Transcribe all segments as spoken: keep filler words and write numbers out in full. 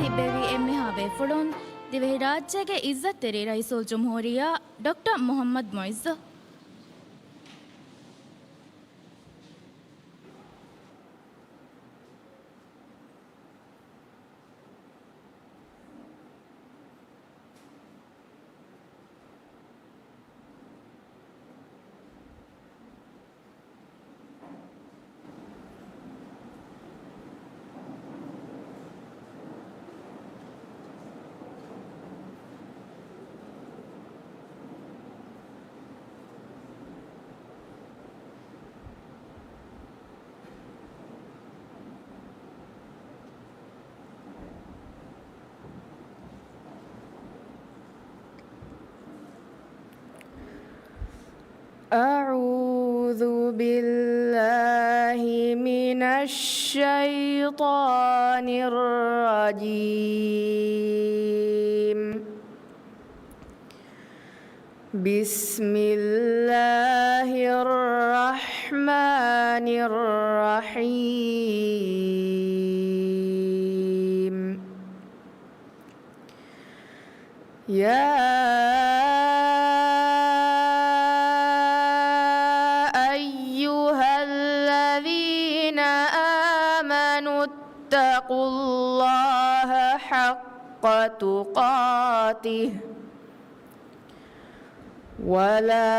ތިއްބެވި އެންމެހާ ބޭފުޅުން، ދިވެހިރާއްޖޭގެ އިއްޒަތްތެރި ރައީސުލްޖުމްހޫރިއްޔާ ޑޮކްޓަރ މުޙައްމަދު މުޢިއްޒު. أعوذ بالله من الشيطان الرجيم. بسم الله الرحمن الرحيم. يا أيها الذين آمنوا اتقوا الله حق تقاته ولا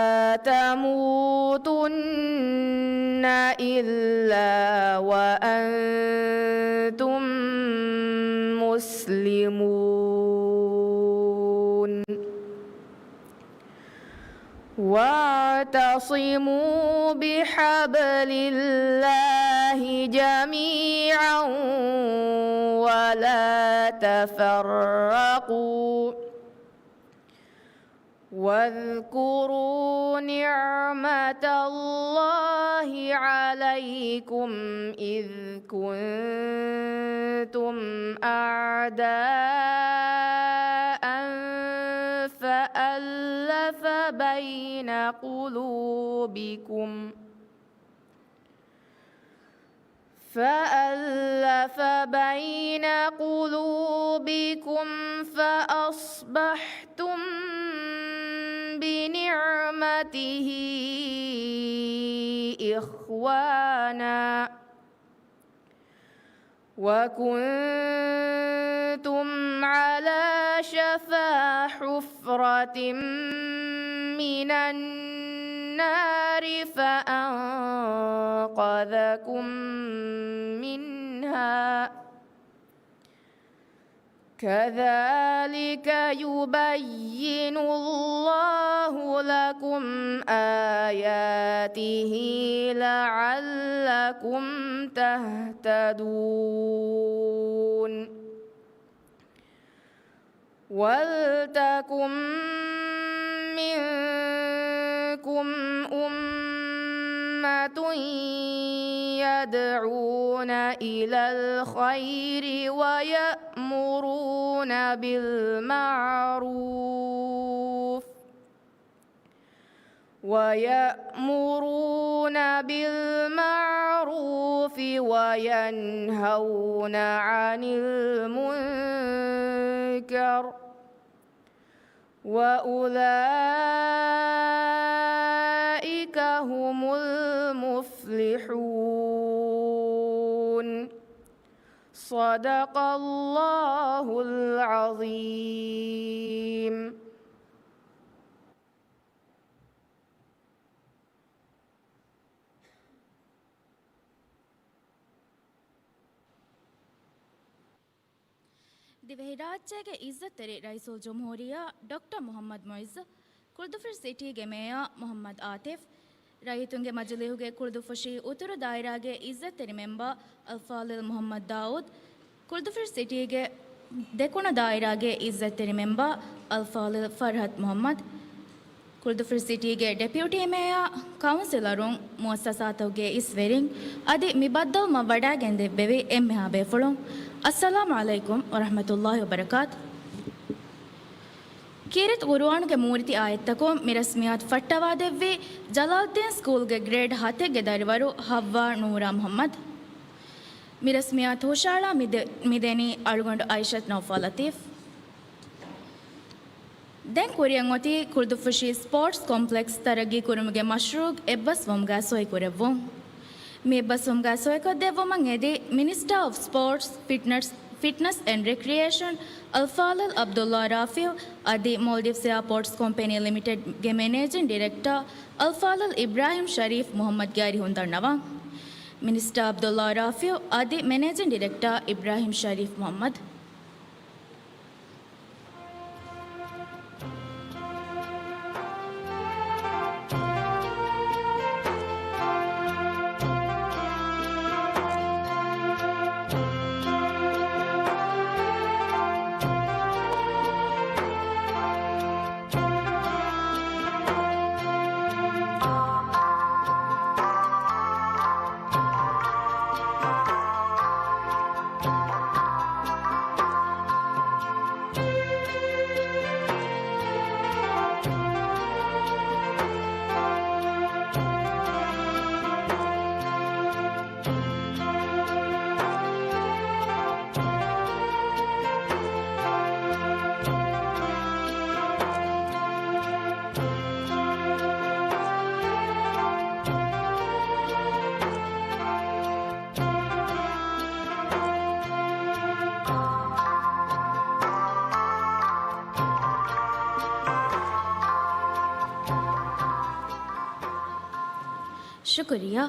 تموتن إلا وأنتم مسلمون. واعتصموا بحبل الله جميعا ولا تفرقوا. واذكروا نعمة الله عليكم إذ كنتم أعداء فألف بين قلوبكم فألف بين قلوبكم فأصبحتم بنعمته إخوانا وكنتم على شفا حفرة من النار فأنقذكم منها. كذلك يبين الله لكم آياته لعلكم تهتدون. ولتكن منكم أمة يدعون إلى الخير ويأمرون بالمعروف ويأمرون بالمعروف وينهون عن المنكر وأولئك هم المفلحون. صدق الله العظيم. ދިވެހިރާއްޖޭގެ އިއްޒަތްތެރި ރައީސުލްޖުމްހޫރިއްޔާ ޑޮކްޓަރ މުޙައްމަދު މުޢިއްޒު، ކުޅުދުއްފުށި ސިޓީގެ މޭޔާ މުޙައްމަދު އާތިފް، ރައްޔިތުންގެ މަޖިލީހުގެ ކުޅުދުއްފުށި އުތުރު ދާއިރާގެ އިއްޒަތްތެރި މެމްބަރ އަލްފާޟިލް މުޙައްމަދު ދާއޫދު، ކުޅުދުއްފުށި ސިޓީގެ ދެކުނު ދާއިރާގެ އިއްޒަތްތެރި މެމްބަރ އަލްފާޟިލް ފަރްހަތު މުޙައްމަދު، ކުޅުދުއްފުށި ސިޓީގެ ޑެޕިއުޓީ މޭޔާ، ކައުންސިލަރުން، މުއައްސަސާތަކުގެ އިސްވެރިން އަދި މި ބައްދަލުވުމަށް ވަޑައިގެންދެއްވެވި އެންމެހާ ބޭފުޅުން، އައްސަލާމު ޢަލައިކުމް ވަރަޙްމަތުﷲި ވަބަރަކާތު. ކީރިތި ޤުރުއާނުގެ މޫރިތި އާޔަތްތަކުން މި ރަސްމިއްޔާތު ފައްޓަވާދެއްވީ ޖަލާލްއުއްދީން ސްކޫލްގެ ގްރޭޑް ހަތެއްގެ ދަރިވަރު ޙައްވާ ނޫރާ މުޙައްމަދު. މި ރަސްމިއްޔާތު ހުށައަޅާ މިދެ-، މިދެނީ އަޅުގަނޑު އައިޝަތު ނައުފާލް ލަތީފް. ދެން ކުރިއަށް އޮތީ ކުޅުދުއްފުށީ ސްޕޯޓްސް ކޮމްޕްލެކްސް ތަރައްގީ ކުރުމުގެ މަޝްރޫޢު އެއްބަސްވުމުގަ ސޮއިކުރެއްވުން. މި އެއްބަސްވުމުގަ ސޮއިކޮށްދެއްވުމަށް އެދި މިނިސްޓާ އޮފް ސްޕޯޓްސް، ފިޓްނަސް، ފިޓްނަސް އެންޑް ރެކްރިއޭޝަން އަލްފާޟިލް ޢަބްދުﷲ ރާފިޢު އަދި މޯލްޑިވްސް އެއާޕޯޓްސް ކޮމްޕެނީ ލިމިޓެޑްގެ މެނޭޖިން ޑިރެކްޓާ އަލްފާޟިލް އިބްރާހިމް ޝަރީފް މުޙައްމަދުގެ އަރިހުން ދަންނަވަން. މިނިސްޓާ ޢަބްދުﷲ ރާފިޢު އަދި މެނޭޖިން ޑިރެކްޓާ އިބްރާހިމް ޝަރީފް މުޙައްމަދު. ޝުކުރިއްޔާ.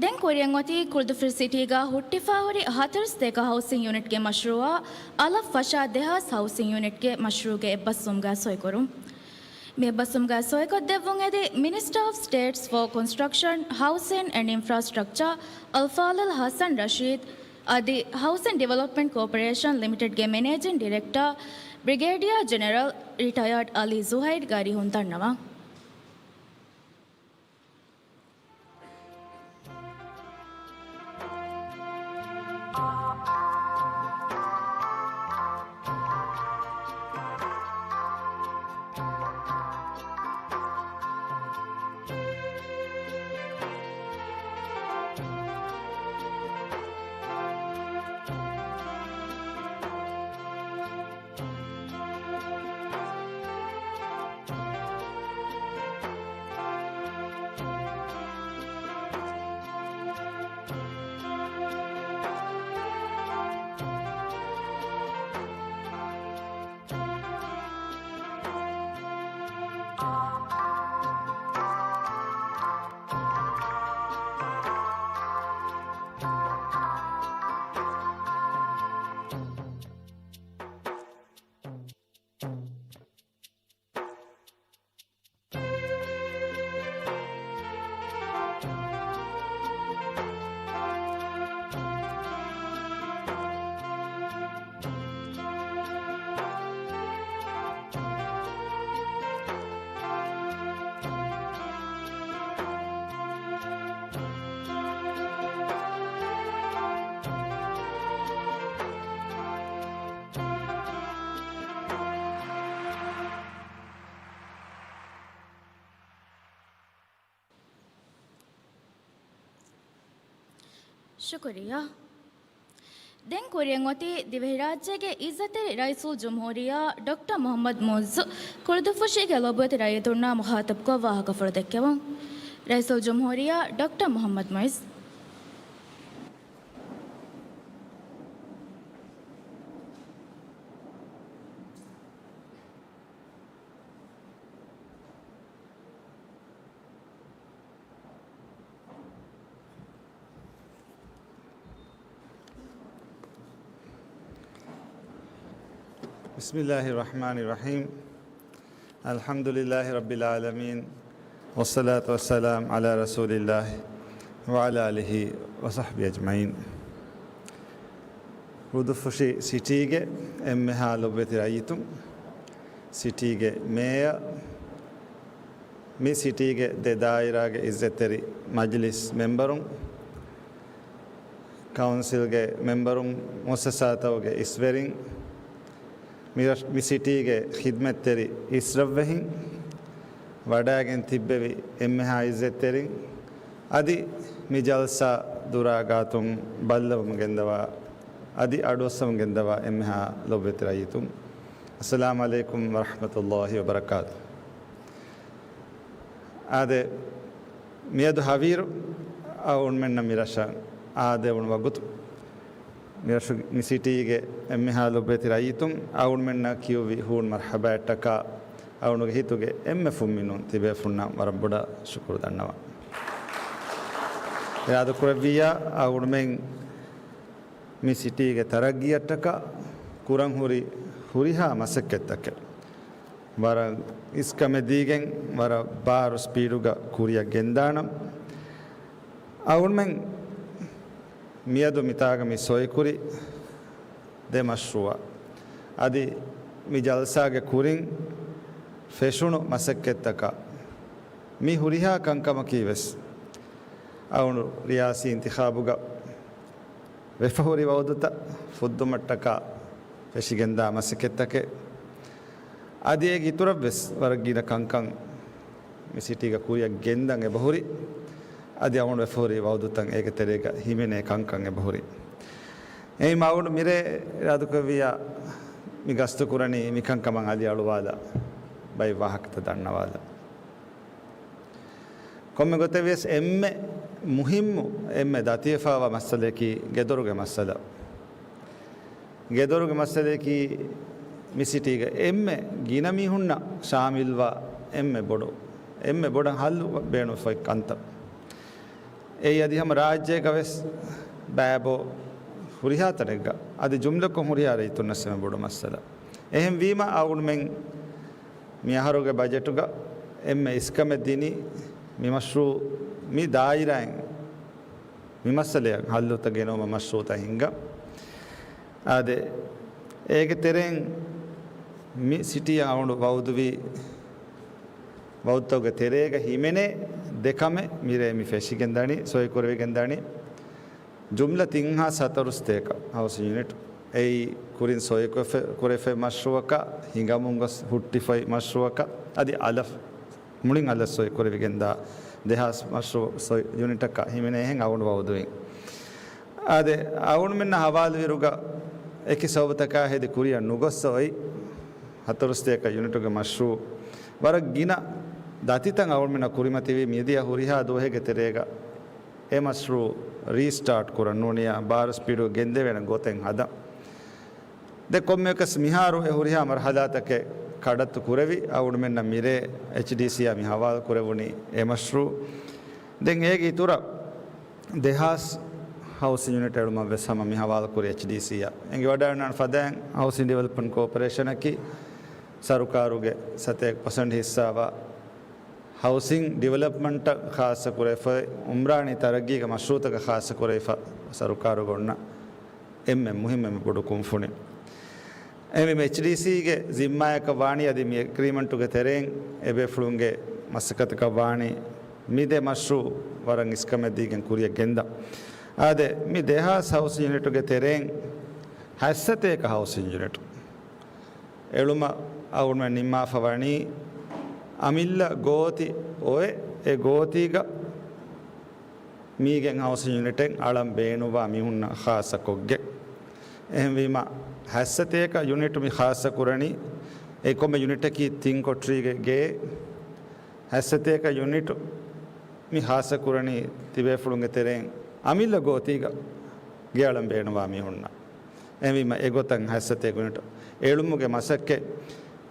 ދެން ކުރިއަށް އޮތީ ކުޅުދުއްފުށި ސިޓީގަ ހުއްޓިފައިހުރި ހަތަރުސަތޭކަ ހައުސިން ޔުނިޓްގެ މަޝްރޫޢާ އަލަށް ފަށާ ދެހާސް ހައުސިން ޔުނިޓްގެ މަޝްރޫޢުގެ އެއްބަސްވުމުގަ ސޮއިކުރުން. މި އެއްބަސްވުމުގަ ސޮއިކޮށްދެއްވުން އެދި މިނިސްޓާ އޮފް ސްޓޭޓްސް ފޯ ކޮންސްޓްރަކްޝަން، ހައުސިން އެންޑް އިންފްރާސްޓްރަކްޗާ އަލްފާޟިލް ޙަސަން ރަޝީދު އަދި ހައުސިން ޑިވެލޮޕްމަންޓް ކޯޕަރޭޝަން ލިމިޓެޑްގެ މެނޭޖިން ޑިރެކްޓާ ބްރިގޭޑިއާ ޖެނެރަލް ރިޓަޔާޑް އަލީ ޒުހައިރުގެ އަރިހުން ދަންނަވަން. ޝުކުރިއްޔާ. ދެން ކުރިއަށް އޮތީ ދިވެހިރާއްޖޭގެ އިއްޒަތްތެރި ރައީސުލްޖުމްހޫރިއްޔާ ޑޮކްޓަރ މުޙައްމަދު މުޢިއްޒު ކުޅުދުއްފުށީގެ ލޮބުވެތި ރައްޔިތުންނާ މުޚާޠަބްކޮށް ވާހަކަފުޅު ދެއްކެވުން. ރައީސުލްޖުމްހޫރިއްޔާ ޑޮކްޓަރ މުޙައްމަދު މުޢިއްޒު. بسم الله الرحمن الرحيم. الحمد لله رب العالمين. والصلاة والسلام على رسول الله وعلى آله وصحبه أجمعين. ކުޅުދުއްފުށި ސިޓީގެ އެންމެހާ ލޮބުވެތި ރައްޔިތުން، ސިޓީގެ މޭޔަރ، މި ސިޓީގެ ދެ ދާއިރާގެ އިއްޒަތްތެރި މަޖިލިސް މެމްބަރުން، ކައުންސިލްގެ މެމްބަރުން، މުއައްސަސާތަކުގެ އިސްވެރިން، މި ރަށް-، މި ސިޓީގެ ޚިދްމަތްތެރި އިސްރަށްވެހިން، ވަޑައިގެން ތިއްބެވި އެންމެހާ އިއްޒަތްތެރިން، އަދި މި ޖަލްސާ ދުރާ ގާތުން ބައްލަވަމުން ގެންދަވާ، އަދި އަޑުއައްސަމުން ގެންދަވާ އެންމެހާ ލޮބުވެތި ރައްޔިތުން، އައްސަލާމު ޢަލައިކުމް ވަރަޙްމަތުﷲ ވަބަރަކާތު. އާދެ، މިއަދު ހަވީރު އަޅުގަނޑުމެންނަށް މި ރަށަށް އާދެވުނު ވަގުތު، މި ރަށު، މި ސިޓީގެ އެންމެހާ ލޮބުވެތި ރައްޔިތުން އަޅުގަނޑުމެންނަށް ކިޔުއްވި ހޫނު މަރްޙަބާއަށްޓަކާ، އަޅުގަނޑުގެ ހިތުގެ އެންމެ ފުންމިނުން ތިބޭފުންނަށް ވަރަށް ބޮޑަށް ޝުކުރު ދަންނަވަން. އިރާދަކުރެއްވިއްޔާ، އަޅުގަނޑުމެން މި ސިޓީގެ ތަރައްގީއަށްޓަކާ ކުރަން ހުރި ހުރިހާ މަސައްކަތްތަކެއް، ވަރަށް އިސްކަމެއް ދީގެން، ވަރަށް ބާރު ސްޕީޑުގަ ކުރިއަށް ގެންދާނަން. އަޅުގަނޑުމެން މިއަދު މިތާގަ މި ސޮއިކުރި ދެ މަޝްރޫޢަށް، އަދި މި ޖަލްސާގެ ކުރިން ފެށުނު މަސައްކަތްތަކަށް، މި ހުރިހާ ކަންކަމަކީ ވެސް އަޅުގަނޑު ރިޔާސީ އިންތިޚާބުގަ ވެފަހުރި ވައުދުތައް ފުއްދުމަށްޓަކާ ފެށިގެންދާ މަސައްކަތްތަކެއް. އަދި އޭގެ އިތުރަށްވެސް ވަރަށް ގިނަ ކަންކަން މި ސިޓީގަ ކުރިއަށް ގެންދަން އެބަހުރި. އަދި އަޅުގަނޑު ވެފަހުރި ވައުދުތައް އޭގެ ތެރޭގަ ހިމެނޭ ކަންކަން އެބަހުރި. އެހެންވީމަ އަޅުގަނޑު މިރޭ އިރާދަކުރެއްވިއްޔާ، މި ގަސްތު ކުރަނީ މި ކަންކަމަށް އަލިއަޅުވާލާ، ބައެއް ވާހަކަތައް ދަންނަވާލާ. ކޮންމެ ގޮތެއް ވިޔަސް އެންމެ މުހިއްމު، އެންމެ ދަތިވެފައިވާ މައްސަލައަކީ ގެދޮރުގެ މައްސަލަ. ގެދޮރުގެ މައްސަލައަކީ މި ސިޓީގަ އެންމެ ގިނަ މީހުންނަށް ޝާމިލްވާ އެންމެ ބޮޑު، އެންމެ ބޮޑަށް ހައްލު ބޭނުންފައި ކަންތައް. އެއީ އަދި ހަމަ ރާއްޖޭގަ ވެސް ބައިބޯ ހުރިހާ ތަނެއްގަ، އަދި ޖުމްލަކޮށް ހުރިހާ ރައްޔިތުންނަށް އެންމެ ބޮޑު މައްސަލަ. އެހެންވީމަ އަޅުގަނޑުމެން މި އަހަރުގެ ބަޖެޓުގަ އެންމެ އިސްކަމެއް ދިނީ މި މަޝްރޫޢު މި ދާއިރާއިން މި މައްސަލައަށް ހައްލުތައް ގެނައުމަށް މަޝްރޫޢުތައް ހިންގަން. އާދެ، އޭގެ ތެރެއިން މި ސިޓީއަށް އަޅުގަނޑު ވައުދުވި ވައުދުތަކުގެ ތެރޭގަ ހިމެނޭ ދެ ކަމެއް މިރޭ މި ފެށިގެންދަނީ، ސޮއިކުރެވިގެންދަނީ. ޖުމްލަ ތިން ހާސް ހަތަރު ސަތޭކަ ހައުސިން ޔުނިޓް. އެއީ ކުރިން ސޮއިކުރެފަ-، ކުރެފައި މަޝްރޫޢަކަށް، ހިނގަމުން ގޮސް ހުއްޓިފައި މަޝްރޫޢަކަށް، އަދި އަލަށް، މުޅިން އަލަށް ސޮއިކުރެވިގެންދާ ދެހާސް މަޝްރޫޢު ސޮއި ޔުނިޓަކަށް ހިމެނޭހެން އަޅުގަނޑު ވައުދުވިން. އާދެ، އަޅުގަނޑުމެންނާ ހަވާލުވިއިރުގަ އެކި ސަބަބުތަކާ ހެދި ކުރިއަށް ނުގޮސް އޮތް ހަތަރު ސަތޭކަ ޔުނިޓުގެ މަޝްރޫޢު ވަރަށް ގިނަ ދަތިތައް އަޅުގަނޑުމެންނަށް ކުރިމަތިވީ މިދިޔަ ހުރިހާ ދުވަހެއްގެ ތެރޭގަ އެ މަޝްރޫޢު ރީސްޓާޓް ކުރަން ނޫނިއްޔާ ބާރު ސްޕީޑުގަ ގެންދެވޭނެ ގޮތެއް ހަދަން. ދެން ކޮންމެއަކަސް މިހާރު އެ ހުރިހާ މަރުޙަލާތަކެއް ކަޑައްތު ކުރެވި، އަޅުގަނޑުމެންނަށް މިރޭ އެޗްޑީސީއާ މި ހަވާލު ކުރެވުނީ އެ މަޝްރޫޢު. ދެން އޭގެ އިތުރަށް ދެހާސް ހައުސިން ޔުނިޓް އެޅުމަށް ވެސް ހަމަ މި ހަވާލު ކުރި އެޗްޑީސީއާ. އެނގިވަޑައިގަންނަވާނެ ފަދައިން ހައުސިން ޑިވެލޮޕްމަންޓް ކޯޕަރޭޝަނަކީ ސަރުކާރުގެ ސަތޭކަ ޕަސެންޓް ހިއްސާވާ ހައުސިން ޑިވެލޮޕްމަންޓަށް ޚާއްޞަ ކުރެފަ، އުމްރާނީ ތަރައްގީގެ މަޝްރޫޢުތަކަށް ޚާއްޞަ ކުރެފަ، ސަރުކާރުގަ އޮންނަ އެންމެ މުހިއްމު އެންމެ ބޮޑު ކުންފުނި. އެހެންވީމަ އެޗްޑީސީގެ ޒިންމާއަކަށް ވާނީ އަދި މި އެގްރީމަންޓުގެ ތެރެއިން އެބޭފުޅުންގެ މަސައްކަތަކަށް ވާނީ މި ދެ މަޝްރޫޢު ވަރަށް އިސްކަމެއް ދީގެން ކުރިއަށް ގެންދަން. އާދެ، މި ދެހާސް ހައުސިން ޔުނިޓުގެ ތެރެއިން ހަތްސަތޭކަ ހައުސިން ޔުނިޓު އެޅުމަށް އަޅުގަނޑުމެން ނިންމާފަ ވަނީ އަމިއްލަ ގޯތި އޮތް އެ ގޯތީގަ މީގެން ހައުސިން ޔުނިޓެއް އަޅަން ބޭނުންވާ މީހުންނަށް ޚާއްޞަކޮށްގެން. އެހެންވީމަ، ހަތްސަތޭކަ ޔުނިޓު މި ޚާއްޞަ ކުރަނީ، އެ ކޮންމެ ޔުނިޓަކީ ތިން ކޮޓަރީގެ ގެއެއް. ހަތްސަތޭކަ ޔުނިޓު މި ޚާއްޞަ ކުރަނީ ތިބޭފުޅުންގެ ތެރެއިން އަމިއްލަ ގޯތީގަ ގެއަޅަން ބޭނުންވާ މީހުންނަށް. އެހެންވީމަ، އެގޮތަށް ހަތްސަތޭކަ ޔުނިޓު އެޅުމުގެ މަސައްކަތް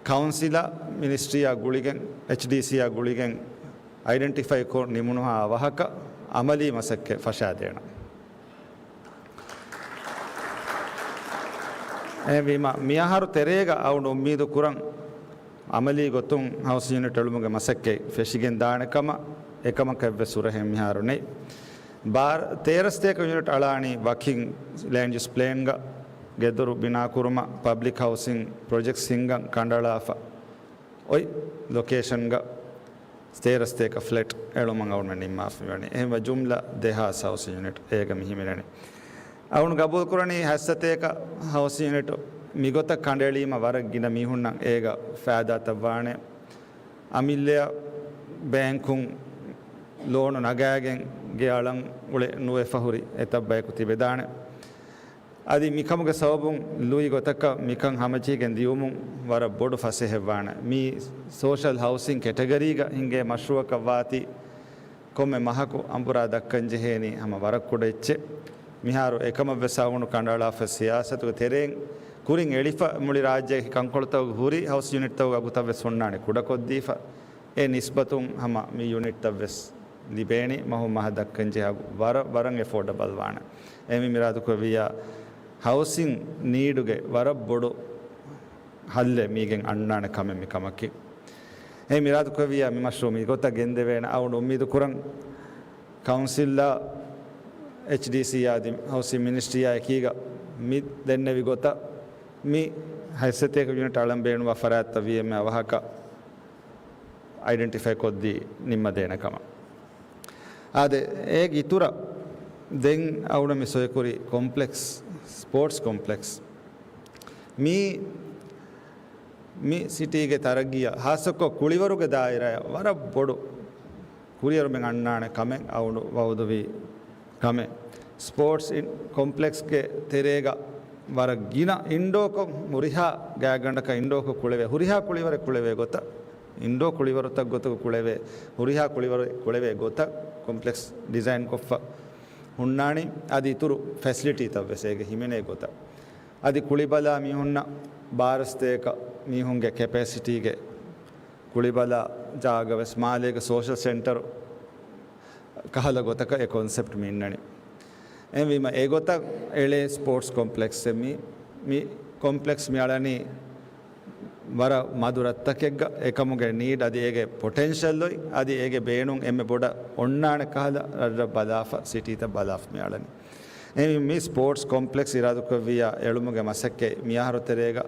ކައުންސިލާ މިނިސްޓްރީއާ ގުޅިގެން، އެޗްޑީސީއާ ގުޅިގެން އައިޑެންޓިފައިކޮށް ނިމުނުހާ އަވަހަކަށް އަމަލީ މަސައްކަތް ފަށާދޭނަން. އެހެންވީމަ، މިއަހަރު ތެރޭގަ އަޅުގަނޑު އުއްމީދު ކުރަން، އަމަލީ ގޮތުން ހައުސިން ޔުނިޓް އެޅުމުގެ މަސައްކަތް ފެށިގެން ދާނެ ކަމަށް. އެކަމަކަށް ވެސް ހުރަހެއް މިހާރު ނެތް. ބާރަ، ތޭރަ ސަތޭކަ ޔުނިޓް އަޅާނީ ވަކިން ލޭންޑް ޔޫސް ޕްލޭންގަ ގެދޮރު ބިނާކުރުމަށް، ޕަބްލިކް ހައުސިން ޕްރޮޖެކްޓްސް ހިންގަން ކަނޑައަޅާފަ އޮތް ލޮކޭޝަންގަ ތޭރަ ސަތޭކަ ފްލެޓް އެޅުމަށް އަޅުގަނޑު ނިންމާފަ މިވަނީ. އެހެންވެ، ޖުމްލަ ދެހާސް ހައުސިން ޔުނިޓް އޭގަ މި ހިމެނެނީ. އަޅުގަނޑު ގަބޫލުކުރަނީ ހަތްސަތޭކަ ހައުސިން ޔުނިޓް މިގޮތަށް ކަނޑައެޅީމަ ވަރަށް ގިނަ މީހުންނަށް އޭގަ ފައިދާތައް ވާނެ. އަމިއްލައަށް ބޭންކުން ލޯނު ނަގާގެން ގެއަޅަން އުޅެ ނުވެފަ ހުރި އެތައް ބަޔަކު ތިބެދާނެ. އަދި މިކަމުގެ ސަބަބުން ލުއި ގޮތަކަށް މިކަން ހަމަޖެހިގެން ދިޔުމުން ވަރަށް ބޮޑު ފަސޭހައެއް ވާނެ. މީ ސޯޝަލް ހައުސިން ކެޓަގަރީގަ ހިނގޭ މަޝްރޫއަކަށް ވާތީ ކޮންމެ މަހަކު އަނބުރާ ދައްކަން ޖެހޭނީ ހަމަ ވަރަށް ކުޑަ އެއްޗެއް. މިހާރު އެކަމަށްވެސް އަޅުގަނޑު ކަނޑައަޅާފަ ސިޔާސަތުގެ ތެރެއިން ކުރިން އެޅިފަ މުޅި ރާއްޖޭގެ ކަންކޮޅުތަކުގެ ހުރި ހައުސް ޔުނިޓްތައް އަގުތައްވެސް ހުންނާނެ ކުޑަކޮށްދީފަ. އެ ނިސްބަތުން ހަމަ މި ޔުނިޓްތައްވެސް ލިބޭނީ މަހު މަހަށް ދައްކަން ޖެހޭ އަގު ވަރަށް، ވަރަށް އެފޯޑަބަލް ވާނެ. އެހެންވީމަ އިރާދަކުރެއްވިއްޔާ ހައުސިން ނީޑުގެ ވަރަށް ބޮޑު ހައްލެއް މީގެން އަންނާނެ ކަމެއް މި ކަމަކީ. އެހެންވީމަ އިރާދަކުރެއްވިއްޔާ މި މަޝްރޫއު މި ގޮތަށް ގެންދެވޭނެ. އަޅުގަނޑު އުއްމީދު ކުރަން ކައުންސިލްއާ އެޗްޑީސީއާ އަދި ހައުސިން މިނިސްޓްރީއާ އެކީގަ މި ދެންނެވި ގޮތަށް މި ހަތްސަތޭކަ ޔުނިޓް އަޅަން ބޭނުންވާ ފަރާތްތައް ވީ އެންމެ އަވަހަކަށް އައިޑެންޓިފައި ކޮށްދީ ނިންމަދޭނެ ކަމަށް. އާދެ، އޭގެ އިތުރަށް ދެން އަޅުގަނޑު މި ސޮއިކުރި ކޮމްޕްލެކްސް، ސްޕޯޓްސް ކޮމްޕްލެކްސް މީ، މި ސިޓީގެ ތަރައްގީއަށް ހާއްސަކޮށް ކުޅިވަރުގެ ދާއިރާއަށް ވަރަށް ބޮޑު ކުރިއެރުމެއް އަންނާނެ ކަމެއް އަޅުގަނޑު ވައުދުވީ ކަމެއް. ސްޕޯޓްސް އިން، ކޮމްޕްލެކްސްގެ ތެރޭގަ ވަރަށް ގިނަ އިންޑޯކޮށް ހުރިހާ ގާތްގަނޑަކަށް އިންޑޯކޮށް ކުޅެވޭ، ހުރިހާ ކުޅިވަރެއް ކުޅެވޭ ގޮތަށް، އިންޑޯ ކުޅިވަރުތައް ގޮތަކަށް ކުޅެވޭ، ހުރިހާ ކުޅިވަރެއް ކުޅެވޭ ގޮތަށް ކޮމްޕްލެކްސް ޑިޒައިން ކޮށްފަ ހުންނާނީ. އަދި އިތުރު ފެސިލިޓީތައް ވެސް އޭގެ ހިމެނޭ ގޮތަށް. އަދި ކުޅިބަލާ މީހުންނަށް ބާރަ ސަތޭކަ މީހުންގެ ކެޕޭސިޓީގެ ކުޅިބަލާ ޖާގަ ވެސް މާލޭގެ ސޯޝަލް ސެންޓަރު ކަހަލަ ގޮތަކަށް އެ ކޮންސެޕްޓް މި އިންނަނީ. އެހެންވީމަ އެގޮތަށް އެޅޭ ސްޕޯޓްސް ކޮމްޕްލެކްސްއެއް މި، މި ކޮމްޕްލެކްސް މި އަޅަނީ ވަރަށް މަދު ރަށްތަކެއްގަ އެކަމުގެ ނީޑް އަދި އޭގެ ޕޮޓެންޝަލް އޮތް އަދި އޭގެ ބޭނުން އެންމެ ބޮޑަށް އޮންނާނެ ކަހަލަ ރަށްރަށް ބަލާފަ، ސިޓީތައް ބަލާފަ މި އަޅަނީ. އެހެންވީމަ މި ސްޕޯޓްސް ކޮމްޕްލެކްސް އިރާދަކުރެއްވިއްޔާ އެޅުމުގެ މަސައްކަތް މިއަހަރު ތެރޭގަ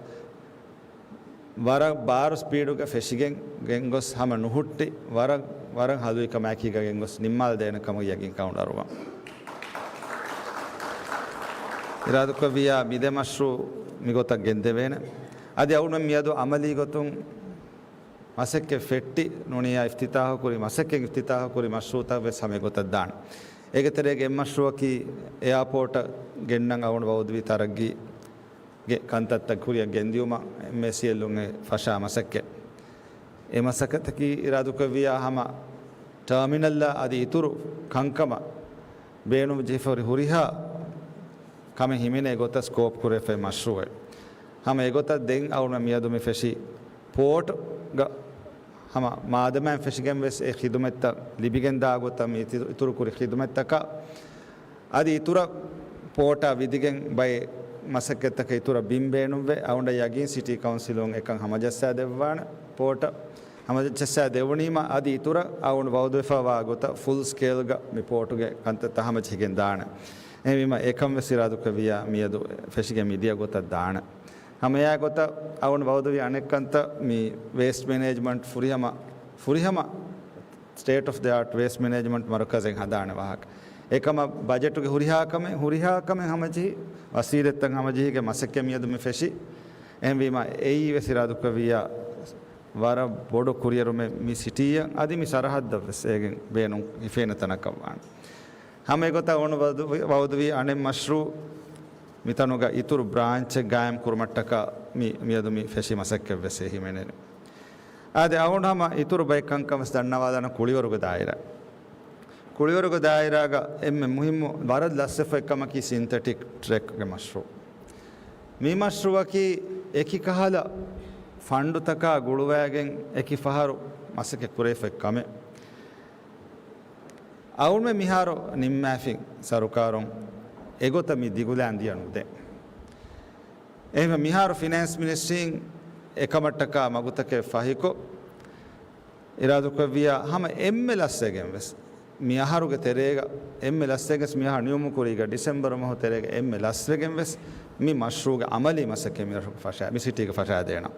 ވަރަށް ބާރު ސްޕީޑުގަ ފެށިގެން ގެންގޮސް ހަމަ ނުހުއްޓި ވަރަށް، ވަރަށް ހަލުވި ކަމާއެކީގަ ގެންގޮސް ނިންމާލަދޭނެ ކަމަށް ޔަގީންކަން އުނދަރުވަން. އިރާދަކުރެއްވިއްޔާ މި ދެ މަޝްރޫއު މިގޮތަށް ގެންދެވޭނެ. އަދި އަޅުގަނޑު މިއަދު އަމަލީ ގޮތުން މަސައްކަތް ފެއްޓި ނޫނިއްޔާ އިފްތިތާހު ކުރި، މަސައްކަތް އިފްތިތާހު ކުރި މަޝްރޫއުތައް ވެސް ހަމަ އެގޮތަށް ދާނެ. އޭގެ ތެރޭގެ އެއް މަޝްރޫއަކީ އެއާޕޯޓަށް ގެންނަން އަޅުގަނޑު ވައުދުވި ތަރައްގީ ގެ ކަންތައްތައް ކުރިއަށް ގެންދިޔުމަށް އެމްއޭސީއެލުން އެ ފަށާ މަސައްކަތް. އެ މަސައްކަތަކީ އިރާދަކުރެއްވިއްޔާ ހަމަ ޓާމިނަލްއާ އަދި އިތުރު ކަންކަމަށް ބޭނުން ޖެހިފަހުރި ހުރިހާ ކަމެއް ހިމެނޭ ގޮތަށް ސްކޯޕް ކުރެވިފައި މަޝްރޫއެއް. ހަމަ އެގޮތަށް ދެން އަޅުގަނޑު މިއަދު މި ފެށީ ޕޯޓްގަ ހަމަ މާދަމާއިން ފެށިގެން ވެސް އެ ޚިދުމަތްތައް ލިބިގެން ދާ ގޮތަށް މި އިތު-، އިތުރު ކުރި ޚިދުމަތްތަކަށް އަދި އިތުރަށް ޕޯޓާ ވިދިގެން ބައެއް މަސައްކަތްތަކަށް އިތުރަށް ބިން ބޭނުންވެ، އަޅުގަނޑަށް ޔަގީން ސިޓީ ކައުންސިލުން އެކަން ހަމަޖައްސާ ދެއްވާނެ ޕޯޓަށް. ހަމަޖައްސާ ދެވުނީމަ އަދި އިތުރަށް އަޅުގަނޑު ވައުދުވެފައިވާ ގޮތަށް ފުލް ސްކޭލްގަ މި ޕޯޓުގެ ކަންތައްތައް ހަމަޖެހިގެން ދާނެ. އެހެންވީމަ އެކަން ވެސް އިރާދަކުރެއްވިއްޔާ މިއަދު ފެށިގެން މިދިޔަ ގޮތަށް ދާނެ. ހަމައެއާ ގޮތަށް އަޅުގަނޑު ވައުދުވި އަނެއް ކަންތައް މި ވޭސްޓް މެނޭޖްމަންޓް ފުރިހަމަ، ފުރިހަމަ ސްޓޭޓް އޮފް ދަ އާޓް ވޭސްޓް މެނޭޖްމަންޓް މަރުކަޒެއް ހަދާނެ ވާހަކަ. އެކަމަށް ބަޖެޓުގެ ހުރިހާ ކަމެއް، ހުރިހާ ކަމެއް ހަމަޖެހި، ވަސީލަތްތައް ހަމަޖެހިގެން މަސައްކަތް މިއަދު މި ފެށި. އެހެންވީމަ އެއީ ވެސް އިރާދަކުރެއްވިއްޔާ ވަރަށް ބޮޑު ކުރިއެރުމެއް މި ސިޓީއަށް އަދި މި ސަރަހައްދަށް ވެސް އޭގެން ބޭނުން ހިފޭނެ ތަނަކަށް ވާނެ. ހަމަ އެގޮތަށް އަޅުގަނޑު ވައުދު-، ވައުދުވީ އަނެއް މަޝްރޫއު މިތަނުގަ އިތުރު ބްރާންޗެއް ގާއިމް ކުރުމަށްޓަކާ މި، މިއަދު މި ފެށި މަސައްކަތް ވެސް ހިމެނެނީ. އާދެ، އަޅުގަނޑު ހަމަ އިތުރު ބައެއް ކަންކަން ވެސް ދަންނަވާލާނަން ކުޅިވަރުގެ ދާއިރާ. ކުޅިވަރުގެ ދާއިރާގަ އެންމެ މުހިއްމު ވަރަށް ލަސްވެފައި ކަމަކީ ސިންތެޓިކް ޓްރެކްގެ މަޝްރޫއު. މި މަޝްރޫއަކީ އެކި ކަހަލަ ފަންޑުތަކާ ގުޅުވައިގެން އެކި ފަހަރު މަސައްކަތް ކުރެވިފައި ކަމެއް. އަޅުގަނޑުމެން މިހާރު ނިންމާފިން ސަރުކާރުން އެގޮތަށް މި ދިގުލާން ދިޔަ ނުދޭ. އެހެންވެ މިހާރު ފިނޭންސް މިނިސްޓްރީން އެކަމަށްޓަކާ މަގުތަކެއް ފަހިކޮށް، އިރާދަކުރެއްވިއްޔާ ހަމަ އެންމެ ލަސްވެގެން ވެސް، މި އަހަރުގެ ތެރޭގަ އެންމެ ލަސްވެގެން ވެސް، މި އަހަރު ނިމުމުގެ ކުރީގަ ޑިސެމްބަރު މަހު ތެރޭގަ އެންމެ ލަސްވެގެން ވެސް، މި މަޝްރޫއުގެ އަމަލީ މަސައްކަތް މި ރަށުގަ ފަށާ، މި ސިޓީގަ ފަށާދޭނަން.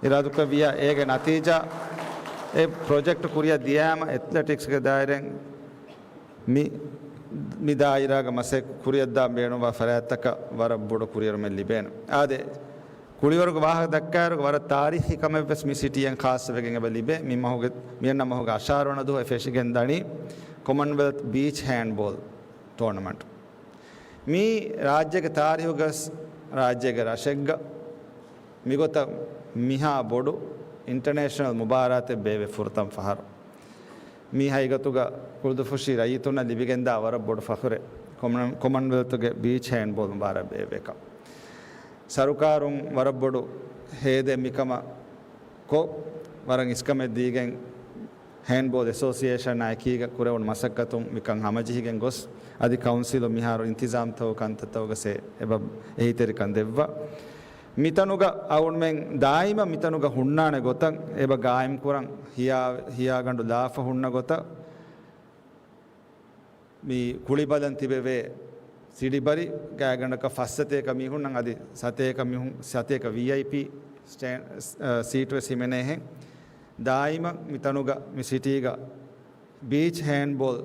އިރާދަކުރެއްވިއްޔާ އޭގެ ނަތީޖާ އެ ޕްރޮޖެކްޓް ކުރިއަށް ދިޔާމަ އެތްލެޓިކްސްގެ ދާއިރާއިން މި، މި ދާއިރާގަ މަސައްކަތް ކުރިއަށްދާން ބޭނުންވާ ފަރާތްތަކަށް ވަރަށް ބޮޑު ކުރިއެރުމެއް ލިބޭނެ. އާދެ، ކުޅިވަރުގެ ވާހަކަ ދައްކާއިރު ވަރަށް ތާރީޚީ ކަމެއްވެސް މި ސިޓީއެއް ޚާއްޞަވެގެން އެބަ ލިބޭ. މި މަހުގެ، މިއަންނަ މަހުގެ އަށާރަ ވަނަ ދުވަހު އެ ފެށިގެން ދަނީ ކޮމަންވެލްތް ބީޗް ހޭންޑްބޯލް ޓޫނަމަންޓް. މީ ރާއްޖޭގެ ތާރީހުގަސް ރާއްޖޭގެ ރަށެއްގަ މިގޮތަށް މިހާ ބޮޑު އިންޓަނޭޝަނަލް މުބާރާތެއް ބޭއްވި ފުރަތަމަ ފަހަރު. މީ ހަގީގަތުގަ ކުޅުދުފުށި ރައްޔިތުންނަށް ލިބިގެންދާ ވަރަށް ބޮޑު ފަޚުރެއް. ކޮމަން-، ކޮމަންވެލްތުގެ ބީޗް ހޭންޑްބޯލް މުބާރާތް ބޭއްވޭކަން. ސަރުކާރުން ވަރަށް ބޮޑު ހޭދައެއް މިކަމަށް ކޮށް، ވަރަށް އިސްކަމެއް ދީގެން، ހޭންޑްބޯލް އެސޯސިއޭޝަނާ އެކީގަ ކުރެވުނު މަސައްކަތުން މިކަން ހަމަޖެހިގެން ގޮސް، އަދި ކައުންސިލުން މިހާރު އިންތިޒާމްތަކުގެ ކަންތައްތަކުގަސް އެބަ އެހީތެރިކަން ދެއްވާ. މިތަނުގަ އަޅުގަނޑުމެން ދާއިމަށް މިތަނުގަ ހުންނާނެ ގޮތަށް އެބަ ގާއިމްކުރަން ހިޔާ-، ހިޔާގަނޑު ލާފަ ހުންނަ ގޮތަށް މި ކުޅިބަލަން ތިބެވޭ ސިޑިބަރި ގާތްގަނޑަކަށް ފަސް ސަތޭކަ މީހުންނަށް އަދި ސަތޭކަ މީހުން، ސަތޭކަ ވީއައިޕީ ސްޓޭ-، ސް-، އަ، ސީޓުވެސް ހިމެނޭހެން. ދާއިމަށް މިތަނުގަ މި ސިޓީގަ ބީޗް ހޭންޑްބޯލް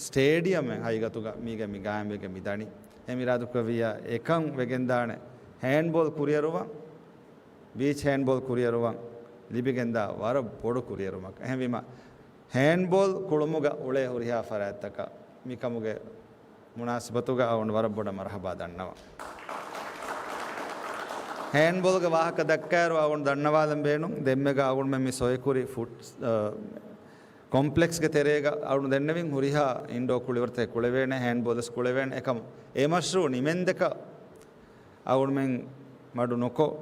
ސްޓޭޑިއަމެއް ހަގީގަތުގަ މީގެ މި ގާއިމްވެގެން މި ދަނީ. އެހެން އިރާދަކުރެއްވިއްޔާ އެކަން ވެގެންދާނެ ހޭންޑްބޯލް ކުރިއަރުވަން، ބީޗް ހޭންޑްބޯލް ކުރިއަރުވަން ލިބިގެންދާ ވަރަށް ބޮޑު ކުރިއެރުމަކަށް. އެހެންވީމަ، ހޭންޑްބޯލް ކުޅުމުގަ އުޅޭ ހުރިހާ ފަރާތްތަކަށް މިކަމުގެ މުނާސަބަތުގަ އަޅުގަނޑު ވަރަށް ބޮޑަށް މަރުޙަބާ ދަންނަވަން. ހޭންޑްބޯލްގެ ވާހަކަ ދައްކާއިރު އަޅުގަނޑު ދަންނަވާލަން ބޭނުން، ދެންމެގަ އަޅުގަނޑުމެން މި ސޮއިކުރި ފުޓް-، އަ، ކޮމްޕްލެކްސްގެ ތެރޭގަ އަޅުގަނޑު ދެންނެވިން ހުރިހާ އިންޑޯ ކުޅިވަރުތަކެއް ކުޅެވޭނެ، ހޭންޑްބޯލްވެސް ކުޅެވޭނެ. އެކަމު އެ މަޝްރޫޢު ނިމެންދެކަ އަޅުގަނޑުމެން މަޑު ނުކޮށް،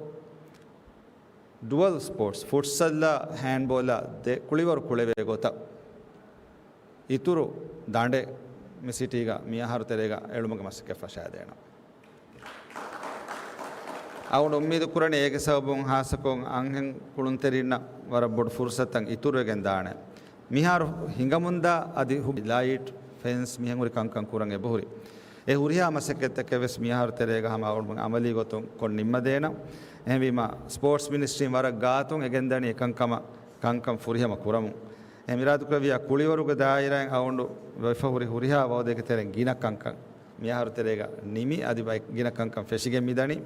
ޑުއަލް ސްޕޯޓްސް، ފުޓްސަލްއާ ހޭންޑްބޯލާ ދެ ކުޅިވަރު ކުޅެވޭ ގޮތަށް އިތުރު ދަނޑެއް މި ސިޓީގަ މިއަހަރު ތެރޭގަ އެޅުމުގެ މަސައްކަތް ފަށާދޭނަން. އަޅުގަނޑު އުއްމީދު ކުރަނީ އޭގެ ސަބަބުން ހާއްސަކޮށް އަންހެން ކުޅުންތެރިންނަށް ވަރަށް ބޮޑު ފުރުސަތައް އިތުރުވެގެން ދާނެ. މިހާރު ހިނގަމުންދާ އަދި ހު-، ލައިޓް، ފެންސް މިހެން ހުރި ކަންކަން ކުރަން އެބަހުރި. އެ ހުރިހާ މަސައްކަތްތަކެއް ވެސް މިއަހަރު ތެރޭގަ ހަމަ އަޅުގަނޑު އަމަލީ ގޮތުން ކޮށް ނިންމަދޭނަން. އެހެންވީމަ، ސްޕޯޓްސް މިނިސްޓްރީން ވަރަށް ގާތުން އެ ގެންދަނީ އެކަންކަމަށް ކަންކަން ފުރިހަމަ ކުރަމުން. އެހެން އިރާދަކުރެއްވިއްޔާ ކުޅިވަރުގެ ދާއިރާއިން އަޅުގަނޑު ވެފަ ހުރި ހުރިހާ ވައުދެއްގެ ތެރެއިން ގިނަ ކަންކަން މިއަހަރު ތެރޭގަ ނިމި އަދި ބައި ގިނަ ކަންކަން ފެށިގެން މިދަނީ.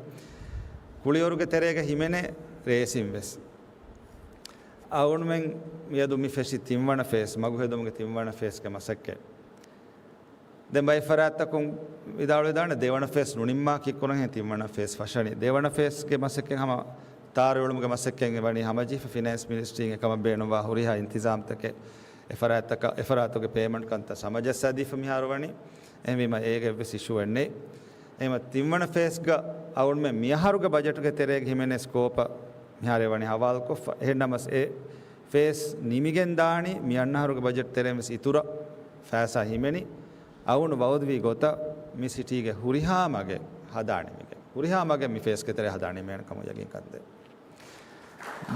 ކުޅިވަރުގެ ތެރޭގަ ހިމެނޭ ރޭސިން ވެސް. އަޅުގަނޑުމެން މިއަދު މި ފެށި ތިންވަނަ ފޭސް، މަގުހެދުމުގެ ތިންވަނަ ފޭސްގެ މަސައްކަތް. ދެން ބައެއް ފަރާތްތަކުން ވިދާޅުވެދާނެ ދެވަނަ ފޭސް ނުނިންމާ ކީއްކުރަންހޭ ތިންވަނަ ފޭސް ފަށަނީ. ދެވަނަ ފޭސްގެ މަސައްކަތް ހަމަ ތާރު އެޅުމުގެ މަސައްކަތް ވަނީ ހަމަޖެހިފަ ފިނޭންސް މިނިސްޓްރީން އެކަމަށް ބޭނުންވާ ހުރިހާ އިންތިޒާމްތަކެއް އެފަރާތްތަކަށް، އެފަރާތުގެ ޕޭމަންޓް ކަންތައް ސަމަޖައްސާދީފަ މިހާރު ވަނީ. އެހެންވީމަ އޭގެ އެއްވެސް އިޝޫއެއް ނެތް. އެހެންވީމަ ތިންވަނަ ފޭސްގަ އަޅުގަނޑުމެން މިއަހަރުގެ ބަޖެޓުގެ ތެރޭގަ ހިމެނޭ ސްކޯޕަށް މިހާރޭ ވަނީ ހަވާލުކޮށްފަ. އެހެންނަމަސް އެ ފޭސް ނިމިގެން ދާނީ މިއަންނަހަރުގެ ބަޖެޓް ތެރެއިން ވެސް އިތުރަށް ފައިސާ ހިމެނި. އަޅުގަނޑު ވައުދުވީ ގޮތަށް މި ސިޓީގެ ހުރިހާ މަގެއް ހަދާނެ މިގެ. ހުރިހާ މަގެއް މި ފޭސްގެ ތެރޭ ހަދާނެ މޭން ކަމު ޔަގީންކަން ދޭ.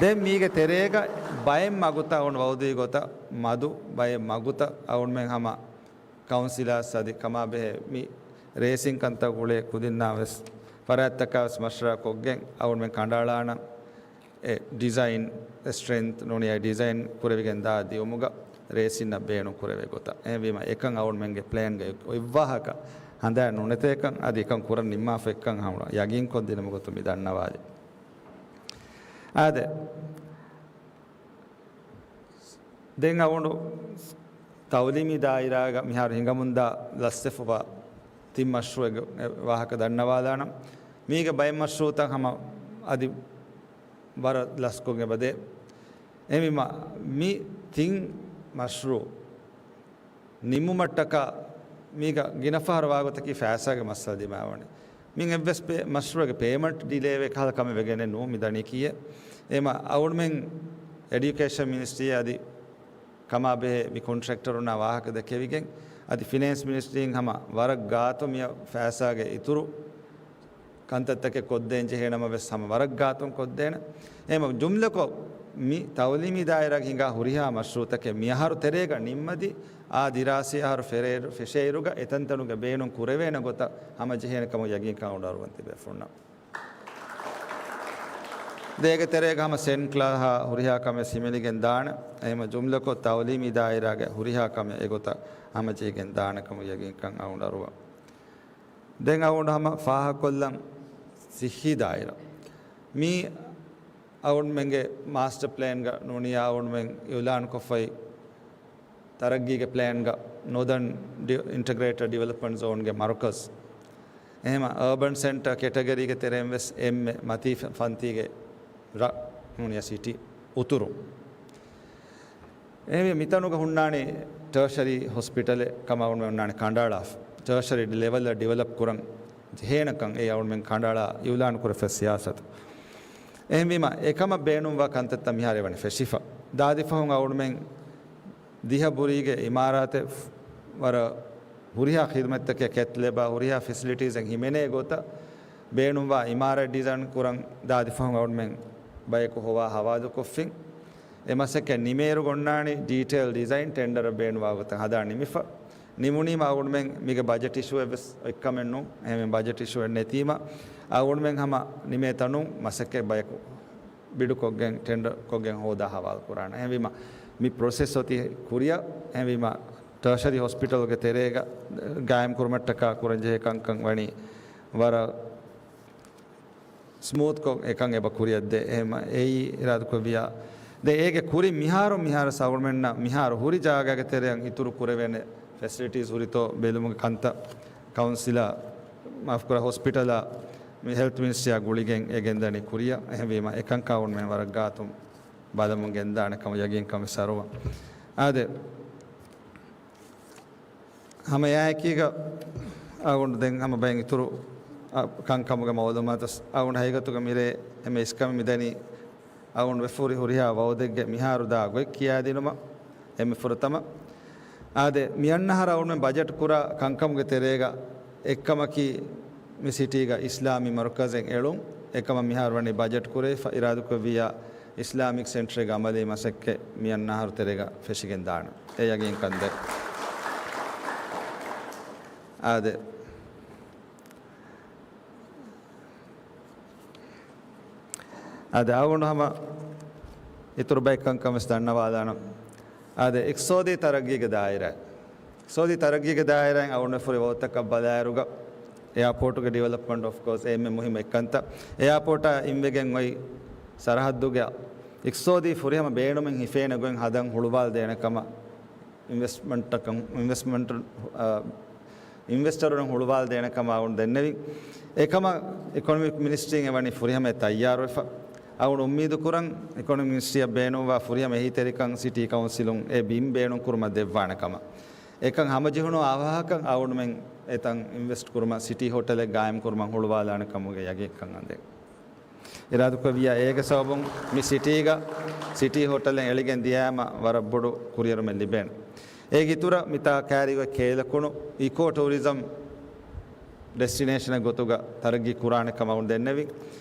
ދެން މީގެ ތެރޭގަ ބައެއް މަގުތައް އަޅުގަނޑު ވައުދުވީ ގޮތަށް މަދު ބައެއް މަގުތައް އަޅުގަނޑުމެން ހަމަ ކައުންސިލާސް އަދި ކަމާބެހޭ މި ރޭސިން ކަންތައް ގުޅޭ ކުދިންނާ ވެސް ފަރާތްތަކާ ވެސް މަޝްވަރާ ކޮށްގެން އަޅުގަނޑުމެން ކަނޑައަޅާނަން. އެ ޑިޒައިން، އެ ސްޓްރެންތް ނޫނީ އެ ޑިޒައިން ކުރެވިގެން ދާ ދިއުމުގަ ރޭސިންއަށް ބޭނުން ކުރެވޭ ގޮތަށް. އެހެންވީމަ އެކަން އަޅުގަނޑުމެންގެ ޕްލޭންގަ އޮތް ވާހަކަ ހަނދާން ނުނެތޭކަން އަދި އެކަން ކުރަން ނިންމާފަ އެއްކަން ހަމަ ޔަގީންކޮށްދިނުމުގެ ގޮތުން މި ދަންނަވާލި. އާދެ. ދެން އަޅުގަނޑު ތައުލީމީ ދާއިރާގަ މިހާރު ހިނގަމުންދާ ލަސްވެފަވާ ތިން މަޝްރޫޢެއްގެ ވާހަކަ ދަންނަވާލާނަން. މީގެ ބައެއް މަޝްރޫޢުތައް ހަމަ އަދި ވަރަށް ލަސްކޮށް އެބަދޭ. އެހެންވީމަ މި ތިން މަޝްރޫޢު ނިމުމަށްޓަކާ މީގަ ގިނަ ފަހަރު ވާގޮތަކީ ފައިސާގެ މައްސަލަ ދިމާވަނީ. މިން އެއްވެސް ޕޭ-، މަޝްރޫޢެއްގެ ޕޭމަންޓް ޑިލޭވެ ކަހަލަ ކަމެއް ވެގެނެއް ނޫން މި ދަނީ ކީއެއް. އެހެންވީމަ އަޅުގަނޑުމެން އެޑިއުކޭޝަން މިނިސްޓްރީއާ އަދި ކަމާބެހޭ މި ކޮންޓްރެކްޓަރުންނާ ވާހަކަ ދެކެވިގެން އަދި ފިނޭންސް މިނިސްޓްރީން ހަމަ ވަރަށް ގާތު މި ފައިސާގެ އިތުރު ކަންތައްތަކެއް ކޮށްދޭން ޖެހޭނަމަ ވެސް ހަމަ ވަރަށް ގާތުން ކޮށްދޭނެ. އެހެންވީމަ ޖުމްލަކޮށް މި ތައުލީމީ ދާއިރާގަ ހިނގާ ހުރިހާ މަޝްރޫޢުތަކެއް މިއަހަރު ތެރޭގަ ނިންމަދީ އާ ދިރާސީ އަހަރު ފެށޭއިރު-، ފެށޭއިރުގަ އެތަންތަނުގަ ބޭނުން ކުރެވޭނެ ގޮތަށް ހަމަޖެހޭނެ ކަމަށް ޔަގީންކަން އަޅުގަނޑު އަރުވަން ތިބޭފުޅުންނަށް. ދޭގެ ތެރޭގަ ހަމަ ސެންކްލާހާ ހުރިހާ ކަމެއް ހިމެނިގެން ދާނެ. އެހެންވީމަ ޖުމްލަކޮށް ތައުލީމީ ދާއިރާގެ ހުރިހާ ކަމެއް އެގޮތަށް ހަމަޖެހިގެން ދާނެ ކަމަށް ޔަގީންކަން އަޅުގަނޑު އަރުވަން. ދެން އަޅުގަނޑު ހަމަ ފާހަގަކޮށްލަން ސިއްހީ ދާއިރާ. މީ އަޅުގަނޑުމެންގެ މާސްޓަ ޕްލޭންގަ ނޫނީ އަޅުގަނޑުމެން އިއުލާންކޮށްފައި ތަރައްގީގެ ޕްލޭންގަ ނޯދަން ޑި-، އިންޓަގްރޭޓަޑް ޑިވެލޮޕްމަންޓް ޒޯންގެ މަރުކަޒް. އެހެމަ އަރބަން ސެންޓަރ ކެޓަގަރީގެ ތެރެއިން ވެސް އެންމެ މަތީ ފަ-، ފަންތީގެ ރަށް ނޫނިޔާ ސިޓީ އުތުރު. އެހެންވީމަ މިތަނުގަ ހުންނާނީ ޓާޝަރީ ހޮސްޕިޓަލެއް ކަމަށް އަޅުގަނޑުމެން ހުންނާނީ ކަނޑައަޅާފަ. ޓާޝަރީ ލެވެލްއަށް ޑިވެލޮޕް ކުރަން ޖެހޭނެކަން އެ އަޅުގަނޑުމެން ކަނޑައަޅާ އިއުލާން ކުރެފަ ސިޔާސަތު. އެހެންވީމަ އެކަމަށް ބޭނުންވާ ކަންތައްތައް މިހާރު އެވަނީ ފެށިފަ. ދާދިފަހުން އަޅުގަނޑުމެން ދިހަ ބުރީގެ އިމާރާތެއް ވަރަށް ހުރިހާ ޚިދުމަތްތަކެއް ކެތް ލެބާ ހުރިހާ ފެސިލިޓީސްއެއް ހިމެނޭ ގޮތަށް ބޭނުންވާ އިމާރާތް ޑިޒައިން ކުރަން ދާދިފަހުން އަޅުގަނޑުމެން ބަޔަކު ހޮވާ ހަވާލުކޮށްފިން. އެ މަސައްކަތް ނިމޭއިރު އޮންނާނީ ޑީޓެއިލް ޑިޒައިން ޓެންޑަރ ބޭނުންވާ ގޮތަށް ހަދާ ނިމިފަ. ނިމުނީމަ އަޅުގަނޑުމެން މީގެ ބަޖެޓް އިޝޫއެއް ވެސް އޮތްކަމެއް ނޫން. އެހެން ބަޖެޓް އިޝޫއެއް ނެތީމަ އަޅުގަނޑުމެން ހަމަ ނިމޭ ތަނުން މަސައްކަތް ބަޔަކު ބިޑުކޮށްގެން ޓެންޑަރ ކޮށްގެން ހޯދާ ހަވާލު ކުރާނެ. އެހެންވީމަ މި ޕްރޮސެސް އޮތީ ކުރިއަށް. އެހެންވީމަ ޓާޝަރީ ހޮސްޕިޓަލްގެ ތެރޭގަ ގާއިމް ކުރުމަށްޓަކާ ކުރަންޖެހޭ ކަންކަން ވަނީ ވަރަށް ސްމޫތްކޮށް އެކަން އެބަ ކުރިއަށްދޭ. އެހެން އެއީ އިރާދަކުރެއްވިޔާ. ދެ އޭގެ ކުރިން މިހާރު މިހާރު ސަވަރމެންނަށް މިހާރު ހުރި ޖާގަގެ ތެރެއަށް އިތުރު ކުރެވޭނެ ފެސިލިޓީސް ހުރިތޯ ބެލުމުގެ ކަންތައް ކައުންސިލާ، މާފުކުރާ، ހޮސްޕިޓަލާ މި ހެލްތު މިނިސްޓްރީއާ ގުޅިގެން އެ ގެންދަނީ ކުރިއަށް. އެހެންވީމަ އެކަންކާ އަޅުގަނޑުމެން ވަރަށް ގާތުން ބަލަމުން ގެންދާނެ ކަމަށް ޔަގީންކަން ވެސް އަރުވަން. އާދެ، ހަމަ އެއާއެކީގަ އަޅުގަނޑު ދެން ހަމަ ބައެއް އިތުރު، އަ، ކަންކަމުގެ މައުލޫމާތު އަޅުގަނޑު ހަގީގަތުގަ މިރޭ އެންމެ އިސްކަމެއް މިދަނީ އަޅުގަނޑު ވެފަ ހުރި ހުރިހާ ވައުދެއްގެ މިހާރު ދާ ގޮތް ކިޔާދިނުމަށް އެންމެ ފުރަތަމަ. އާދެ، މިއަންނަ އަހަރަށް އަޅުގަނޑުމެން ބަޖެޓް ކުރާ ކަންކަމުގެ ތެރޭގަ އެއްކަމަކީ، މި ސިޓީގަ އިސްލާމީ މަރުކަޒެއް އެޅުން. އެކަމަށް މިހާރު ވަނީ ބަޖެޓް ކުރެވިފަ. އިރާދަކުރެއްވިއްޔާ އިސްލާމިކް ސެންޓަރެއްގެ އަމަލީ މަސައްކަތް މިއަންނަ އަހަރު ތެރޭގަ ފެށިގެން ދާނެ. އެ ޔަގީންކަން ދޭ. އާދެ. އާދެ، އަޅުގަނޑު ހަމަ އިތުރު ބައެއް ކަންކަން ވެސް ދަންނަވާލާނަން. އާދެ، އިޤްތިޞާދީ ތަރައްގީގެ ދާއިރާ. އިޤްތިޞާދީ ތަރައްގީގެ ދާއިރާއިން އަޅުގަނޑު ފުރި ވައުދުތަކަށް ބަލާއިރުގަ، އެއާޕޯޓުގެ ޑިވެލޮޕްމަންޓް އޮފް ކޯސް އެންމެ މުހިއްމު އެއްކަންތައް. އެއާޕޯޓާ އިންވެގެން އޮތް ސަރަހައްދުގެ އިޤްތިޞާދީ ފުރިހަމަ ބޭނުމެއް ހިފޭނެ ގޮތް ހަދަން ހުޅުވާލަދޭނެ ކަމަށް އިންވެސްޓްމަންޓަކަށް، އިންވެސްޓްމަންޓް، އާ، އިންވެސްޓަރުން ހުޅުވާލަދޭނެ ކަމަށް އަޅުގަނޑު ދެންނެވި. އެކަމަށް އިކޮނޮމިކް މިނިސްޓްރީން އެވަނީ ފުރިހަމަ ތައްޔާރުވެފަ. އަޅުގަނޑު އުއްމީދު ކުރަން އިކޮނޮމިކް މިނިސްޓްރީއަށް ބޭނުންވާ ފުރިހަމަ އެހީތެރިކަން ސިޓީ ކައުންސިލުން އެ ބިން ބޭނުން ކުރުމަށް ދެއްވާނެ ކަމަށް. އެކަން ހަމަޖެހުނު އަވަހަކަށް އަޅުގަނޑުމެން އެތަން އިންވެސްޓް ކުރުމަށް، ސިޓީ ހޮޓެލެއް ގާއިމް ކުރުމަށް ހުޅުވާލާނެ ކަމުގެ ޔަގީންކަން އަނދޭ. އިރާދަކުރެއްވިއްޔާ އޭގެ ސަބަބުން މި ސިޓީގަ ސިޓީ ހޮޓަލެއް އެޅިގެން ދިޔައިމަ ވަރަށް ބޮޑު ކުރިއެރުމެއް ލިބޭނެ. އޭގެ އިތުރަށް މިތާ ކައިރިގޮތް ކޭލަކުނު އިކޯ ޓޫރިޒަމް ޑެސްޓިނޭޝަނެއް ގޮތުގަ ތަރައްގީ ކުރާނެ ކަމަށް އަޅުގަނޑު ދެންނެވި.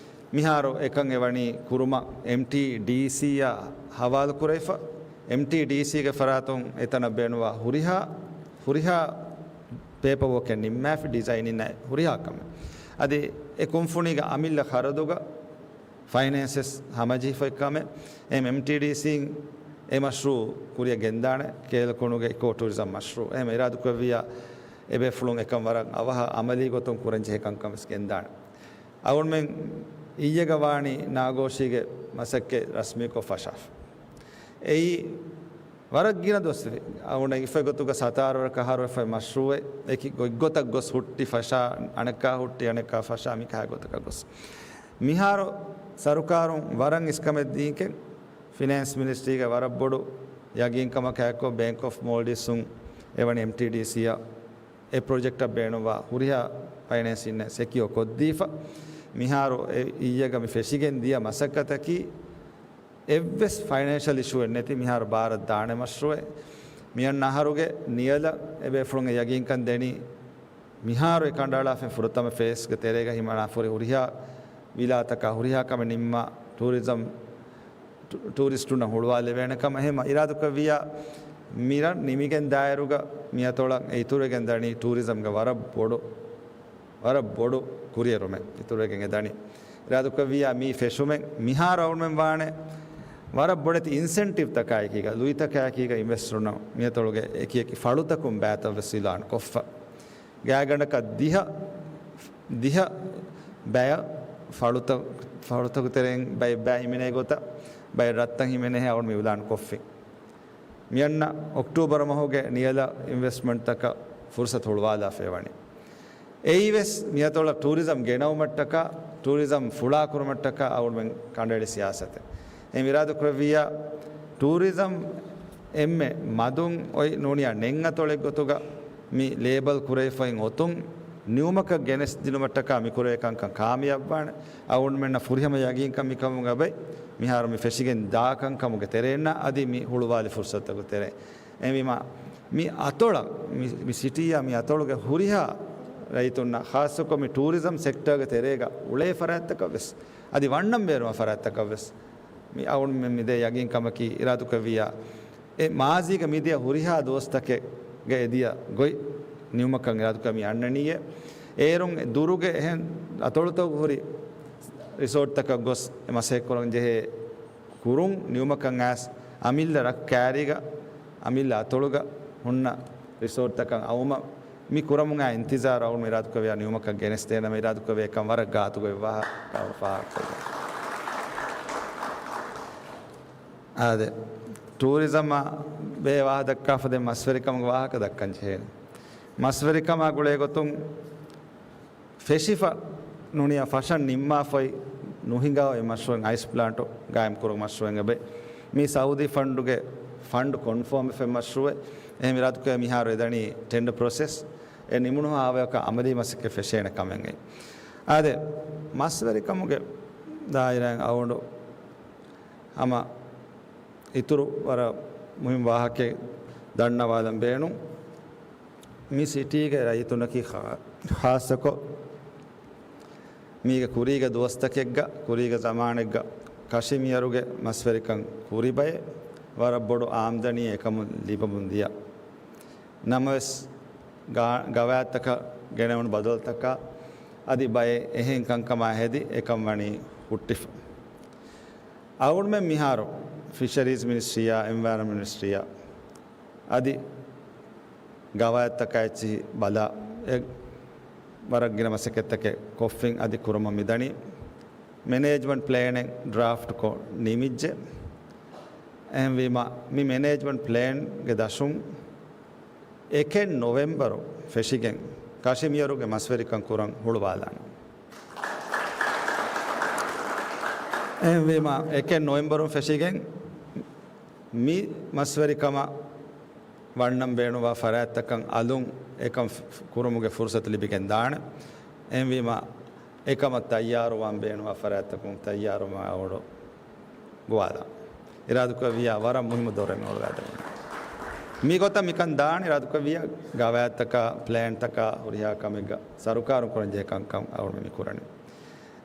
މިހާރު އެކަން އެވަނީ ކުރުމަށް އެމްޓީޑީސީއާ ހަވާލު ކުރެވިފަ. އެމްޓީޑީސީގެ ފަރާތުން އެތަނަށް ބޭނުންވާ ހުރިހާ، ހުރިހާ ޕޭޕަވޯކެއް ނިންމާފި، ޑިޒައިނިން އައި ހުރިހާ ކަމެއް. އަދި އެ ކުންފުނީގެ އަމިއްލަ ޚަރަދުގަ ފައިނޭންސް ހަމަޖެހިފައި ކަމެއް. އެމްޓީޑީސީން އެ މަޝްރޫއު ކުރިއަށް ގެންދާނެ، ކޭލަކުނުގެ އިކޯ ޓޫރިޒަމް މަޝްރޫއު. އެހެން އިރާދަކުރެއްވިއްޔާ އެބޭފުޅުން އެކަން ވަރަށް އަވަހަށް އަމަލީ ގޮތުން ކުރަންޖެހޭ ކަންކަން ވެސް ގެންދާނެ. އަޅުގަނޑުމެން އިއްޔެގަ ވާނީ ނާގޯޝީގެ މަސައްކަތް ރަސްމީކޮށް ފަށާފަ. އެއީ ވަރަށް ގިނަ ދުވަސް ވެ. އަޅުގަނޑަށް އިފަ ގޮތުގަ ސަތާރަ ވަރަކަށް އަހަރު ވެފައި މަޝްރޫއެއް އެކި ގޮތްގޮތަށް ގޮސް ހުއްޓި ފަށާ، އަނެއްކާ ހުއްޓި، އަނެއްކާ ފަށާ، މިކަހަލަ ގޮތަކަށް ގޮސް. މިހާރު ސަރުކާރުން ވަރަށް އިސްކަމެއް ދީކެން، ފިނޭންސް މިނިސްޓްރީގެ ވަރަށް ބޮޑު ޔަގީންކަމަކާއެއްކޮށް، ބޭންކް އޮފް މޯލްޑިވްސުން އެވަނީ އެމްޓީޑީސީއަށް އެ ޕްރޮޖެކްޓަށް ބޭނުންވާ ހުރިހާ ފައިނޭންސިން ސެކިއޯ ކޮށްދީފަ. މިހާރު އެ އިއްޔެގަ މި ފެށިގެން ދިޔަ މަސައްކަތަކީ، އެއްވެސް ފައިނޭންޝަލް އިޝޫއެއް ނެތި މިހާރު ބާރަށް ދާނެ މަޝްރޫއެއް. މިއަންނަ އަހަރުގެ ނިޔަލަށް އެބޭފުޅުން އެ ޔަގީންކަން ދެނީ، މިހާރު އެ ކަނޑައަޅާފައި ފުރަތަމަ ފޭސްގެ ތެރޭގަ ހިމަނާފަ ހުރި ހުރިހާ ވިލާތަކާ ހުރިހާ ކަމެއް ނިންމާ ޓޫރިޒަމް، ޓު-، ޓޫރިސްޓުންނަށް ހުޅުވާލެވޭނެ ކަމަށް. އެހެން އިރާދަކުރެއްވިއްޔާ މިރަށް ނިމިގެން ދާއިރުގަ މިއަތޮޅަށް އެ އިތުރުވެގެން ދަނީ ޓޫރިޒަމްގެ ވަރަށް ބޮޑު، ވަރަށް ބޮޑު ކުރިއެރުމެއް އިތުރުވެގެން އެ ދަނީ. އިރާދަކުރެއްވިއްޔާ މި ފެށުމެއް މިހާރު އަޅުގަނޑުމެން ވާނެ ވަރަށް ބޮޑެތި އިންސެންޓިވްތަކާއެކީގަ، ލުއިތަކާއެކީގަ އިންވެސްޓަރުންނަށް މިއަތޮޅުގެ އެކި އެކި ފަޅުތަކުން ބައިތައް ވެސް އިލާން ކޮށްފަ. ގާތްގަނޑަކަށް ދިހަ، ދިހަ ބައި ފަޅުތަ-، ފަޅުތަކު ތެރެއިން ބައި، ބައި ހިމެނޭ ގޮތަށް، ބައި ރަށްތައް ހިމެނޭހެން އަޅުގަނޑު މި އިލާން ކޮށްފި. މިއަންނަ އޮކްޓޫބަރު މަހުގެ ނިޔަލަށް އިންވެސްޓްމަންޓްތަކަށް ފުރުސަތު ހުޅުވާލާފައި ވަނީ. އެއީވެސް މިއަތޮޅަށް ޓޫރިޒަމް ގެނައުމަށްޓަކާ، ޓޫރިޒަމް ފުޅާކުރުމަށްޓަކާ އަޅުމެން ކަނޑައެޅި ސިޔާސަތެއް. އެ އިރާދަކުރެއްވިއްޔާ، ޓޫރިޒަމް އެންމެ މަދުން އޮތް ނޫނިޔާ ނެތް އަތޮޅެއް ގޮތުގަ މި ލޭބަލް ކުރެވިފައި އޮތުން ނިއުމަކަށް ގެނެސްދިނުމަށްޓަކާ މި ކުރެވޭ ކަންކަން ކާމިޔާބުވާނެ. އަޅުގަނޑުމެންނަށް ފުރިހަމަ ޔަގީންކަން މިކަމުގަ ބައި މިހާރު މި ފެށިގެން ދާ ކަންކަމުގެ ތެރެއިންނާ އަދި މި ހުޅުވާލި ފުރުސަތުތަކުގެ ތެރެއިން. އެހެންވީމާ، މި އަތޮޅަށް، މި، މި ސިޓީއާ މި އަތޮޅުގެ ހުރިހާ ރައްޔިތުންނަށް، ޚާއްޞަކޮށް މި ޓޫރިޒަމް ސެކްޓަރގެ ތެރޭގަ އުޅޭ ފަރާތްތަކަށް ވެސް، އަދި ވަންނަން ބޭނުންވާ ފަރާތްތަކަށް ވެސް، މި އަޅުގަނޑުމެން މި ދޭ ޔަގީންކަމަކީ އިރާދަކުރެއްވިއްޔާ، އެ މާޒީގަ މިދިޔަ ހުރިހާ ދުވަސްތަކެއްގަ އެދިޔަ ގޮތް ނިމުމަކަށް އިރާދަކުރަމީ އަންނަނީއޭ. އޭރުން ދުރުގެ އެހެން އަތޮޅުތަކުގަ ހުރި ރިސޯޓްތަކަށް ގޮސް އެ މަސައްކަތްކުރަން ޖެހޭ ކުރުން ނިމުމަކަށް އައިސް، އަމިއްލަ ރަށް ކައިރީގަ، އަމިއްލަ އަތޮޅުގަ ހުންނަ ރިސޯޓްތަކަށް އައުމަށް މި ކުރަމުން އާ އިންތިޒާރު އަޅުގަނޑު އިރާދަކުރެއްވިއްޔާ ނިމުމަކަށް ގެނެސްދޭނަމޭ. އިރާދަކުރެއްވިއްޔާ އެކަން ވަރަށް ގާތުގައި ވާހަކަ ފާހަގަކޮށްލަން. އާދެ، ޓޫރިޒަމާ ބެހޭ ވާހަކަ ދައްކާފަ ދެން މަސްވެރިކަމުގެ ވާހަކަ ދައްކަން ޖެހޭނެ. މަސްވެރިކަމާ ގުޅޭ ގޮތުން ފެށިފަ ނޫނިޔާ ފަށަން ނިންމާފައި ނުހިނގާ އެއް މަޝްރޫއެއް، އައިސް ޕްލާންޓު ގާއިމް ކުރުމުގެ މަޝްރޫއެއް އެބައި. މީ ސައުދީ ފަންޑުގެ ފަންޑް ކޮންފާމް ވެފައި މަޝްރޫއެއް. އެހެން އިރާދަކުރެއްވިއްޔާ މިހާރު އެދަނީ ޓެންޑަ ޕްރޮސެސް. އެ ނިމުނުހާ އާވަޔަކަށް އަމަލީ މަސައްކަތް ފެށޭނެ ކަމެއް އެއީ. އާދެ، މަސްވެރިކަމުގެ ދާއިރާއިން އަޅުގަނޑު ހަމަ އިތުރު ވަރަށް މުހިންމު ވާހަކައެއް ދަންނަވާލަން ބޭނުން. މި ސިޓީގެ ރައްޔިތުންނަކީ ޚާ-، ޚާއްޞަކޮށް، މީގެ ކުރީގެ ދުވަސްތަކެއްގަ، ކުރީގެ ޒަމާނެއްގަ ކަށިމިޔަރުގެ މަސްވެރިކަން ކުރި ބައެއް، ވަރަށް ބޮޑު އާމްދަނީއެއް އެކަމުން ލިބެމުން ދިޔަ. ނަމަވެސް، ގާ-، ގަވާއިދުތަކަށް ގެނެވުނު ބަދަލުތަކާ އަދި ބައެއް އެހެން ކަންކަމާ ހެދި އެކަން ވަނީ ހުއްޓިފަ. އަޅުގަނޑުމެން މިހާރު ފިޝަރީޒް މިނިސްޓްރީއާ، އެންވަޔަރަންމަންޓް މިނިސްޓްރީއާ އަދި ގަވާއިދުތަކާ އެއްޗިހި ބަލާ، އެ ވަރަށް ގިނަ މަސައްކަތްތަކެއް ކޮށްފިން އަދި ކުރަމުން މިދަނީ. މެނޭޖްމަންޓް ޕްލޭނެއް ޑްރާފްޓްކޮށް ނިމިއްޖެ. އެހެންވީމަ، މި މެނޭޖްމަންޓް ޕްލޭންގެ ދަށުން އެކެއް ނޮވެމްބަރު ފެށިގެން ކަށިމިޔަރުގެ މަސްވެރިކަން ކުރަން ހުޅުވާލާނެ. އެހެންވީމަ، އެކެއް ނޮވެމްބަރުން ފެށިގެން މި މަސްވެރިކަމަށް ވަންނަން ބޭނުންވާ ފަރާތްތަކަށް އަލުން އެކަން ފް-، ކުރުމުގެ ފުރުސަތު ލިބިގެން ދާނެ. އެހެންވީމަ، އެކަމަށް ތައްޔާރުވާން ބޭނުންވާ ފަރާތްތަކުން ތައްޔާރުވާ އަޅުގަނޑު ގޮވާލާން. އިރާދަކުރެއްވިއްޔާ ވަރަށް މުހިއްމު ދޮރެއް އަޅުގަނޑު. މިގޮތަށް މިކަން ދާން އިރާދަކުރެއްވިއްޔާ ގަވާއިދުތަކާ، ޕްލޭންތަކާ، ހުރިހާ ކަމެއްގަ ސަރުކާރުން ކުރަންޖެހޭ ކަންކަން އަޅުގަނޑު މި ކުރަނީ.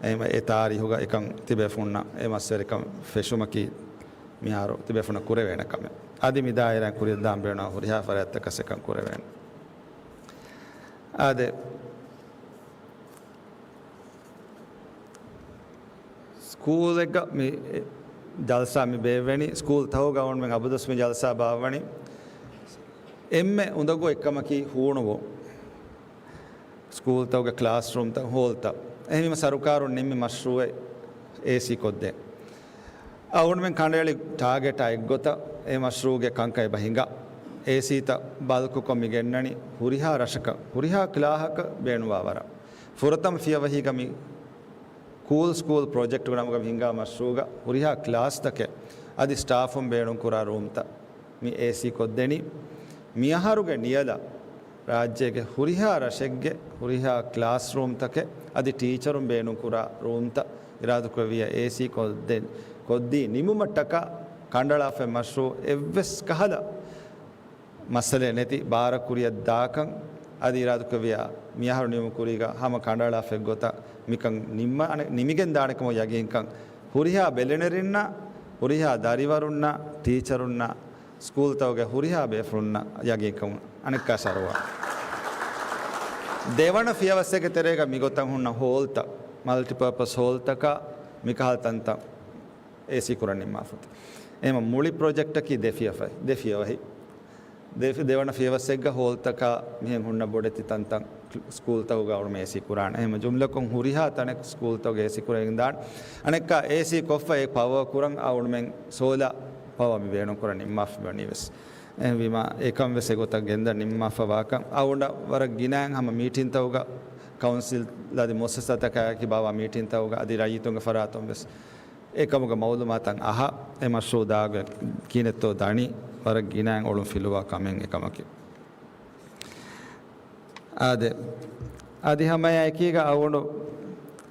އެހެންވެ، އެ ތާރީހުގަ އެކަން ތިބޭފުޅުންނަށް އެ މަސްވެރިކަން ފެށުމަކީ މިހާރު ތިބޭފުޅުންނަށް ކުރެވޭނެ ކަމެއް. އަދި މި ދާއިރާއިން ކުރިއަށްދާން ބޭނުން ހުރިހާ ފަރާތްތަކަށް އެކަން ކުރެވޭނެ. އާދެ، ސްކޫލެއްގަ މި ޖަލްސާ މި ބޭއްވެނީ، ސްކޫލްތަކުގަ އަޅުގަނޑުމެން އަބަދުވެސް މި ޖަލްސާ ބާއްވަނީ. އެންމެ އުނދަގޫ އެއްކަމަކީ ހޫނުވުން. ސްކޫލްތަކުގެ ކްލާސްރޫމްތައް، ހޯލްތައް. އެހެންވީމަ ސަރުކާރުން ނިންމި މަޝްރޫއެއް އޭސީ ކޮށްދޭން. އަޅުގަނޑުމެން ކަނޑައެޅި ޓާގެޓާ އެއްގޮތަށް އެ މަޝްރޫއުގެ ކަންކަން އެބަ ހިނގާ. އޭސީތައް ބަލްކުކޮށް މި ގެންނަނީ ހުރިހާ ރަށަކަށް، ހުރިހާ ކްލާހަކަށް ބޭނުންވާ ވަރަށް. ފުރަތަމަ ފިޔަވަހީގަ މި ކޫލް ސްކޫލް ޕްރޮޖެކްޓުގެ ނަމުގަ މި ހިނގާ މަޝްރޫއުގަ ހުރިހާ ކްލާސްތަކެއް އަދި ސްޓާފުން ބޭނުންކުރާ ރޫމްތައް މި އޭސީ ކޮށްދެނީ. މިއަހަރުގެ ނިޔަލަށް ރާއްޖޭގެ ހުރިހާ ރަށެއްގެ ހުރިހާ ކްލާސްރޫމްތަކެއް އަދި ޓީޗަރުން ބޭނުންކުރާ ރޫމްތައް އިރާދަކުރެއްވިއްޔާ އޭސީ ކޮށްދޭ-، ކޮށްދީ ނިމުމަށްޓަކާ ކަނޑައަޅާފައި މަޝްރޫއު އެއްވެސް ކަހަލަ މައްސަލައެއް ނެތި ބާރަށް ކުރިއަށް ދާކަން އަދި އިރާދަކުރެއްވިއްޔާ މިއަހަރު ނިމުމުގެ ކުރީގަ ހަމަ ކަނޑައަޅާފައި އެއްގޮތަށް މިކަން ނިންމާނެ-، ނިމިގެން ދާނެ ކަމަށް ޔަގީންކަން ހުރިހާ ބެލެނިއަރުންނާ، ހުރިހާ ދަރިވަރުންނާ، ޓީޗަރުންނާ، ސްކޫލްތަކުގެ ހުރިހާ ބޭފުޅުންނަށް ޔަގީންކަމުން އަނެއްކާ ޝަރުވާ. ދެވަނަ ފިޔަވައްސެއްގެ ތެރޭގަ މިގޮތަށް ހުންނަ ހޯލްތައް، މަލްޓިޕާޕަސް ހޯލްތަކާ މިކަހަލަ ތަންތަން އޭސީ ކުރަން ނިންމާފަތި. އެހެންވީމަ މުޅި ޕްރޮޖެކްޓަކީ ދެ ފިޔަފައި، ދެ ފިޔަވަހި. ދެ-، ދެވަނަ ފިޔަވައްސެއްގަ ހޯލްތަކާ މިހެން ހުންނަ ބޮޑެތި ތަންތަން ސްކޫލްތަކުގަ އަޅުމެން އޭސީ ކުރާނެ. އެހެންވީމަ ޖުމްލަކޮށް ހުރިހާ ތަނެއް ސްކޫލްތަކުގަ އޭސީ ކުރެވިގެން ދާނެ. އަނެއްކާ އޭސީ ކޮށްފަ އެ ޕަވަރ ކުރަން އަޅުމެން ސޯލާ ޕަވަރ މި ބޭނުން ކުރަން ނިންމާފަ ވަނީ ވެސް. އެހެންވީމާ، އެކަން ވެސް އެގޮތަށް ގެންދަން ނިންމާފަ ވާކަން އަޅުގަނޑަށް ވަރަށް ގިނައިން ހަމަ މީޓިންތަކުގަ ކައުންސިލް އަދި މުއައްސަސާތަކާއެކީ ބާވާ މީޓިންތަކުގަ އަދި ރައްޔިތުންގެ ފަރާތުން ވެސް އެކަމުގެ މައުލޫމާތަށް އަހާ، އެ މަޝްރޫއު ދާގޮތް ކިހިނެއްތޯ ދަނީ، ވަރަށް ގިނައިން އޮޅުން ފިލުވާ ކަމެއް އެކަމަކީ. އާދެ، އަދި ހަމައެއާ އެކީގަ އަޅުގަނޑު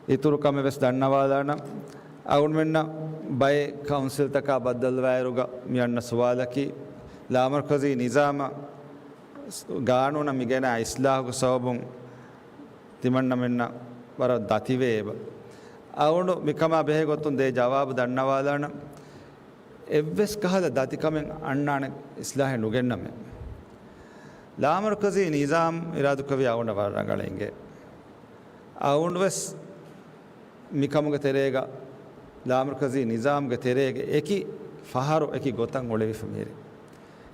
އިތުރު ކަމެއް ވެސް ދަންނަވާލާނަން. އަޅުގަނޑުމެންނަށް ބައެއް ކައުންސިލްތަކާ ބައްދަލުވާއިރުގަ މި އަންނަ ސުވާލަކީ، ލާމަރުކަޒީ ނިޒާމަށް ގާނޫނަށް މިގެނައި އިސްލާހުގެ ސަބަބުން ތިމަންނަމެންނަށް ވަރަށް ދަތިވެއެބަ. އަޅުގަނޑު މިކަމާ ބެހޭ ގޮތުން ދޭ ޖަވާބު ދަންނަވާލާނަން. އެއްވެސް ކަހަލަ ދަތިކަމެއް އަންނާނެ އިސްލާހެއް ނުގެންނަމޭ. ލާމަރުކަޒީ ނިޒާމް އިރާދަކުރެއްވި އަޅުގަނޑަށް ވަރަށް ރަނގަޅަށް އިނގޭ. އަޅުގަނޑު ވެސް މިކަމުގެ ތެރޭގަ، ލާމަރުކަޒީ ނިޒާމްގެ ތެރޭގަ އެކި ފަހަރު އެކި ގޮތަށް އުޅެވިފަ މިހިރީ.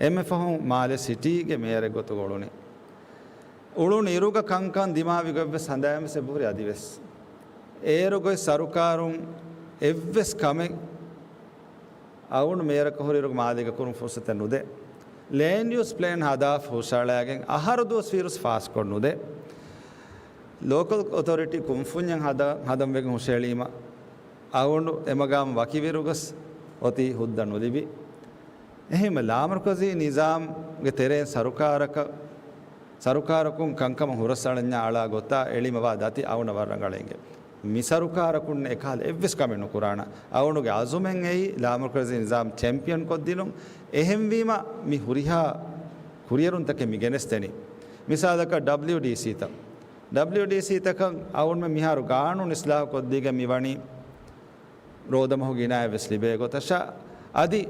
އެންމެ ފަހުން މާލެ ސިޓީގެ މޭޔަރެއް ގޮތުގަ އުޅުނީ. އުޅުނު އިރުގަ ކަންކަން ދިމާވި ގޮތްވެސް ހަނދާންވެސް އެބަހުރި އަދިވެސް. އޭރު ގޮތް ސަރުކާރުން އެއްވެސް ކަމެއް އަޅުގަނޑު މޭޔަރަކަށް ހުރި އިރުގަ މާލޭގަ ކުރުން ފުރުސަތެއް ނުދޭ. ލޭންޑް ޔޫސް ޕްލޭން ހަދާފަ ހުށައަޅާގެން އަހަރު ދުވަސް ވީއިރުސް ފާސްކޮށް ނުދޭ. ލޯކަލް އޮތޯރިޓީ ކުންފުންޏެއް ހަދަ-، ހަދަން ވެގެން ހުށައެޅީމަ އަޅުގަނޑު އެމަގާމު ވަކިވިއިރުގަސް އޮތީ ހުއްދަ ނުލިބި. އެހެންވެ ލާމަރުކަޒީ ނިޒާމްގެ ތެރެއިން ސަރުކާރަކަށް، ސަރުކާރަކުން ކަންކަމަށް ހުރަސްއަޅަންޏާ އަޅާ ގޮތާ އެޅީމަ ވާ ދަތި އަޅުގަނޑަށް ވަރަށް ރަނގަޅަށް އިނގޭ. މި ސަރުކާރަކުން އެކަހަލަ އެއްވެސް ކަމެއް ނުކުރާނަ. އަޅުގަނޑުގެ އަޒުމެއް އެއީ ލާމަރުކަޒީ ނިޒާމް ޗެމްޕިއަން ކޮށްދިނުން. އެހެންވީމަ މި ހުރިހާ ކުރިއެރުންތަކެއް މި ގެނެސްދެނީ. މިސާލަކަށް ޑަބްލިޔުޑީސީތައް. ޑަބްލިޔުޑީސީތަކަށް އަޅުގަނޑުމެން މިހާރު ގާނޫނު އިސްލާހު ކޮށްދީގެން މި ވަނީ ރޯދަމަހު ގިނައެއް ވެސް ލިބޭ ގޮތަށާ، އަދި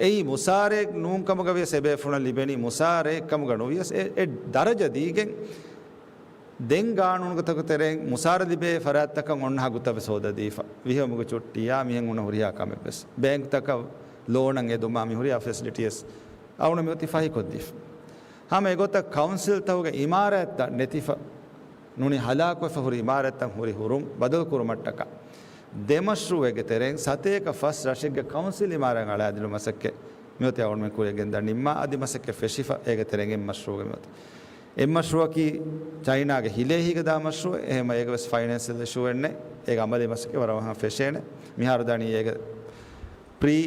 އެއީ މުސާރައެއް ނޫން ކަމުގަ ވިޔަސް އެބޭފުޅަށް ލިބެނީ މުސާރައެއް ކަމުގަ ނުވިޔަސް އެ، އެ ދަރަޖަ ދީގެން ދެން ގާނޫނުގެ ތަކު ތެރެއިން މުސާރަ ލިބޭ ފަރާތްތަކަށް އޮންނަ ހަގުތައް ވެސް ހޯދަދީފަ. ވިހިވަމުގެ ޗުއްޓީއާ މިހެން ހުންނަ ހުރިހާ ކަމެއް ވެސް. ބޭންކްތަކަށް ލޯނަށް އެދުމާ މި ހުރިހާ ފެސިލިޓީސް އަޅުގަނޑު މިއޮތީ ފަހިކޮށްދީފަ. ހަމަ އެގޮތަށް ކައުންސިލްތަކުގެ އިމާރާތްތައް ނެތިފަ ނޫނީ ހަލާކުވެފަ ހުރި އިމާރާތްތައް ހުރި ހުރުން ބަދަލުކުރުމަށްޓަކާ ދެ މަޝްރޫއެއްގެ ތެރެއިން ސަތޭކަ ފަސް ރަށެއްގެ ކައުންސިލް އިމާރާތް އަޅާދިނުމަށް މަސައްކަތް މިއޮތީ އަޅުގަނޑުމެން ކުރިއަށް ގެންދާ ނިންމާ އަދި މަސައްކަތް ފެށިފަ އޭގެ ތެރެއިން އެއް މަޝްރޫއެއް މިއޮތީ. އެއް މަޝްރޫއަކީ ޗައިނާގެ ހިލޭ ހީގަ ދާ މަޝްރޫއެއް. އެހެންމަ އޭގަ ވެސް ފައިނޭންސިއަލް އިޝޫއެއް ނެތް. އޭގަ އަމަލީ މަސައްކަތް ވަރަށް ފަހަށް ފެށޭނެ. މިހާރު ދަނީ އޭގެ ޕްރީ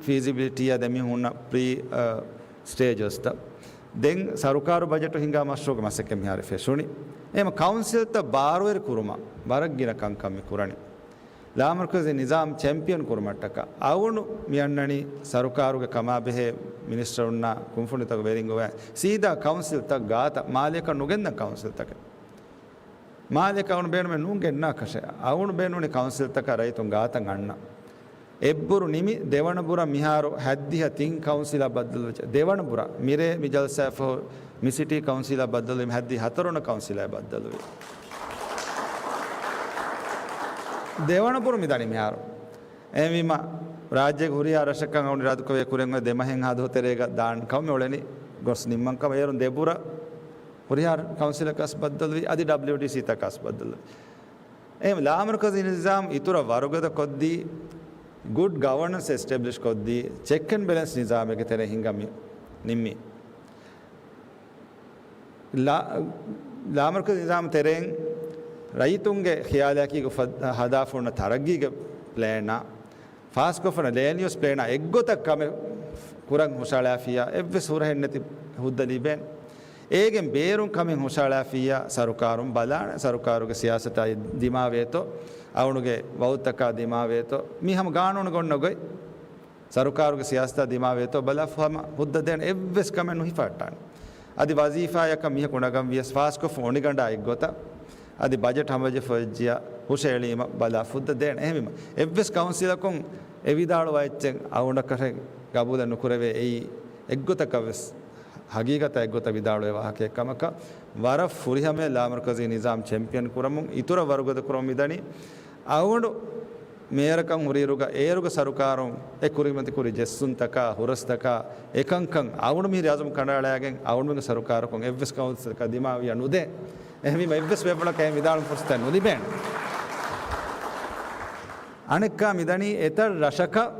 ފީޒިބިލިޓީއާ ދެމި ހުންނަ ޕްރީ، އަ، ސްޓޭޖަސްތައް. ދެން ސަރުކާރު ބަޖެޓު ހިންގާ މަޝްރޫގެ މަސައްކަތް މިހާރު ފެށުނީ. އެހެންމަ ކައުންސިލްތައް ބާރުވެރި ކުރުމަށް ވަރަށް ގިނަ ކަންކަން މި ކުރަނީ. ލާމަރުކަޒީ ނިޒާމް ޗެމްޕިއަން ކުރުމަށްޓަކާ އަޅުގަނޑު މި އަންނަނީ ސަރުކާރުގެ ކަމާބެހޭ މިނިސްޓަރުންނާ ކުންފުނިތަކުގެ ވެރިން ގޮވައި ސީދާ ކައުންސިލްތައް ގާތަށް މާލޭކަށް ނުގެންދަން ކައުންސިލްތަކެއް. މާލޭކަށް އަޅުގަނޑު ބޭނުމެއް ނޫން ގެންނާކަށެއް. އަޅުގަނޑު ބޭނުނީ ކައުންސިލްތަކަށް ރައްޔިތުން ގާތަށް އަންނަ. އެއްބުރު ނިމި ދެވަނަ ބުރަށް މިހާރު ހައްދިހަ ތިން ކައުންސިލާ ބައްދަލުވެއްޖެ. ދެވަނަ ބުރަށް މިރޭ މި ޖަލްސާއަށްފަހު މި ސިޓީ ކައުންސިލާ ބައްދަލުވީ ހައްދި ހަތަރުވަނަ ކައުންސިލާ ބައްދަލުވީ. ދެވަނަ ބުރު މި ދަނީ މިހާރު. އެހެންވީމަ، ރާއްޖޭގެ ހުރިހާ ރަށަކަށް އަޅުގަނޑު އިރާދަކުރެއްވިޔާ ކުރިއަށް އޮތް ދެ މަހެއްހާ ދުވަހު ތެރޭގަ ދާން ކަމަށް އުޅެނީ ގޮސް ނިންމަން ކަމަށް. އޭރުން ދެ ބުރަށް ހުރިހާ ކައުންސިލަކަށް ބައްދަލުވި، އަދި ޑަބްލިޔުޑީސީތަކަށް ބައްދަލުވި. އެހެން ލާމަރުކަޒީ ނިޒާމް އިތުރަށް ވަރުގަދަ ކޮށްދީ، ގުޑް ގަވަނަންސް އެސްޓެބްލިޝް ކޮށްދީ، ޗެކް އެންޑް ބެލެންސް ނިޒާމެއްގެ ތެރެއިން ހިންގަމި ނިންމީ. ލާ-، ލާމަރުކަޒީ ނިޒާމް ތެރެއިން ރައްޔިތުންގެ ޚިޔާލާއެކީގަ ހަދާފަ ހުންނަ ތަރައްގީގެ ޕްލޭނާ، ފާސްކޮށްފަ ހުންނަ ލޭންޑް ޔޫސް ޕްލޭނާ އެއްގޮތަށް ކަމެއް ކުރަން ހުށައަޅާފިއްޔާ އެއްވެސް ހުރަހެއް ނެތި ހުއްދަ ލިބޭނެ. އޭގެން ބޭރުން ކަމެއް ހުށައަޅާފިއްޔާ ސަރުކާރުން ބަލާނެ، ސަރުކާރުގެ ސިޔާސަތާ ދިމާވޭތޯ، އަޅުގަނޑުގެ ވައުދުތަކާ ދިމާވޭތޯ، މި ހަމަ ގާނޫނުގަ އޮންނަ ގޮތް. ސަރުކާރުގެ ސިޔާސަތާ ދިމާވޭތޯ ބަލާފަ ހަމަ ހުއްދަ ދޭނެ އެއްވެސް ކަމެއް ނުހިފާއްޓާނެ. އަދި ވަޒީފާޔަކަށް މީހަކު ނަގަން ވިޔަސް ފާސްކޮށްފަ އޮނިގަނޑާ އެއްގޮތަށް، އަދި ބަޖެޓް ހަމަޖެހިފަ ވެއްޖިޔާ ހުށައެޅީމަ ބަލާ ފުއްދަ ދޭނެ. އެހެންވީމަ، އެއްވެސް ކައުންސިލަކުން އެ ވިދާޅުވާ އެއްޗެއް އަޅުގަނޑަކަށެއް ގަބޫލެއް ނުކުރެވޭ. އެއީ އެއްގޮތަކަށް ވެސް ހަގީގަތާ އެއްގޮތަށް ވިދާޅުވޭ ވާހަކައެއް ކަމަކަށް، ވަރަށް ފުރިހަމަޔަށް ލާމަރުކަޒީ ނިޒާމް ޗެމްޕިއަން ކުރަމުން އިތުރަށް ވަރުގަދަ ކުރަމުން މިދަނީ. އަޅުގަނޑު މޭޔަރަކަށް ހުރިއިރުގަ އޭރުގެ ސަރުކާރުން އެ ކުރިމަތިކުރި ޖެއްސުންތަކާ، ހުރަސްތަކާ، އެކަންކަން އަޅުގަނޑު މިހިރީ އަޒުމް ކަނޑައަޅައިގެން އަޅުގަނޑުމެންގެ ސަރުކާރަކުން އެއްވެސް ކައުންސިލަކަށް ދިމާވިޔާ ނުދޭ. އެހެންވީމަ އެއްވެސް ބޭފުޅަކަށް އެހެން ވިދާޅުމުގެ ފުރުސަތެއް ނުލިބޭނެ. އަނެއްކާ މިދަނީ އެތައް ރަށަކަށް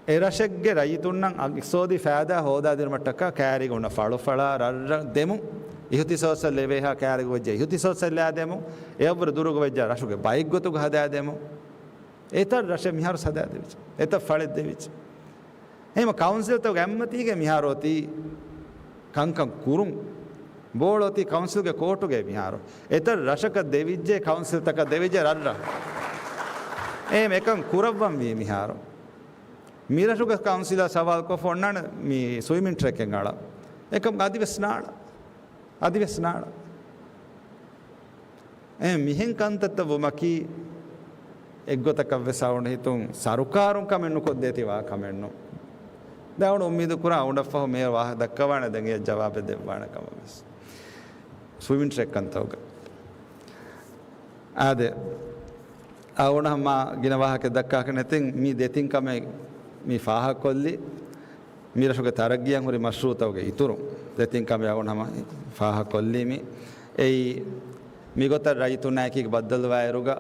އެ ރަށެއްގެ ރައްޔިތުންނަށް އިޤްތިޞާދީ ފައިދާ ހޯދާދިނުމަށްޓަކާ ކައިރީގަ ހުންނަ ފަޅުފަޅާ ރަށްރަށް ދެމުން، އިހުތިސޯސަށް ލެވޭހާ ކައިރީގަ ވެއްޖެ އިހުތިސޯސަށް ލާދެމުން، އެއަށްވުރެ ދުރުގަ ވެއްޖެ ރަށުގެ ބައެއްގޮތުގަ ހަދާދެމުން. އެތައް ރަށެއް މިހާރު ހަދާދެވިއްޖެ. އެތައް ފަޅެއް ދެވިއްޖެ. އެހެން ކައުންސިލްތަކުގެ އެއްމަތީގަ މިހާރު އޮތީ ކަންކަން ކުރުން. ބޯޅަ އޮތީ ކައުންސިލްގެ ކޯޓުގައި މިހާރު. އެތައް ރަށަކަށް ދެވިއްޖެ، ކައުންސިލްތަކަށް ދެވިއްޖެ ރަށްރަށް. އެހެން އެކަން ކުރައްވަންވީ މިހާރު. މިރަށުގެ ކައުންސިލާ ސަވާލުކޮށްފަ އޮންނާނެ މި ސްވިމިން ޓްރެކެއް އަޅަން. އެކަމް އަދިވެސް ނާޅަ. އަދިވެސް ނާޅަ. އެ މިހެން ކަންތައްތައް ވުމަކީ، އެއްގޮތަކަށް ވެސް އަޅުގަނޑު ހިތުން ސަރުކާރުން ކަމެއް ނުކޮށްދޭތީ ވާ ކަމެއް ނޫން. ދެން އަޅުގަނޑު އުއްމީދު ކުރާ އަޅުގަނޑަށްފަހު މި ވާހަކަ ދައްކަވާނެ، ދެން އެއަށް ޖަވާބެއް ދެއްވާނެ ކަމަށް ވެސް. ސްވިމިން ޓްރެކް ކަންތައްގަ. އާދެ. އަޅުގަނޑަށް ހަމަ ގިނަ ވާހަކަ ދައްކާކަށް ނެތިން، މި ދެތިން ކަމެއް މި ފާހަގަކޮށްލި. މިރަށުގެ ތަރައްގީއަށް ހުރި މަޝްރޫޢުތަކުގެ އިތުރުން ދެތިން ކަމެއް އަޅުގަނޑު ހަމަ ފާހަގަކޮށްލީމި. އެއީ، މިގޮތަށް ރައްޔިތުންނާއެކީ ބައްދަލުވާއިރުގަ،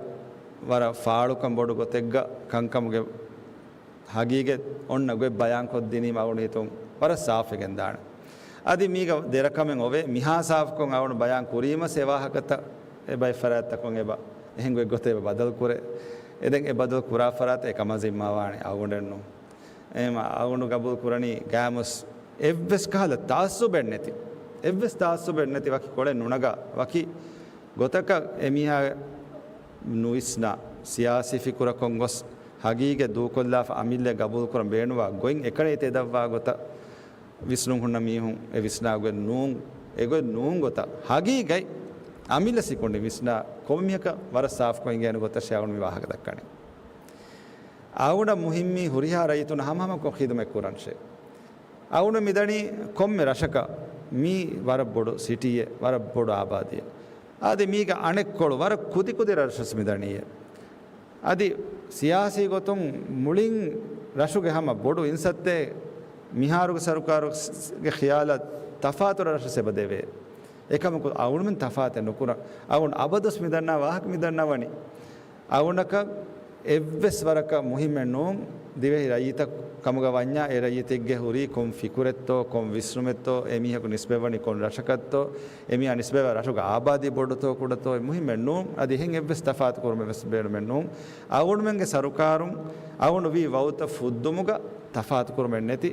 ވަރަށް ފާޅުކަން ބޮޑު ގޮތެއްގަ ކަންކަމުގެ ހަގީގަތް އޮންނަ ގޮތް ބަޔާންކޮށްދިނީމަ އަޅުގަނޑު ހިތުން ވަރަށް ސާފުވެގެންދާނެ. އަދި މީގަ ދެރަކަމެއް އޮވޭ، މިހާ ސާފުކޮށް އަޅުގަނޑު ބަޔާން ކުރީމަސް އެ ވާހަކަތައް އެ ބައެއް ފަރާތްތަކުން އެބަ އެހެން ގޮތްގޮތެއް އެބަ ބަދަލުކުރޭ. އެ ދެން އެ ބަދަލު ކުރާ ފަރާތަށް އެ ކަމަށް ޒިންމާވާނީ އަޅުގަނޑެއްނު. އެހެން އަޅުގަނޑު ގަބޫލު ކުރަނީ ގާމުސް އެއްވެސް ކަހަލަ ތަޢައްސުބެއް ނެތި، އެއްވެސް ތަޢައްސުބެއް ނެތި ވަކި ކޮޅެއް ނުނަގާ، ވަކި ގޮތަކަށް އެމީހާ ނުވިސްނާ، ސިޔާސީ ފިކުރަކުން ގޮސް ހަގީގަތް ދޫކޮށްލާފަ އަމިއްލަ ގަބޫލުކުރަން ބޭނުންވާ ގޮތް އެކަނި ތެދަށްވާ ގޮތަށް ވިސްނުން ހުންނަ މީހުން އެ ވިސްނާ ގޮތް ނޫން، އެގޮތް ނޫން ގޮތަށް ހަގީގަތް އަމިއްލަ ސިކުނޑި ވިސްނާ ކޮންމެ މީހަކަށް ވަރަށް ސާފުކޮށް އިނގޭނެ ގޮތަށް އަޅުގަނޑު މި ވާހަކަ ދައްކަނީ. އަޅުގަނޑަށް މުހިއްމީ ހުރިހާ ރައްޔިތުންނަށް ހަމަހަމަކޮށް ޚިދުމަތް ކުރަންށޭ. އަޅުގަނޑު މިދަނީ ކޮންމެ ރަށަކަށް މީ ވަރަށް ބޮޑު ސިޓީއެއް، ވަރަށް ބޮޑު އާބާދީއެއް. އަދި މީގަ އަނެއްކޮޅު ވަރަށް ކުދިކުދި ރަށްރަށް މިދަނީއޭ. އަދި ސިޔާސީ ގޮތުން މުޅިން ރަށުގެ ހަމަ ބޮޑު އިންސައްތައެއް މިހާރުގެ ސަރުކާރުގެ ޚިޔާލަށް ތަފާތު ރަށްރަށް އެބަ ދެވޭ. އެކަމަކު އަޅުގަނޑުމެން ތަފާތެއް ނުކުރަން. އަޅުގަނޑު އަބަދުވެސް މިދަންނަ ވާހަކަ މިދަންނަވަނީ. އަޅުގަނޑަކަށް އެއްވެސް ވަރަކަށް މުހިއްމެއް ނޫން ދިވެހި ރައްޔިތަކު ކަމުގަ ވަންޏާ އެ ރައްޔިތެއްގެ ހުރީ ކޮން ފިކުރެއްތޯ، ކޮން ވިސްނުމެއްތޯ، އެ މީހަކު ނިސްބަތްވަނީ ކޮން ރަށަކަށްތޯ، އެ މީހާ ނިސްބަތްވާ ރަށުގެ އާބާދީ ބޮޑުތޯ ކުޑަތޯ، އެ މުހިއްމެއް ނޫން. އަދި އެހެން އެއްވެސް ތަފާތު ކުރުމެއް ވެސް ބޭނުމެއް ނޫން. އަޅުގަނޑުމެންގެ ސަރުކާރުން އަޅުގަނޑު ވީ ވައުދުތައް ފުއްދުމުގަ ތަފާތު ކުރުމެއް ނެތި.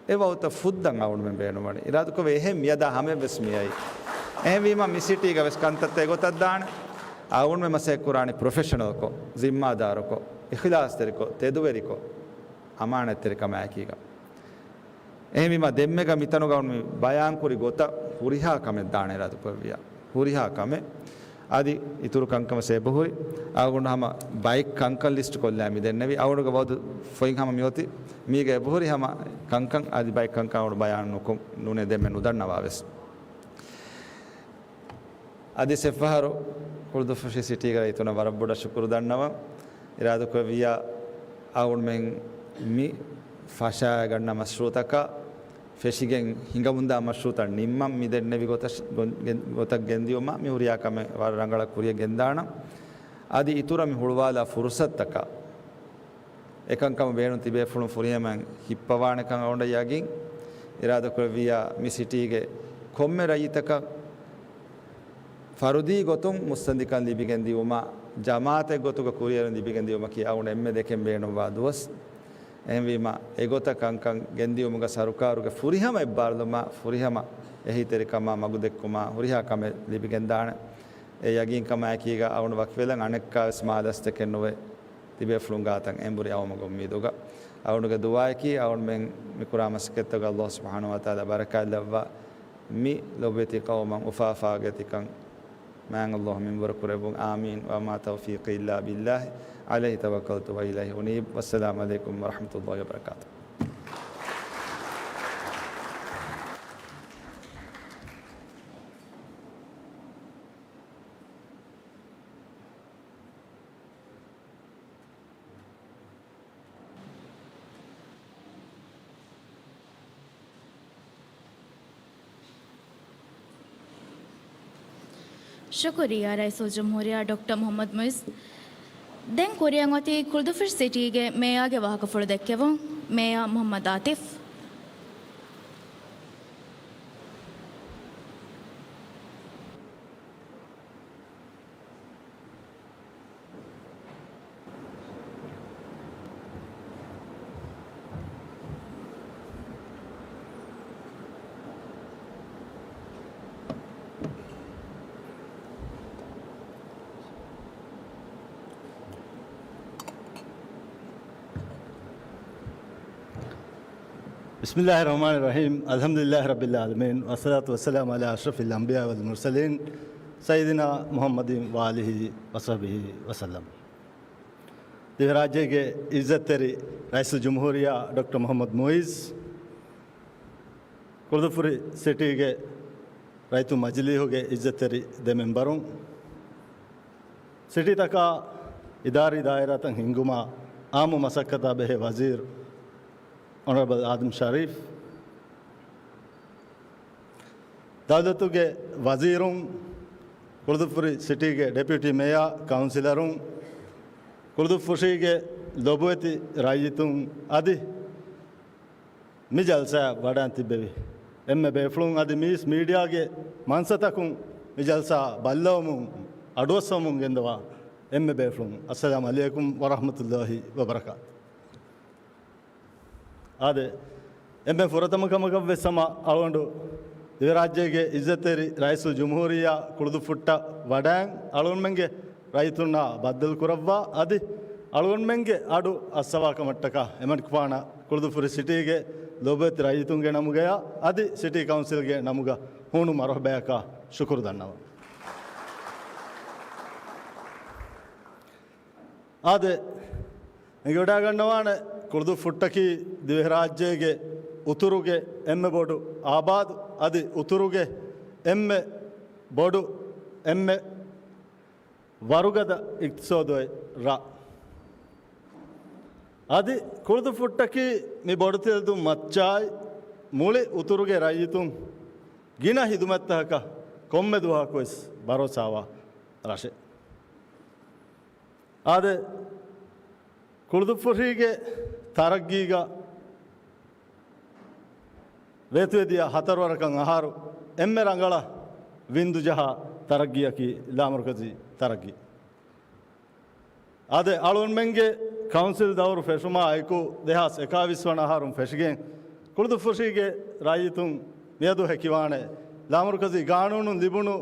އެ ވައުދުތައް ފުއްދަން އަޅުގަނޑުމެން ބޭނުންވަނީ. އިރާދަކުރެއްވި އެހެން މިއަދާ ހަމައެއްވެސް މިއައީ. އެހެންވީމަ މި ސިޓީގަ ވެސް ކަންތައްތައް އެގޮތަށް ދާނެ. އަޅުގަނޑުމެން މަސައްކަތް ކުރާނީ ޕްރޮފެޝަނަލްކޮށް، ޒިންމާދާރުކޮށް، އިޚްލާޞްތެރިކޮށް، ތެދުވެރިކޮށް، އަމާނަތްތެރިކަމާއެކީގަ. އެހެންވީމަ ދެންމެގަ މިތަނުގަ މި ބަޔާންކުރި ގޮތަށް ހުރިހާ ކަމެއް ދާނެ އިރާދަކުރެއްވިއްޔާ. ހުރިހާ ކަމެއް. އަދި އިތުރު ކަންކަމަށް އެބަހުރި. އަޅުގަނޑު ހަމަ ބައެއް ކަންކަން ލިސްޓް ކޮށްލާ މި ދެންނެވި. އަޅުގަނޑުގެ ވައުދު ފޮތް ހަމަ މިއޮތީ. މީގަ އެބަހުރި ހަމަ ކަންކަން އަދި ބައެއް ކަންކަން އަޅުގަނޑު ބަޔާން ނުކޮށް ނޫނޭ ދެންމެ ނުދަންނަވާ ވެސް. އަދި ސެފަހަރު ކުޅުދުއްފުށި ސިޓީގަ ރައްޔިތުންނަށް ވަރަށް ބޮޑަށް ޝުކުރު ދަންނަވަން. އިރާދަކުރެއްވިއްޔާ އަޅުގަނޑުމެން މި ފަށާގަންނަ މަޝްރޫޢުތަކަށް ފެށިގެން ހިނގަމުންދާ މަޝްރޫޢުތައް ނިންމަން މި ދެންނެވި ގޮތަށް، ގޮން-، ގެން-، ގޮތަށް ގެންދިއުމަށް މި ހުރިހާ ކަމެއް ވަރަށް ރަނގަޅަށް ކުރިޔަށް ގެންދާނަން. އަދި އިތުރަށް މި ހުޅުވާލާ ފުރުޞަތުތަކަށް އެކަންކަމަށް ބޭނުން ތިބޭފުޅުން ފުރިހަމައިން ހިއްޕަވާނެކަން އަޅުގަނޑަށް ޔަގީން. އިރާދަކުރެއްވިއްޔާ މި ސިޓީގެ ކޮންމެ ރައްޔިތަކަށް ފަރުދީ ގޮތުން މުއްސަނދިކަން ލިބިގެން ދިއުމާ، ޖަމާޢަތެއް ގޮތުގަ ކުރިއެރުން ލިބިގެން ދިއުމަކީ އަޅުގަނޑު އެންމެ ދެކެން ބޭނުންވާ ދުވަސް. އެހެންވީމަ، އެގޮތަށް ކަންކަން ގެންދިއުމުގަ ސަރުކާރުގެ ފުރިހަމަ އެއްބާރުލުމާ، ފުރިހަމަ އެހީތެރިކަމާ، މަގުދެއްކުމާ، ހުރިހާ ކަމެއް ލިބިގެންދާނެ. އެ ޔަގީންކަމާއެކީގަ އަޅުގަނޑު ވަކިވެލަން އަނެއްކާވެސް މާލަސްތެކެއް ނުވެ، ތިބޭފުޅުން ގާތަށް އެނބުރި އައުމުގެ އުއްމީދުގަ. އަޅުގަނޑުގެ ދުޢާއަކީ އަޅުގަނޑުމެން މި ކުރާ މަސައްކަތްތަކުގަ ﷲ ސުބްޙާނަހޫ ވަތަޢާލާ ބަރަކާތްލައްވާ، މި ލޮބުވެތި ޤައުމަށް އުފާ އުފާގޮތް ތިކަން މާތް ﷲ މިންވަރު ކުރެއްވުން. އާމީން. وما توفيقي إلا بالله، عليه توكلت وإليه أنيب. والسلام عليكم ورحمة الله وبركاته. ޝުކުރިއްޔާ ރައީސުލްޖުމްހޫރިއްޔާ ޑޮކްޓަރ މުޙައްމަދު މުޢިއްޒު. ދެން ކުރިއަށް އޮތީ ކުޅުދުއްފުށި ސިޓީގެ މޭޔާގެ ވާހަކަފުޅު ދެއްކެވުން. މޭޔާ މުޙައްމަދު އާތިފް. بسم الله الرحمن الرحيم. الحمد لله رب العالمين. والصلاة والسلام على أشرف الأنبياء والمرسلين سيدنا محمد وآله وصحبه وسلم. ދިވެހިރާއްޖޭގެ އިއްޒަތްތެރި ރައީސުލްޖުމްހޫރިއްޔާ ޑޮކްޓަރ މުޙައްމަދު މުޢިއްޒު، ކުޅުދުއްފުށި ސިޓީގެ ރައްޔިތު މަޖިލީހުގެ އިއްޒަތްތެރި ދެ މެމްބަރުން، ސިޓީތަކާ އިދާރީ ދާއިރާތައް ހިންގުމާ އާއްމު މަސައްކަތާ ބެހޭ ވަޒީރު އޮނަރަބަލް އާދަމް ޝަރީފް، ދައުލަތުގެ ވަޒީރުން، ކުޅުދުއްފުށި ސިޓީގެ ޑެޕިއުޓީ މޭޔާ، ކައުންސިލަރުން، ކުޅުދުއްފުށީގެ ލޮބުވެތި ރައްޔިތުން އަދި މި ޖަލްސާއަށް ވަޑައިން ތިއްބެވި އެންމެ ބޭފުޅުން އަދި މީސް މީޑިއާގެ މަންސަތަކުން މި ޖަލްސާ ބައްލަވަމުން އަޑުއައްސަވަމުން ގެންދަވާ އެންމެ ބޭފުޅުން، އައްސަލާމު ޢަލައިކުމް ވަރަޙްމަތުﷲި ވަބަރަކާތު. އާދެ، އެންމެ ފުރަތަމަ ކަމަކަށް ވެސް ހަމަ އަޅުގަނޑު ދިވެހިރާއްޖޭގެ އިއްޒަތްތެރި ރައީސުލްޖުމްހޫރިއްޔާ ކުޅުދުއްފުށްޓަށް ވަޑައިން އަޅުގަނޑުމެންގެ ރައްޔިތުންނާ ބައްދަލު ކުރައްވާ އަދި އަޅުގަނޑުމެންގެ އަޑު އައްސަވާ ކަމަށްޓަކާ އެމަނިކުފާނަށް ކުޅުދުއްފުށި ސިޓީގެ ލޮބުވެތި ރައްޔިތުންގެ ނަމުގަޔާ އަދި ސިޓީ ކައުންސިލްގެ ނަމުގަ ހޫނު މަރުޙަބާޔަކާ ޝުކުރު ދަންނަވަން. އާދެ، އެނގިވަޑައިގަންނަވާނެ، ކުޅުދުއްފުށްޓަކީ ދިވެހިރާއްޖޭގެ އުތުރުގެ އެންމެ ބޮޑު އާބާދު އަދި އުތުރުގެ އެންމެ ބޮޑު، އެންމެ ވަރުގަދަ އިޤްތިޞާދު އޮތް ރަށް. އަދި ކުޅުދުއްފުށްޓަކީ މި ބޮޑުތެލެދުން މައްޗާއި މުޅި އުތުރުގެ ރައްޔިތުން ގިނަ ހިދުމަތްތަކަކަށް ކޮންމެ ދުވަހަކުވެސް ބަރޯސާވާ ރަށެއް. އާދެ، ކުޅުދުއްފުށީގެ ތަރައްގީގަ ވޭތުވެދިޔަ ހަތަރު ވަރަކަށް އަހަރު އެންމެ ރަނގަޅަށް ވިންދުޖަހާ ތަރައްގީއަކީ ލާމަރުކަޒީ ތަރައްގީ. އާދެ، އަޅުގަނޑުމެންގެ ކައުންސިލް ދައުރު ފެށުމާ އެކު ދެހާސް އެކާވީސް ވަނަ އަހަރުން ފެށިގެން، ކުޅުދުއްފުށީގެ ރައްޔިތުން މިއަދު ހެކިވާނެ ލާމަރުކަޒީ ގާނޫނުން ލިބުނު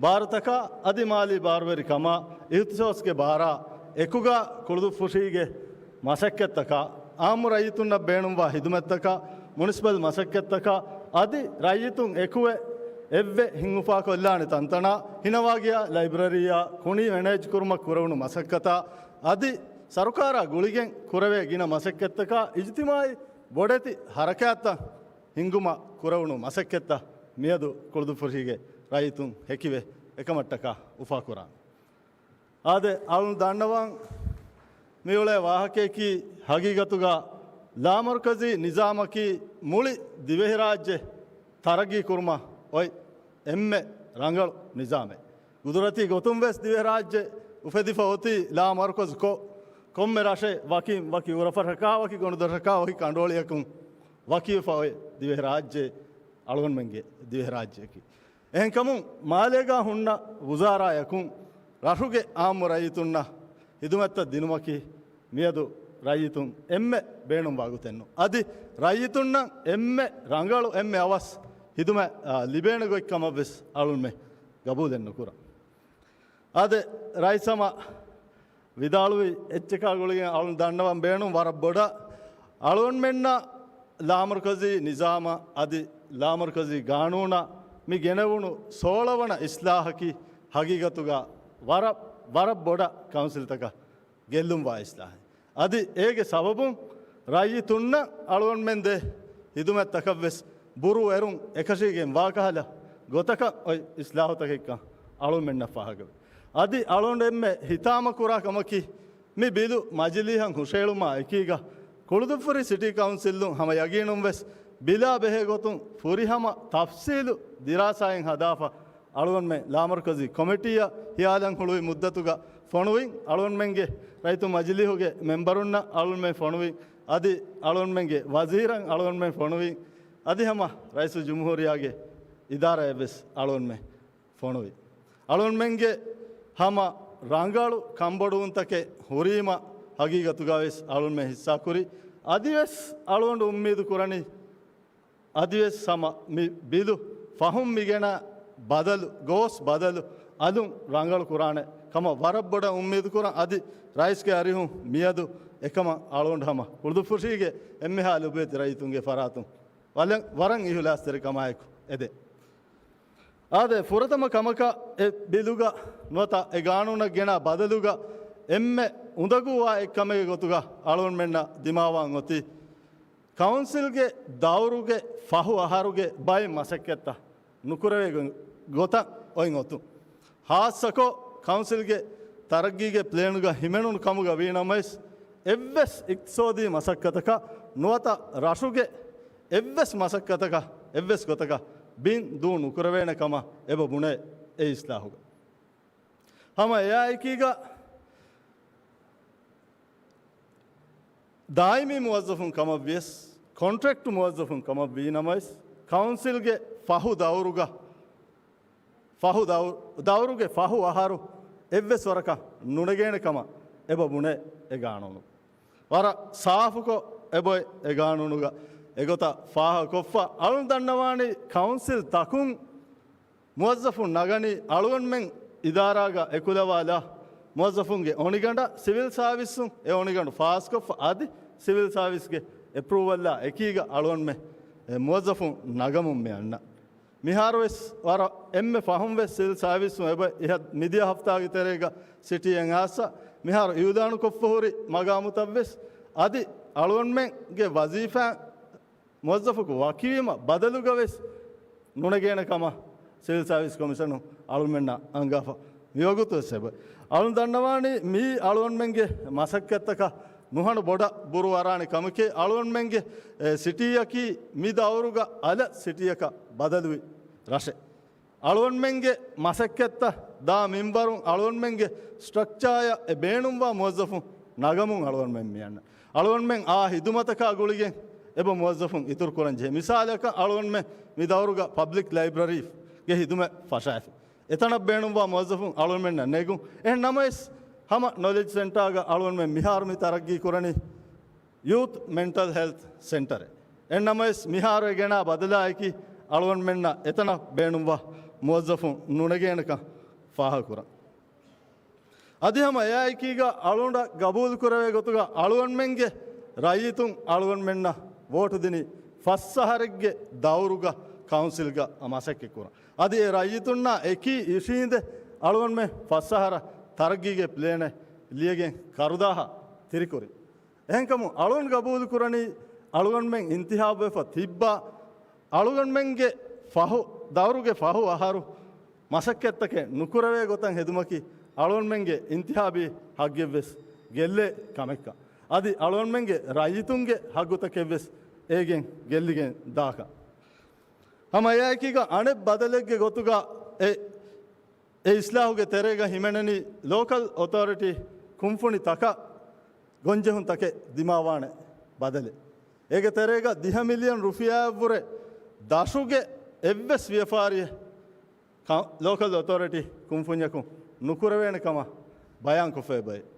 ބާރުތަކާ އަދި މާލީ ބާރުވެރިކަމާ އިހުތިސޯސްގެ ބާރާ އެކުގަ ކުޅުދުއްފުށީގެ މަސައްކަތްތަކާ، އާއްމު ރައްޔިތުންނަށް ބޭނުންވާ ހިދުމަތްތަކާ، މުނިސިޕަލް މަސައްކަތްތަކާ އަދި ރައްޔިތުން އެކުވެ އެއްވެ ހިންގުފާކޮށްލާނެ ތަންތަނާ، ހިނަވާގިޔާ ލައިބްރަރީއާ ކުނި މެނޭޖް ކުރުމަށް ކުރެވުނު މަސައްކަތާ އަދި ސަރުކާރާ ގުޅިގެން ކުރެވޭ ގިނަ މަސައްކަތްތަކާ އިޖްތިމާޢީ ބޮޑެތި ހަރަކާތްތައް ހިންގުމަށް ކުރެވުނު މަސައްކަތްތައް މިއަދު ކުޅުދުއްފުށީގެ ރައްޔިތުން ހެކިވެ އެކަމަށްޓަކާ އުފާކުރާނެ. އާދެ، އަޅުން ދަންނަވަން މިއުޅޭ ވާހަކަޔަކީ ހަގީގަތުގަ ލާމަރުކަޒީ ނިޒާމަކީ މުޅި ދިވެހިރާއްޖެ ތަރައްގީ ކުރުމަށް އޮތް އެންމެ ރަނގަޅު ނިޒާމެއް. ގުދުރަތީ ގޮތުން ވެސް ދިވެހިރާއްޖެ އުފެދިފަ އޮތީ ލާމަރުކަޒު ކޮށް، ކޮންމެ ރަށެއް ވަކިން ވަކި އުރަފަށަކާ ވަކި ގޮނޑުދޮށަކާ ވަކި ކަނޑުއޮޅިއަކުން ވަކިވެފަ އޮތް ދިވެހިރާއްޖެ އަޅުގަނޑުމެންގެ ދިވެހިރާއްޖެއަކީ. އެހެންކަމުން މާލޭގާ ހުންނަ ވުޒާރާޔަކުން ރަށުގެ އާއްމު ރައްޔިތުންނަށް ހިދުމަތްތައް ދިނުމަކީ މިއަދު ރައްޔިތުން އެންމެ ބޭނުންވާ ގޮތެއްނު. އަދި ރައްޔިތުންނަށް އެންމެ ރަނގަޅު އެންމެ އަވަސް ހިދުމަތް، އާ، ލިބޭނެ ގޮތްކަމަށްވެސް އަޅުންމެ ގަބޫލެއް ނުކުރަން. އާދެ، ރައީސް ހަމަ ވިދާޅުވި އެއްޗަކާ ގުޅިގެން އަޅުން ދަންނަވަން ބޭނުން ވަރަށް ބޮޑަށް އަޅުގަނޑުމެންނަށް ލާމަރުކަޒީ ނިޒާމަށް އަދި ލާމަރުކަޒީ ގާނޫނަށް މި ގެނެވުނު ސޯޅަ ވަނަ އިސްލާހަކީ ހަގީގަތުގަ ވަރަށް، ވަރަށް ބޮޑަށް ކައުންސިލްތަކަށް ގެއްލުންވާ އިސްލާހެއް. އަދި އޭގެ ސަބަބުން ރައްޔިތުންނަށް އަޅުގަނޑުމެން ދޭ ހިދުމަތްތަކަށްވެސް ބުރޫ އެރުން އެކަށީގެން ވާކަހަލަ ގޮތަކަށް އޮތް އިސްލާހުތަކެއްކަން އަޅުގަނޑުމެންނަށް ފާހަގަވޭ. އަދި އަޅުގަނޑު އެންމެ ހިތާމަކުރާ ކަމަކީ، މި ބިލު މަޖިލީހަށް ހުށައެޅުމާ އެކީގަ، ކުޅުދުއްފުށި ސިޓީ ކައުންސިލުން ހަމަ ޔަގީނުންވެސް ބިލާ ބެހޭ ގޮތުން ފުރިހަމަ ތަފްސީލު ދިރާސާއެއް ހަދާފަ، އަޅުގަނޑުމެން ލާމަރުކަޒީ ކޮމިޓީއަށް ހިޔާލަން ހުޅުވި މުއްދަތުގަ ފޮނުވިން، އަޅުގަނޑުމެންގެ ރައްޔިތު މަޖިލީހުގެ މެމްބަރުންނަށް އަޅުގަނޑުމެން ފޮނުވިން، އަދި އަޅުގަނޑުމެންގެ ވަޒީރަށް އަޅުގަނޑުމެން ފޮނުވިން، އަދި ހަމަ ރައީސުލްޖުމްހޫރިއްޔާގެ އިދާރާއަށްވެސް އަޅުގަނޑުމެން ފޮނުވި. އަޅުގަނޑުމެންގެ ހަމަ ރަނގަޅު ކަންބޮޑުވުންތަކެއް ހުރީމަ ހަގީގަތުގަވެސް އަޅުގަނޑުމެން ހިއްސާކުރި. އަދިވެސް އަޅުގަނޑު އުއްމީދު ކުރަނީ، އަދިވެސް ހަމަ މި ބިލު ފަހުން މިގެނަ ބަދަލު، ގޯސް ބަދަލު އަލުން ރަނގަޅު ކުރާނެ ކަމަށް ވަރަށް ބޮޑަށް އުއްމީދު ކުރަން. އަދި ރައީސްގެ އަރިހުން މިއަދު އެކަމަށް އަޅުގަނޑު ހަމަ ހުޅުދުފުށީގެ އެންމެހާ ލޮބުވެތި ރައްޔިތުންގެ ފަރާތުން ވަރަށް އިހުލާސްތެރިކަމާއެކު އެދެ. އާދެ، ފުރަތަމަ ކަމަކަށް އެ ބިލުގަ ނުވަތަ އެ ގާނޫނަށް ގެނާ ބަދަލުގަ އެންމެ އުނދަގޫވާ އެއްކަމެއްގެ ގޮތުގަ އަޅުގަނޑުމެންނަށް ދިމާވާން އޮތީ، ކައުންސިލްގެ ދައުރުގެ ފަހު އަހަރުގެ ބައެއް މަސައްކަތްތައް ނުކުރެވޭ ގޮ-، ގޮތަށް އޮތް އޮތުން. ހާއްސަކޮށް، ކައުންސިލްގެ ތަރައްގީގެ ޕްލޭނުގަ ހިމެނުނު ކަމުގަ ވީނަމަވެސް، އެއްވެސް އިޤްތިޞާދީ މަސައްކަތަކަށް ނުވަތަ ރަށުގެ އެއްވެސް މަސައްކަތަކަށް އެއްވެސް ގޮތަކަށް ބިން ދޫ ނުކުރެވޭނެ ކަމަށް އެބަ ބުނޭ އެ އިސްލާހުގަ. ހަމަ އެއާއެކީގަ، ދާއިމީ މުވައްޒަފުން ކަމަށްވިޔަސް، ކޮންޓްރެކްޓް މުވައްޒަފުން ކަމަށްވީނަމަވެސް، ކައުންސިލްގެ ފަހު ދައުރުގަ، ފަހު ދައު-، ދައުރުގެ ފަހު އަހަރު އެއްވެސް ވަރަކަށް ނުނެގޭނެ ކަމަށް އެބަ ބުނޭ އެ ގާނޫނު. ވަރަށް ސާފުކޮށް އެބައޮތް އެ ގާނޫނުގަ އެގޮތަށް ފާހަގަކޮށްފަ. އަޅުން ދަންނަވާނީ ކައުންސިލް ތަކުން މުވައްޒަފުން ނަގަނީ އަޅުގަނޑުމެން އިދާރާގަ އެކުލަވާލާ މުވައްޒަފުންގެ އޮނިގަނޑަށް، ސިވިލް ސާވިސްއުން އެ އޮނިގަނޑު ފާސްކޮށްފަ އަދި ސިވިލް ސާވިސްގެ އެޕްރޫވަލްއާ އެކީގަ އަޅުގަނޑުމެން އެ މުވައްޒަފުން ނަގަމުން މި އަންނަ. މިހާރުވެސް ވަރަށް އެންމެ ފަހުންވެސް ސިވިލް ސާވިސްއުން އެބަ މިދިޔަ ހަފްތާގެ ތެރޭގަ ސިޓީއެއް އައްސަ، މިހާރު އިއުލާނުކޮށްފަ ހުރި މަގާމުތައްވެސް އަދި އަޅުގަނޑުމެންގެ ވަޒީފާ މުވައްޒަފަކު ވަކިވީމަ ބަދަލުގަވެސް ނުނެގޭނެ ކަމަށް ސިވިލް ސާވިސް ކޮމިޝަނުން އަޅުމެންނަށް އަންގާފަ. މިވަގުތުވެސް އެބަ. އަޅުން ދަންނަވާނީ މީ އަޅުގަނޑުމެންގެ މަސައްކަތްތަކަށް ނުހަނު ބޮޑަށް ބުރު އަރާނެ ކަމަކީ، އަޅުގަނޑުމެންގެ، އެ، ސިޓީއަކީ މި ދައުރުގަ އަލަށް ސިޓީއަކަށް ބަދަލުވި ރަށެއް. އަޅުގަނޑުމެންގެ މަސައްކަތްތައް ދާ މިންވަރުން އަޅުގަނޑުމެންގެ ސްޓްރަކްޗާއަށް އެ ބޭނުންވާ މުވައްޒަފުން ނަގަމުން އަޅުގަނޑުމެން މިއަންނަ. އަޅުގަނޑުމެން އާ ހިދުމަތަކާ ގުޅިގެން އެބަ މުވައްޒަފުން އިތުރުކުރަން ޖެހޭ. މިސާލަކަށް އަޅުގަނޑުމެން މި ދައުރުގަ ޕަބްލިކް ލައިބްރަރީގެ ހިދުމަތް ފަށާފި. އެތަނަށް ބޭނުންވާ މުވައްޒަފުން އަޅުގަނޑުމެންނަށް ނެގުން. އެހެން ނަމަވެސް، ހަމަ ނޮލެޖް ސެންޓާގަ އަޅުގަނޑުމެން މިހާރު މި ތަރައްގީ ކުރަނީ ޔޫތް މެންޓަލް ހެލްތް ސެންޓަރެއް. އެހެން ނަމަވެސް، މިހާރު އެ ގެނާ ބަދަލާއެކީ އަޅުގަނޑުމެންނަށް އެތަނަށް ބޭނުންވާ މުވައްޒަފުން ނުނެގޭނެކަން ފާހަގަކުރަން. އަދި ހަމަ އެއާއެކީގަ އަޅުގަނޑަށް ގަބޫލު ކުރެވޭ ގޮތުގަ އަޅުގަނޑުމެންގެ ރައްޔިތުން އަޅުގަނޑުމެންނަށް ވޯޓު ދިނީ ފަސް އަހަރެއްގެ ދައުރުގަ ކައުންސިލްގަ މަސައްކަތް ކުރަން. އަދި އެ ރައްޔިތުންނާ އެކީ އިށީނދެ އަޅުގަނޑުމެން ފަސް އަހަރަށް ތަރައްގީގެ ޕްލޭނެއް ލިޔެގެން ކަރުދާހަށް ތިރިކުރިން. އެހެންކަމުން އަޅުން ގަބޫލު ކުރަނީ އަޅުގަނޑުމެން އިންތިހާބުވެފަ ތިއްބާ އަޅުގަނޑުމެންގެ ފަހު، ދައުރުގެ ފަހު އަހަރު މަސައްކަތްތަކެއް ނުކުރެވޭ ގޮތަށް ހެދުމަކީ އަޅުގަނޑުމެންގެ އިންތިހާބީ ހައްގެއްވެސް ގެއްލޭ ކަމެއްކަން. އަދި އަޅުގަނޑުމެންގެ ރައްޔިތުންގެ ހައްގުތަކެއްވެސް އޭގެން ގެއްލިގެން ދާކަން. ހަމަ އެއާއެކީގަ އަނެއް ބަދަލެއްގެ ގޮތުގަ އެ އެ އިސްލާހުގެ ތެރޭގަ ހިމެނެނީ ލޯކަލް އޮތޯރިޓީ ކުންފުނި ތަކަށް ގޮންޖެހުން ތަކެއް ދިމާވާނެ ބަދަލެއް. އޭގެ ތެރޭގަ ދިހަ މިލިއަން ރުފިޔާއަށްވުރެ ދަށުގެ އެއްވެސް ވިޔަފާރިއެއް ކަ-، ލޯކަލް އޮތޯރިޓީ ކުންފުންޏަކުން ނުކުރެވޭނެ ކަމަށް ބަޔާންކޮށްފައި ބައެއް.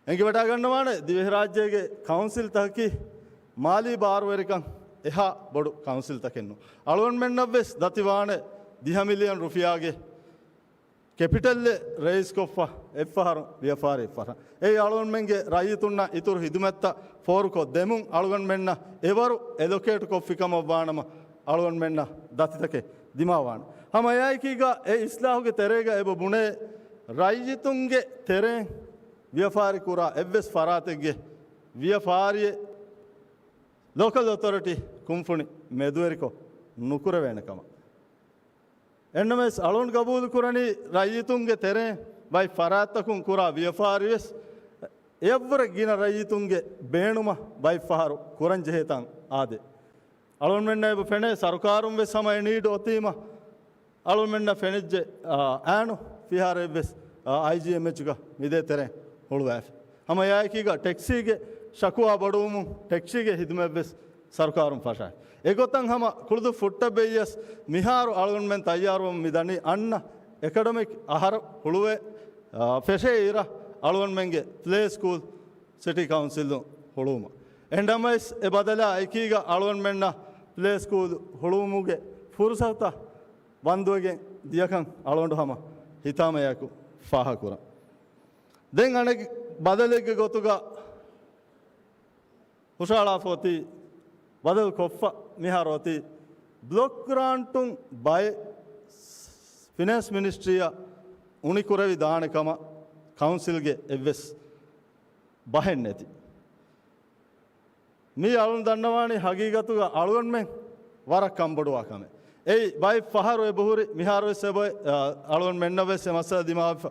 އެނގިވަޑާގަންނަވާނެ، ދިވެހިރާއްޖޭގެ ކައުންސިލްތަކަކީ މާލީ ބާރުވެރިކަން އެހާ ބޮޑު ކައުންސިލްތަކެއް ނޫން. އަޅުގަނޑުމެންނަށްވެސް ދަތިވާނެ ދިހަ މިލިއަން ރުފިޔާގެ ކެޕިޓަލްއެއް ރައީސްކޮށްފަ އެއްފަހަރު ވިޔަފާރި އެއްފަހަރު. އެއީ އަޅުގަނޑުމެންގެ ރައްޔިތުންނަށް އިތުރު ހިދުމަތްތައް ފޯރުކޮށް ދެމުން އަޅުގަނޑުމެންނަށް އެވަރު އެލޮކޭޓް ކޮށްފި ކަމަށް ވާނަމަ، އަޅުގަނޑުމެންނަށް ދަތިތަކެއް ދިމާވާނެ. ހަމަ އެއާއެކީގަ އެ އިސްލާހުގެ ތެރޭގަ އެބަ ބުނޭ، ރައްޔިތުންގެ ތެރެއިން ވިޔަފާރި ކުރާ އެއްވެސް ފަރާތެއްގެ ވިޔަފާރިއެއް ލޯކަލް އޮތޯރިޓީ ކުންފުނި މެދުވެރިކޮށް ނުކުރެވޭނެ ކަމަށް. އެންނަމަވެސް އަޅުން ގަބޫލު ކުރަނީ ރައްޔިތުންގެ ތެރެއިން ވައި ފަރާތްތަކުން ކުރާ ވިޔަފާރިވެސް އެއަށްވުރެ ގިނަ ރައްޔިތުންގެ ބޭނުމަށް ބައެއްފަހަރު ކުރަންޖެހޭ ތަން އާދޭ. އަޅުންމެންނަށް އެބަ ފެނޭ ސަރުކާރުން ވެސް ހަމަ އެ ނީޑް އޮތީމަ، އަޅުންމެންނަށް ފެނިއްޖެ، އާ، އާނު ފިހާރައެއްވެސް އައިޖީއެމްއެޗުގަ މިދޭ ތެރެއިން ހުޅުވާފި. ހަމަ އެއާއެކީގަ ޓެކްސީގެ ޝަކުވާ ބޮޑުވުމުން ޓެކްސީގެ ހިދުމަތްވެސް ސަރުކާރުން ފަށާ. އެގޮތަށް ހަމަ ކުޅުދު ފުއްޓަށް ބެއްޔަސް މިހާރު އަޅުގަނޑުމެން ތައްޔާރުވަމުން މިދަނީ އަންނަ އެކަޑަމިކް އަހަރު ހުޅުވޭ، އާ، ފެށޭ އިރަށް އަޅުގަނޑުމެންގެ ޕްލޭ ސްކޫލް ސިޓީ ކައުންސިލުން ހުޅުވުމަށް. އެހެންނަމަވެސް އެ ބަދަލާ އެކީގަ އަޅުގަނޑުމެންނަށް ޕްލޭ ސްކޫލް ހުޅުވުމުގެ ފުރުސަތުތައް ބަންދުވެގެން ދިޔަކަން އަޅުގަނޑު ހަމަ ހިތާމަޔާއެކު ފާހަގަކުރަން. ދެން އަނެއް ބަދަލެއްގެ ގޮތުގަ ހުށައަޅާފަ އޮތީ، ބަދަލު ކޮށްފަ މިހާރު އޮތީ ބްލޮކް ގްރާންޓުން ބައެއް ފިނޭންސް މިނިސްޓްރީއަށް އުނިކުރެވި ދާނެ ކަމަށް ކައުންސިލްގެ އެއްވެސް ބަހެއް ނެތި. މީ އަޅުން ދަންނަވާނީ ހަގީގަތުގަ އަޅުގަނޑުމެން ވަރަށް ކަންބޮޑުވާ ކަމެއް. އެއީ ބައެއް ފަހަރު އެބަހުރި، މިހާރުވެސް އެބައޮތް، އަ، އަޅުގަނޑުމެންނަށްވެސް އެ މައްސަލަ ދިމާވެފަ.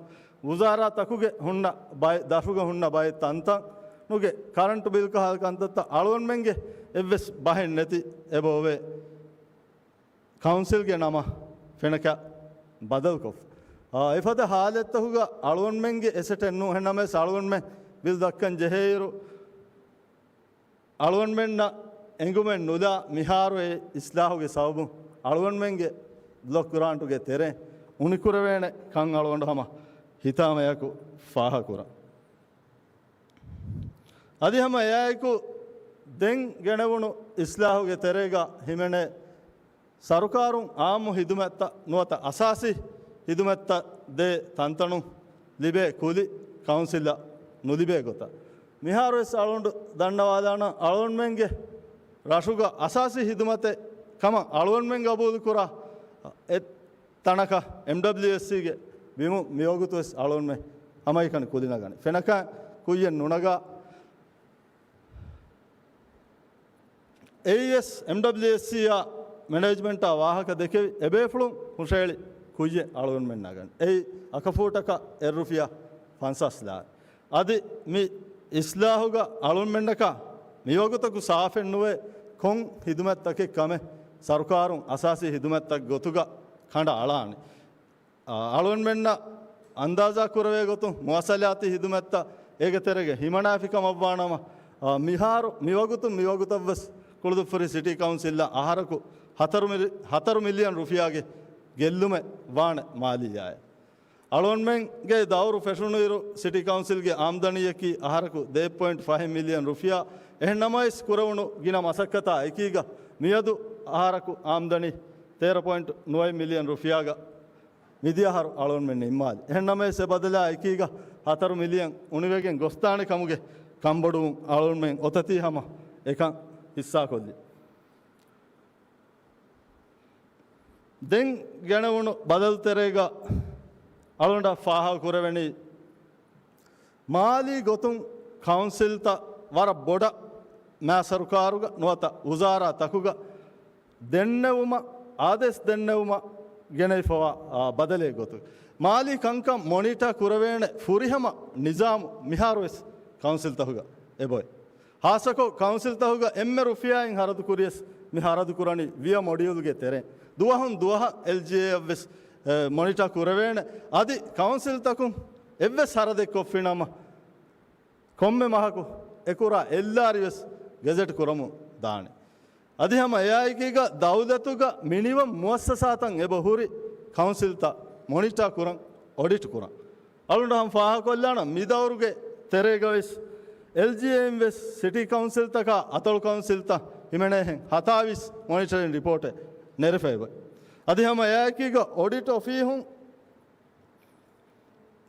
ވުޒާރާތަކުގެ ހުންނަ ބައެއް، ދަށުގަ ހުންނަ ބައެއް ތަންތަނުގެ ކަރަންޓު ބިލް ކަހަލަ ކަންތައްތައް އަޅުގަނޑުމެންގެ އެއްވެސް ބަހެއް ނެތި އެބައޮވޭ. ކައުންސިލްގެ ނަމަށް ފެނަކަ ބަދަލުކޮށްފަ. އާ، އެފަދަ ހާލަތްތަކުގަ އަޅުގަނޑުމެންގެ އެސެޓެއް ނޫން. އެހެންނަމަވެސް އަޅުގަނޑުމެން ބިލް ދައްކަން ޖެހޭއިރު، އަޅުގަނޑުމެންނަށް އެނގުމެއް ނުލާ މިހާރު އެ އިސްލާހުގެ ސަބަބުން އަޅުގަނޑުމެންގެ ބްލޮކް ގްރާންޓުގެ ތެރެއިން އުނިކުރެވޭނެ ކަން އަޅުގަނޑު ހަމަ ހިތާމަޔަކު ފާހަގަކުރަން. އަދި ހަމަ އެއާއެކު ދެން ގެނެވުނު އިސްލާހުގެ ތެރޭގަ ހިމެނޭ ސަރުކާރުން އާއްމު ހިދުމަތްތައް ނުވަތަ އަސާސީ ހިދުމަތްތައް ދޭ ތަންތަނުން ލިބޭ ކުލި ކައުންސިލަށް ނުލިބޭ ގޮތަށް. މިހާރުވެސް އަޅުގަނޑު ދަންނަވާލާނަން، އަޅުގަނޑުމެންގެ ރަށުގަ އަސާސީ ހިދުމަތެއް ކަމަށް އަޅުގަނޑުމެން ގަބޫލުކުރާ އެއް ތަނަކަށް އެމްޑަބްލިއުއެސްސީގެ ބިމުން މިވަގުތުވެސް އަޅުގަނޑުމެން ހަމައެކަނި ކުލި ނަގަނީ. ފެނަކަ ކުއްޔެއް ނުނަގާ އެއީވެސް އެމްޑަބްލިއުއެސްސީއާ މެނޭޖްމަންޓާ ވާހަކަ ދެކެވި އެބޭފުޅުން ހުށަހެޅި ކުއްޔެއް އަޅުގަނޑުމެން ނަގަނީ. އެއީ އަކަފޫޓަކަށް އެއް ރުފިޔާ ފަންސާސް ލާރި. އަދި މި އިސްލާހުގަ އަޅުންމެންނަކަށް މިވަގުތަކު ސާފެއްނުވޭ ކޮން ހިދުމަތްތަކެއް ކަމެއް ސަރުކާރުން އަސާސީ ހިދުމަތްތައް ގޮތުގަ ކަނޑައަޅާނެ. އަ، އަޅުންމެންނަށް އަންދާޒާ ކުރެވޭ ގޮތުން މުވާސަލާތީ ހިދުމަތްތައް އޭގެ ތެރޭގަ ހިމަނާފި ކަމަށްވާނަމަ، އަ، މިހާރު މިވަގުތު މިވަގުތަށްވެސް ކުޅުދުއްފުރި ސިޓީ ކައުންސިލްއަށް އަހަރަކު ހަތަރު މިލި-، ހަތަރު މިލިއަން ރުފިޔާގެ ގެއްލުމެއް ވާނެ މާލިއްޔާއެއް. އަޅުގަނޑުމެންގެ ދައުރު ފެށުނުއިރު ސިޓީ ކައުންސިލްގެ އާމްދަނީއަކީ އަހަރަކު ދެ ޕޮއިންޓް ފަހެއް މިލިއަން ރުފިޔާ. އެހެން ނަމަވެސް ކުރެވުނު ގިނަ މަސައްކަތާ އެކީގަ މިއަދު އަހަރަކު އާމްދަނީ ތޭރަ ޕޮއިންޓް ނުވަ މިލިއަން ރުފިޔާގަ މިދިޔަ އަހަރު އަޅުގަނޑުމެން ނިންމާލި. އެހެން ނަމަވެސް އެ ބަދަލާ އެކީގަ ހަތަރު މިލިއަން އުނިވެގެން ގޮސްދާނެ ކަމުގެ ކަންބޮޑުވުން އަޅުގަނޑުމެން އޮތަތީ ހަމަ އެކަން ހިއްސާކޮށްލި. ދެން ގެނެވުނު ބަދަލު ތެރޭގަ އަޅުގަނޑަށް ފާހަގަ ކުރެވެނީ، މާލީ ގޮތުން ކައުންސިލްތައް ވަރަށް ބޮޑަށް މާ ސަރުކާރުގަ ނުވަތަ ވުޒާރާ ތަކުގަ ދެންނެވުމަށް، އާދޭސް ދެންނެވުމަށް ގެނެވިފަވާ، އާ، ބަދަލެއް ގޮތުގަ މާލީ ކަންކަން މޮނިޓާ ކުރެވޭނެ ފުރިހަމަ ނިޒާމު މިހާރުވެސް ކައުންސިލްތަކުގަ އެބައޮތް. ހާއްސަކޮށް ކައުންސިލްތަކުގަ އެންމެ ރުފިޔާއިން ހަރަދު ކުރިޔަސް މި ހަރަދު ކުރަނީ ވިޔަ މޮޑިއުލްގެ ތެރެއިން. ދުވަހުން ދުވަހަށް އެލްޖީއޭއަށްވެސް، އެ، މޮނިޓާ ކުރެވޭނެ. އަދި ކައުންސިލްތަކުން އެއްވެސް ހަރަދެއް ކޮށްފިނަމަ، ކޮންމެ މަހަކު އެކުރާ އެއްލާރިވެސް ގެޒެޓް ކުރަމުން ދާނެ. އަދި ހަމަ އެއާއެކީގަ ދައުލަތުގަ މިނިވަން މުއައްސަސާތައް އެބަ ހުރި ކައުންސިލްތައް މޮނިޓާ ކުރަން، އޮޑިޓް ކުރަން. އަޅުގަނޑު ހަމަ ފާހަގަކޮށްލާނަން މި ދައުރުގެ ތެރޭގަވެސް އެލްޖީއޭއިން ވެސް ސިޓީ ކައުންސިލްތަކާ އަތޮޅު ކައުންސިލްތައް ހިމެނޭހެން ހަތާވީސް މޮނިޓަރިން ރިޕޯޓެއް ނެރެފައިބައި. އަދި ހަމަ އެއާއެކީގަ އޮޑިޓް އޮފީހުން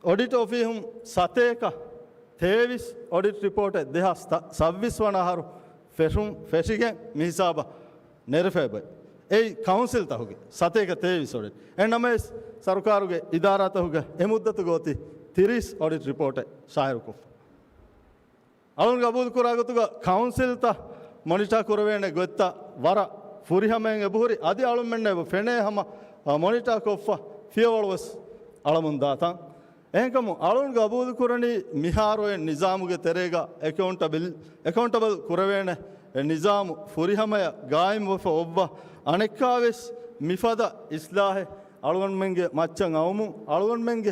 އޮޑިޓް އޮފީހުން ސަތޭކަ ތޭވީސް އޮޑިޓް ރިޕޯޓެއް ދެހާސް ސައްބީސް ވަނަ އަހަރު ފެށުން ފެށިގެން މި ހިސާބަށް ނެރެފައިބައި. އެއީ ކައުންސިލްތަކުގެ ސަތޭކަ ތޭވީސް އޮޑިޓް. އެހެންނަމަވެސް، ސަރުކާރުގެ އިދާރާތަކުގަ އެ މުއްދަތުގަ އޮތީ ތިރީސް އޮޑިޓް ރިޕޯޓެއް ޝާއިރުކޮށްފަ. އަޅުން ގަބޫލުކުރާ ގޮތުގަ ކައުންސިލްތައް މޮނިޓާ ކުރެވޭނެ ގޮތްތައް ވަރަށް ފުރިހަމައިން އެބަހުރި، އަދި އަޅުންމެންނަށް އެބަ ފެނޭ ހަމަ، އަ، މޮނިޓާ ކޮށްފަ ފިޔަވަޅުވެސް އަޅަމުން ދާތަން. އެހެންކަމުން އަޅުން ގަބޫލުކުރަނީ މިހާރު އެ ނިޒާމުގެ ތެރޭގަ އެކައުންޓަބިލް، އެކައުންޓަބަލް ކުރެވޭނެ އެ ނިޒާމު ފުރިހަމަޔަށް ގާއިމްވެފަ އޮއްވާ، އަނެއްކާވެސް މިފަދަ އިސްލާހެއް އަޅުގަނޑުމެންގެ މައްޗަށް އައުމުން، އަޅުގަނޑުމެންގެ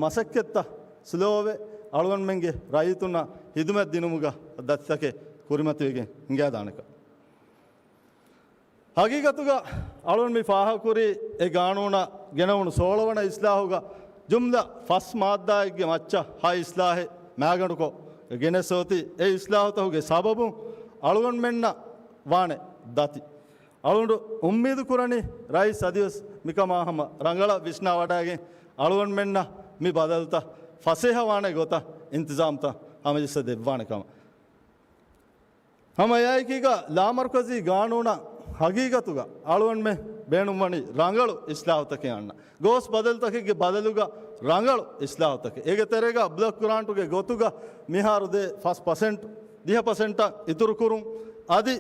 މަސައްކަތްތައް ސްލޯވެ، އަޅުގަނޑުމެންގެ ރައްޔިތުންނަށް ހިދުމަތް ދިނުމުގަ ދަތިތަކެއް ކުރިމަތިވެގެން ހިނގާދާނެކަން. ހަގީގަތުގަ އަޅުން މި ފާހަގަކުރީ އެ ގާނޫނަށް ގެނައުނު ސޯޅަވަނަ އިސްލާހުގަ ޖުމްލަ ފަސް މާއްދާއެއްގެ މައްޗަށް ހަ އިސްލާހެއް މައިގަނޑުކޮށް ގެނެސް އޮތީ. އެ އިސްލާހުތަކުގެ ސަބަބުން އަޅުގަނޑުމެންނަށް ވާނެ ދަތި. އަޅުގަނޑު އުއްމީދު ކުރަނީ ރައީސް އަދިވެސް މިކަމާ ހަމަ ރަނގަޅަށް ވިސްނާވަޑައިގެން އަޅުގަނޑުމެންނަށް މި ބަދަލުތައް ފަސޭހަވާނެ ގޮތަށް އިންތިޒާމްތައް ހަމަޖައްސަ ދެއްވާނެ ކަމަށް. ހަމަ އެއާއެކީގަ ލާމަރުކަޒީ ގާނޫނަށް ހަގީގަތުގަ އަޅުގަނޑުމެން ބޭނުންވަނީ ރަނގަޅު އިސްލާހުތަކެއް އަންނަ. ގޯސް ބަދަލުތަކެއްގެ ބަދަލުގަ ރަނގަޅު އިސްލާހުތަކެއް. އޭގެ ތެރޭގަ ބްލޮކް ގްރާންޓުގެ ގޮތުގަ މިހާރު ދޭ ފަސް ޕަސެންޓް، ދިހަ ޕަސެންޓަށް އިތުރުކުރުން. އަދި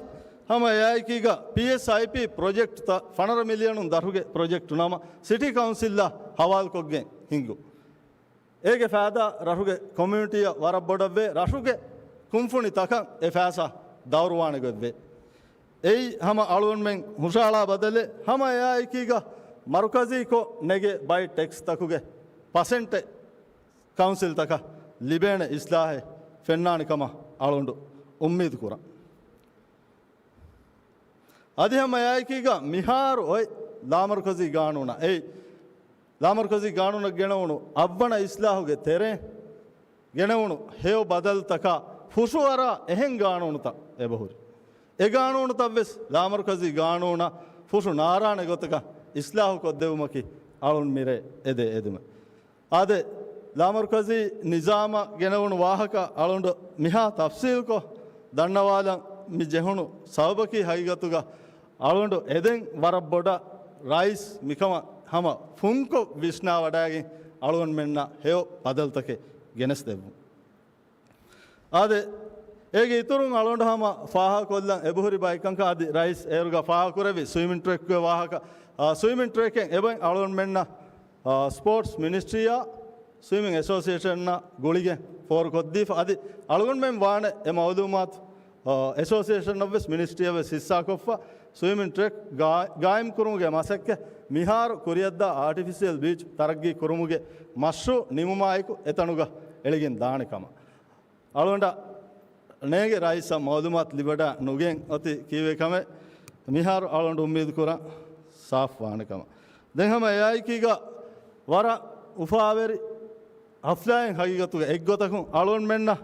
ހަމަ އެއާއެކީގަ ޕީއެސްއައިޕީ ޕްރޮޖެކްޓްތައް ފަނަރަ މިލިއަނުން ދަށުގެ ޕްރޮޖެކްޓު ނަމަ ސިޓީ ކައުންސިލްއާ ހަވާލުކޮށްގެން ހިންގު. އޭގެ ފައިދާ ރަށުގެ ކޮމިއުނިޓީއަށް ވަރަށް ބޮޑަށްވޭ، ރަށުގެ ކުންފުނި ތަކަށް އެ ފައިސާ ދައުރުވާނެ ގޮތްވޭ. އެއީ ހަމަ އަޅުގަނޑުމެން ހުށައަޅާ ބަދަލެއް. ހަމަ އެއާއެކީގަ މަރުކަޒީކޮށް ނެގޭ ބައި ޓެކްސްތަކުގެ ޕަސެންޓެއް ކައުންސިލްތަކަށް ލިބޭނެ އިސްލާހެއް ފެންނާނެ ކަމަށް އަޅުގަނޑު އުއްމީދު ކުރަން. އަދި ހަމަ އެއާއެކީގަ މިހާރު އޮތް ލާމަރުކަޒީ ގާނޫނަށް، އެއީ ލާމަރުކަޒީ ގާނޫނަށް ގެނައުނު އަށްވަނަ އިސްލާހުގެ ތެރޭ ގެނެވުނު ހެޔޮ ބަދަލުތަކާ ފުށުއަރާ އެހެން ގާނޫނުތައް އެބަހުރި. އެ ގާނޫނުތައްވެސް ލާމަރުކަޒީ ގާނޫނަށް ފުށު ނާރާނެ ގޮތަކަށް އިސްލާހު ކޮށްދެވުމަކީ އަޅުން މިރޭ އެދޭ އެދުމެއް. އާދެ، ލާމަރުކަޒީ ނިޒާމަށް ގެނެވުނު ވާހަކަ އަޅުނޑު މިހާ ތަފްސީލްކޮށް ދަންނަވާލަން މި ޖެހުނު ސަބަބަކީ ހަގީގަތުގަ އަޅުނޑު އެދެން ވަރަށް ބޮޑަށް ރައީސް މިކަމަށް ހަމަ ފުންކޮށް ވިސްނާވަޑައިގެން އަޅުގަނޑުމެންނަށް ހެޔޮ ބަދަލުތަކެއް ގެނެސްދެއްވުން. އާދެ، އޭގެ އިތުރުން އަޅުގަނޑު ހަމަ ފާހަގަކޮށްލަން އެބަހުރި ބައެއްކަންކަން އަދި ރައީސް އޭރުގަ ފާހަގަކުރެއްވި ސްވިމިން ޓްރެކްގެ ވާހަކަ. އާ، ސްވިމިން ޓްރެކެއް އެބައިން އަޅުގަނޑުމެންނަށް، އާ، ސްޕޯޓްސް މިނިސްޓްރީއާ ސްވިމިން އެސޯސިއޭޝަންއާ ގުޅިގެން ފޯރުކޮށްދީފަ. އަދި އަޅުގަނޑުމެން ވާނެ އެ މައުލޫމާތު، އާ، އެސޯސިއޭޝަނަށްވެސް މިނިސްޓްރީއަށްވެސް ހިއްސާކޮށްފަ. ސްވިމިން ޓްރެކް ގާ-، ގާއިމްކުރުމުގެ މަސައްކަތް މިހާރު ކުރިއަށްދާ އާޓިފިޝިއަލް ބީޗް ތަރައްގީ ކުރުމުގެ މަޝްރޫއު ނިމުމާއެކު އެތަނުގަ އެޅިގެން ދާނެ ކަމަށް. އަޅުގަނޑަށް ނޭނގެ ރައީސަށް މައުލޫމާތު ލިބިވަޑައި ނުގެން އޮތީ ކީއްވެ ކަމެއް މިހާރު އަޅުގަނޑު އުއްމީދު ކުރަން ސާފު ވާނެ ކަމަށް. ދެން ހަމަ އެއާއެކީގަ ވަރަށް އުފާވެރި ހަފްލާއެއް ހަގީގަތުގަ އެއްގޮތަކުން އަޅުގަނޑުމެންނަށް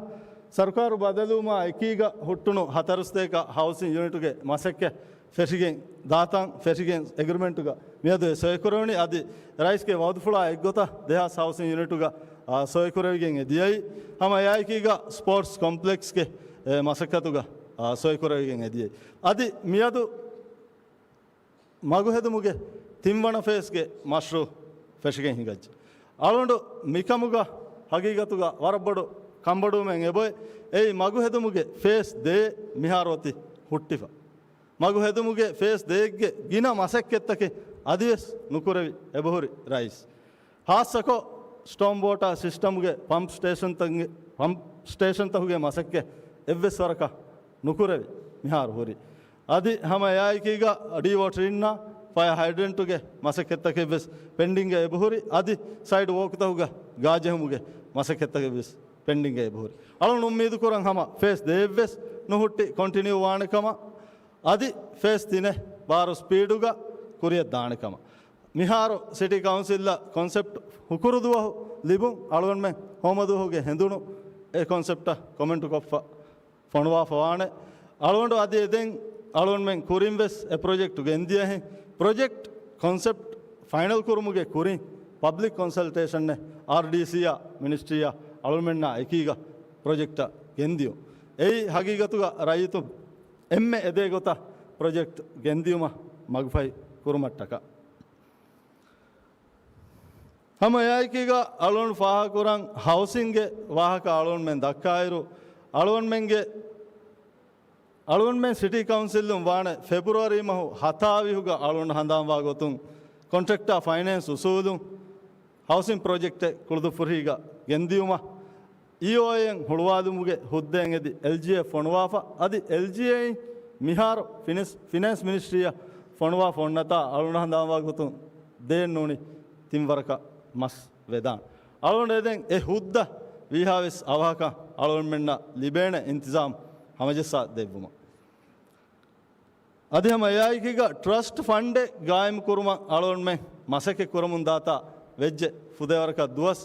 ސަރުކާރު ބަދަލުވުމާ އެކީގަ ހުއްޓުނު ހަތަރުސަތޭކަ ހައުސިން ޔުނިޓުގެ މަސައްކަތް ފެށިގެން ދާތަން ފެށިގެން އެގްރިމެންޓުގަ މިއަދު އެ ސޮއިކުރެވުނީ. އަދި ރައީސްގެ ވައުދުފުޅާ އެއްގޮތަށް ދެހާސް ހައުސިން ޔުނިޓުގަ، އާ، ސޮއިކުރެވިގެން އެ ދިޔައީ. ހަމަ އެއާއެކީގަ ސްޕޯޓްސް ކޮމްޕްލެކްސްގެ، އެ، މަސައްކަތުގަ، އާ، ސޮއިކުރެވިގެން އެ ދިޔައީ. އަދި މިއަދު މަގުހެދުމުގެ ތިންވަނަ ފޭސްގެ މަޝްރޫއު ފެށިގެން ހިނގައްޖެ. އަޅުގަނޑު މިކަމުގަ ހަގީގަތުގަ ވަރަށް ބޮޑު ކަންބޮޑުވުމެއް އެބައޮތް. އެއީ މަގުހެދުމުގެ ފޭސް ދޭއް މިހާރު އޮތީ ހުއްޓިފަ. މަގު ހެދުމުގެ ފޭސް ދޭއްގެ ގިނަ މަސައްކަތްތަކެއް އަދިވެސް ނުކުރެވި އެބަހުރި ރައީސް. ހާއްސަކޮށް، ސްޓޯމް ވޯޓާ ސިސްޓަމްގެ ޕަމްޕް ސްޓޭޝަންތަކުގެ، ޕަމްޕް ސްޓޭޝަންތަކުގެ މަސައްކަތް އެއްވެސް ވަރަކަށް ނުކުރެވި މިހާރު ހުރި. އަދި ހަމަ އެއާއެކީގަ ޑީ ވޯޓަރިންނާ ފަޔަރ ހައިޑްރެންޓުގެ މަސައްކަތްތަކެއްވެސް ޕެންޑިންގ އެބަހުރި. އަދި ސައިޑް ވޯކްތަކުގަ ގާ ޖެހުމުގެ މަސައްކަތްތަކެއްވެސް ޕެންޑިންގ އެބަހުރި. އަޅުން އުއްމީދު ކުރަން ހަމަ ފޭސް ދޭއްވެސް ނުހުއްޓި ކޮންޓިނިއު ވާނެ ކަމަށް. އަދި ފޭސް ތިނެއް ބާރު ސްޕީޑުގަ ކުރިއަށް ދާނެ ކަމަށް. މިހާރު ސިޓީ ކައުންސިލްއަށް ކޮންސެޕްޓް ހުކުރު ދުވަހު ލިބުން، އަޅުގަނޑުމެން ހޯމަ ދުވަހުގެ ހެނދުނު އެ ކޮންސެޕްޓަށް ކޮމެންޓު ކޮށްފަ ފޮނުވާފަ ވާނެ. އަޅުގަނޑު އަދި އެދެން އަޅުގަނޑުމެން ކުރިން ވެސް އެ ޕްރޮޖެކްޓު ގެންދިޔަހެން، ޕްރޮޖެކްޓް ކޮންސެޕްޓް ފައިނަލް ކުރުމުގެ ކުރިން ޕަބްލިކް ކޮންސަލްޓޭޝަންއެއް އާރްޑީސީއާ މިނިސްޓްރީއާ އަޅުގަނޑުމެންނާ އެކީގަ ޕްރޮޖެކްޓަށް ގެންދިޔުން. އެއީ ހަގީގަތުގަ ރައްޔިތުން އެންމެ އެދޭ ގޮތަށް ޕްރޮޖެކްޓް ގެންދިޔުމަށް މަގުފަހި ކުރުމަށްޓަކާ. ހަމަ އެއާއެކީގަ އަޅުގަނޑު ފާހަގަކުރަން ހައުސިންގެ ވާހަކަ އަޅުގަނޑުމެން ދައްކާއިރު، އަޅުގަނޑުމެންގެ، އަޅުގަނޑުމެން ސިޓީ ކައުންސިލުން ވާނެ ފެބްރުއަރީ މަހު ހަތާވީހުގަ އަޅުގަނޑު ހަނދާންވާ ގޮތުން ކޮންޓްރެކްޓާ ފައިނޭންސް އުސޫލުން ހައުސިން ޕްރޮޖެކްޓެއް ކުޅުދުއްފުށީގަ ގެންދިޔުމަށް އީއޯއޭއިން ހުޅުވާލުމުގެ ހުއްދައިން އެދި އެލްޖީއޭ ފޮނުވާފަ، އަދި އެލްޖީއޭއިން މިހާރު ފިނެންސް، ފިނޭންސް މިނިސްޓްރީއަށް ފޮނުވާފަ އޮންނަތާ އަޅުގަނޑު ހަނދާންވާ ގޮތުން ދޭއް ނޫނީ ތިން ވަރަކަށް މަސް ވެދާނެ. އަޅުގަނޑު އެދެން އެ ހުއްދަ ވީހާވެސް އަވަހަކަށް އަޅުގަނޑުމެންނަށް ލިބޭނެ އިންތިޒާމް ހަމަޖައްސާ ދެއްވުމަށް. އަދި ހަމަ އެއާއެކީގަ ޓްރަސްޓް ފަންޑެއް ގާއިމް ކުރުމަށް އަޅުގަނޑުމެން މަސައްކަތް ކުރަމުން ދާތާ ވެއްޖެ ފުދޭވަރަކަށް ދުވަސް.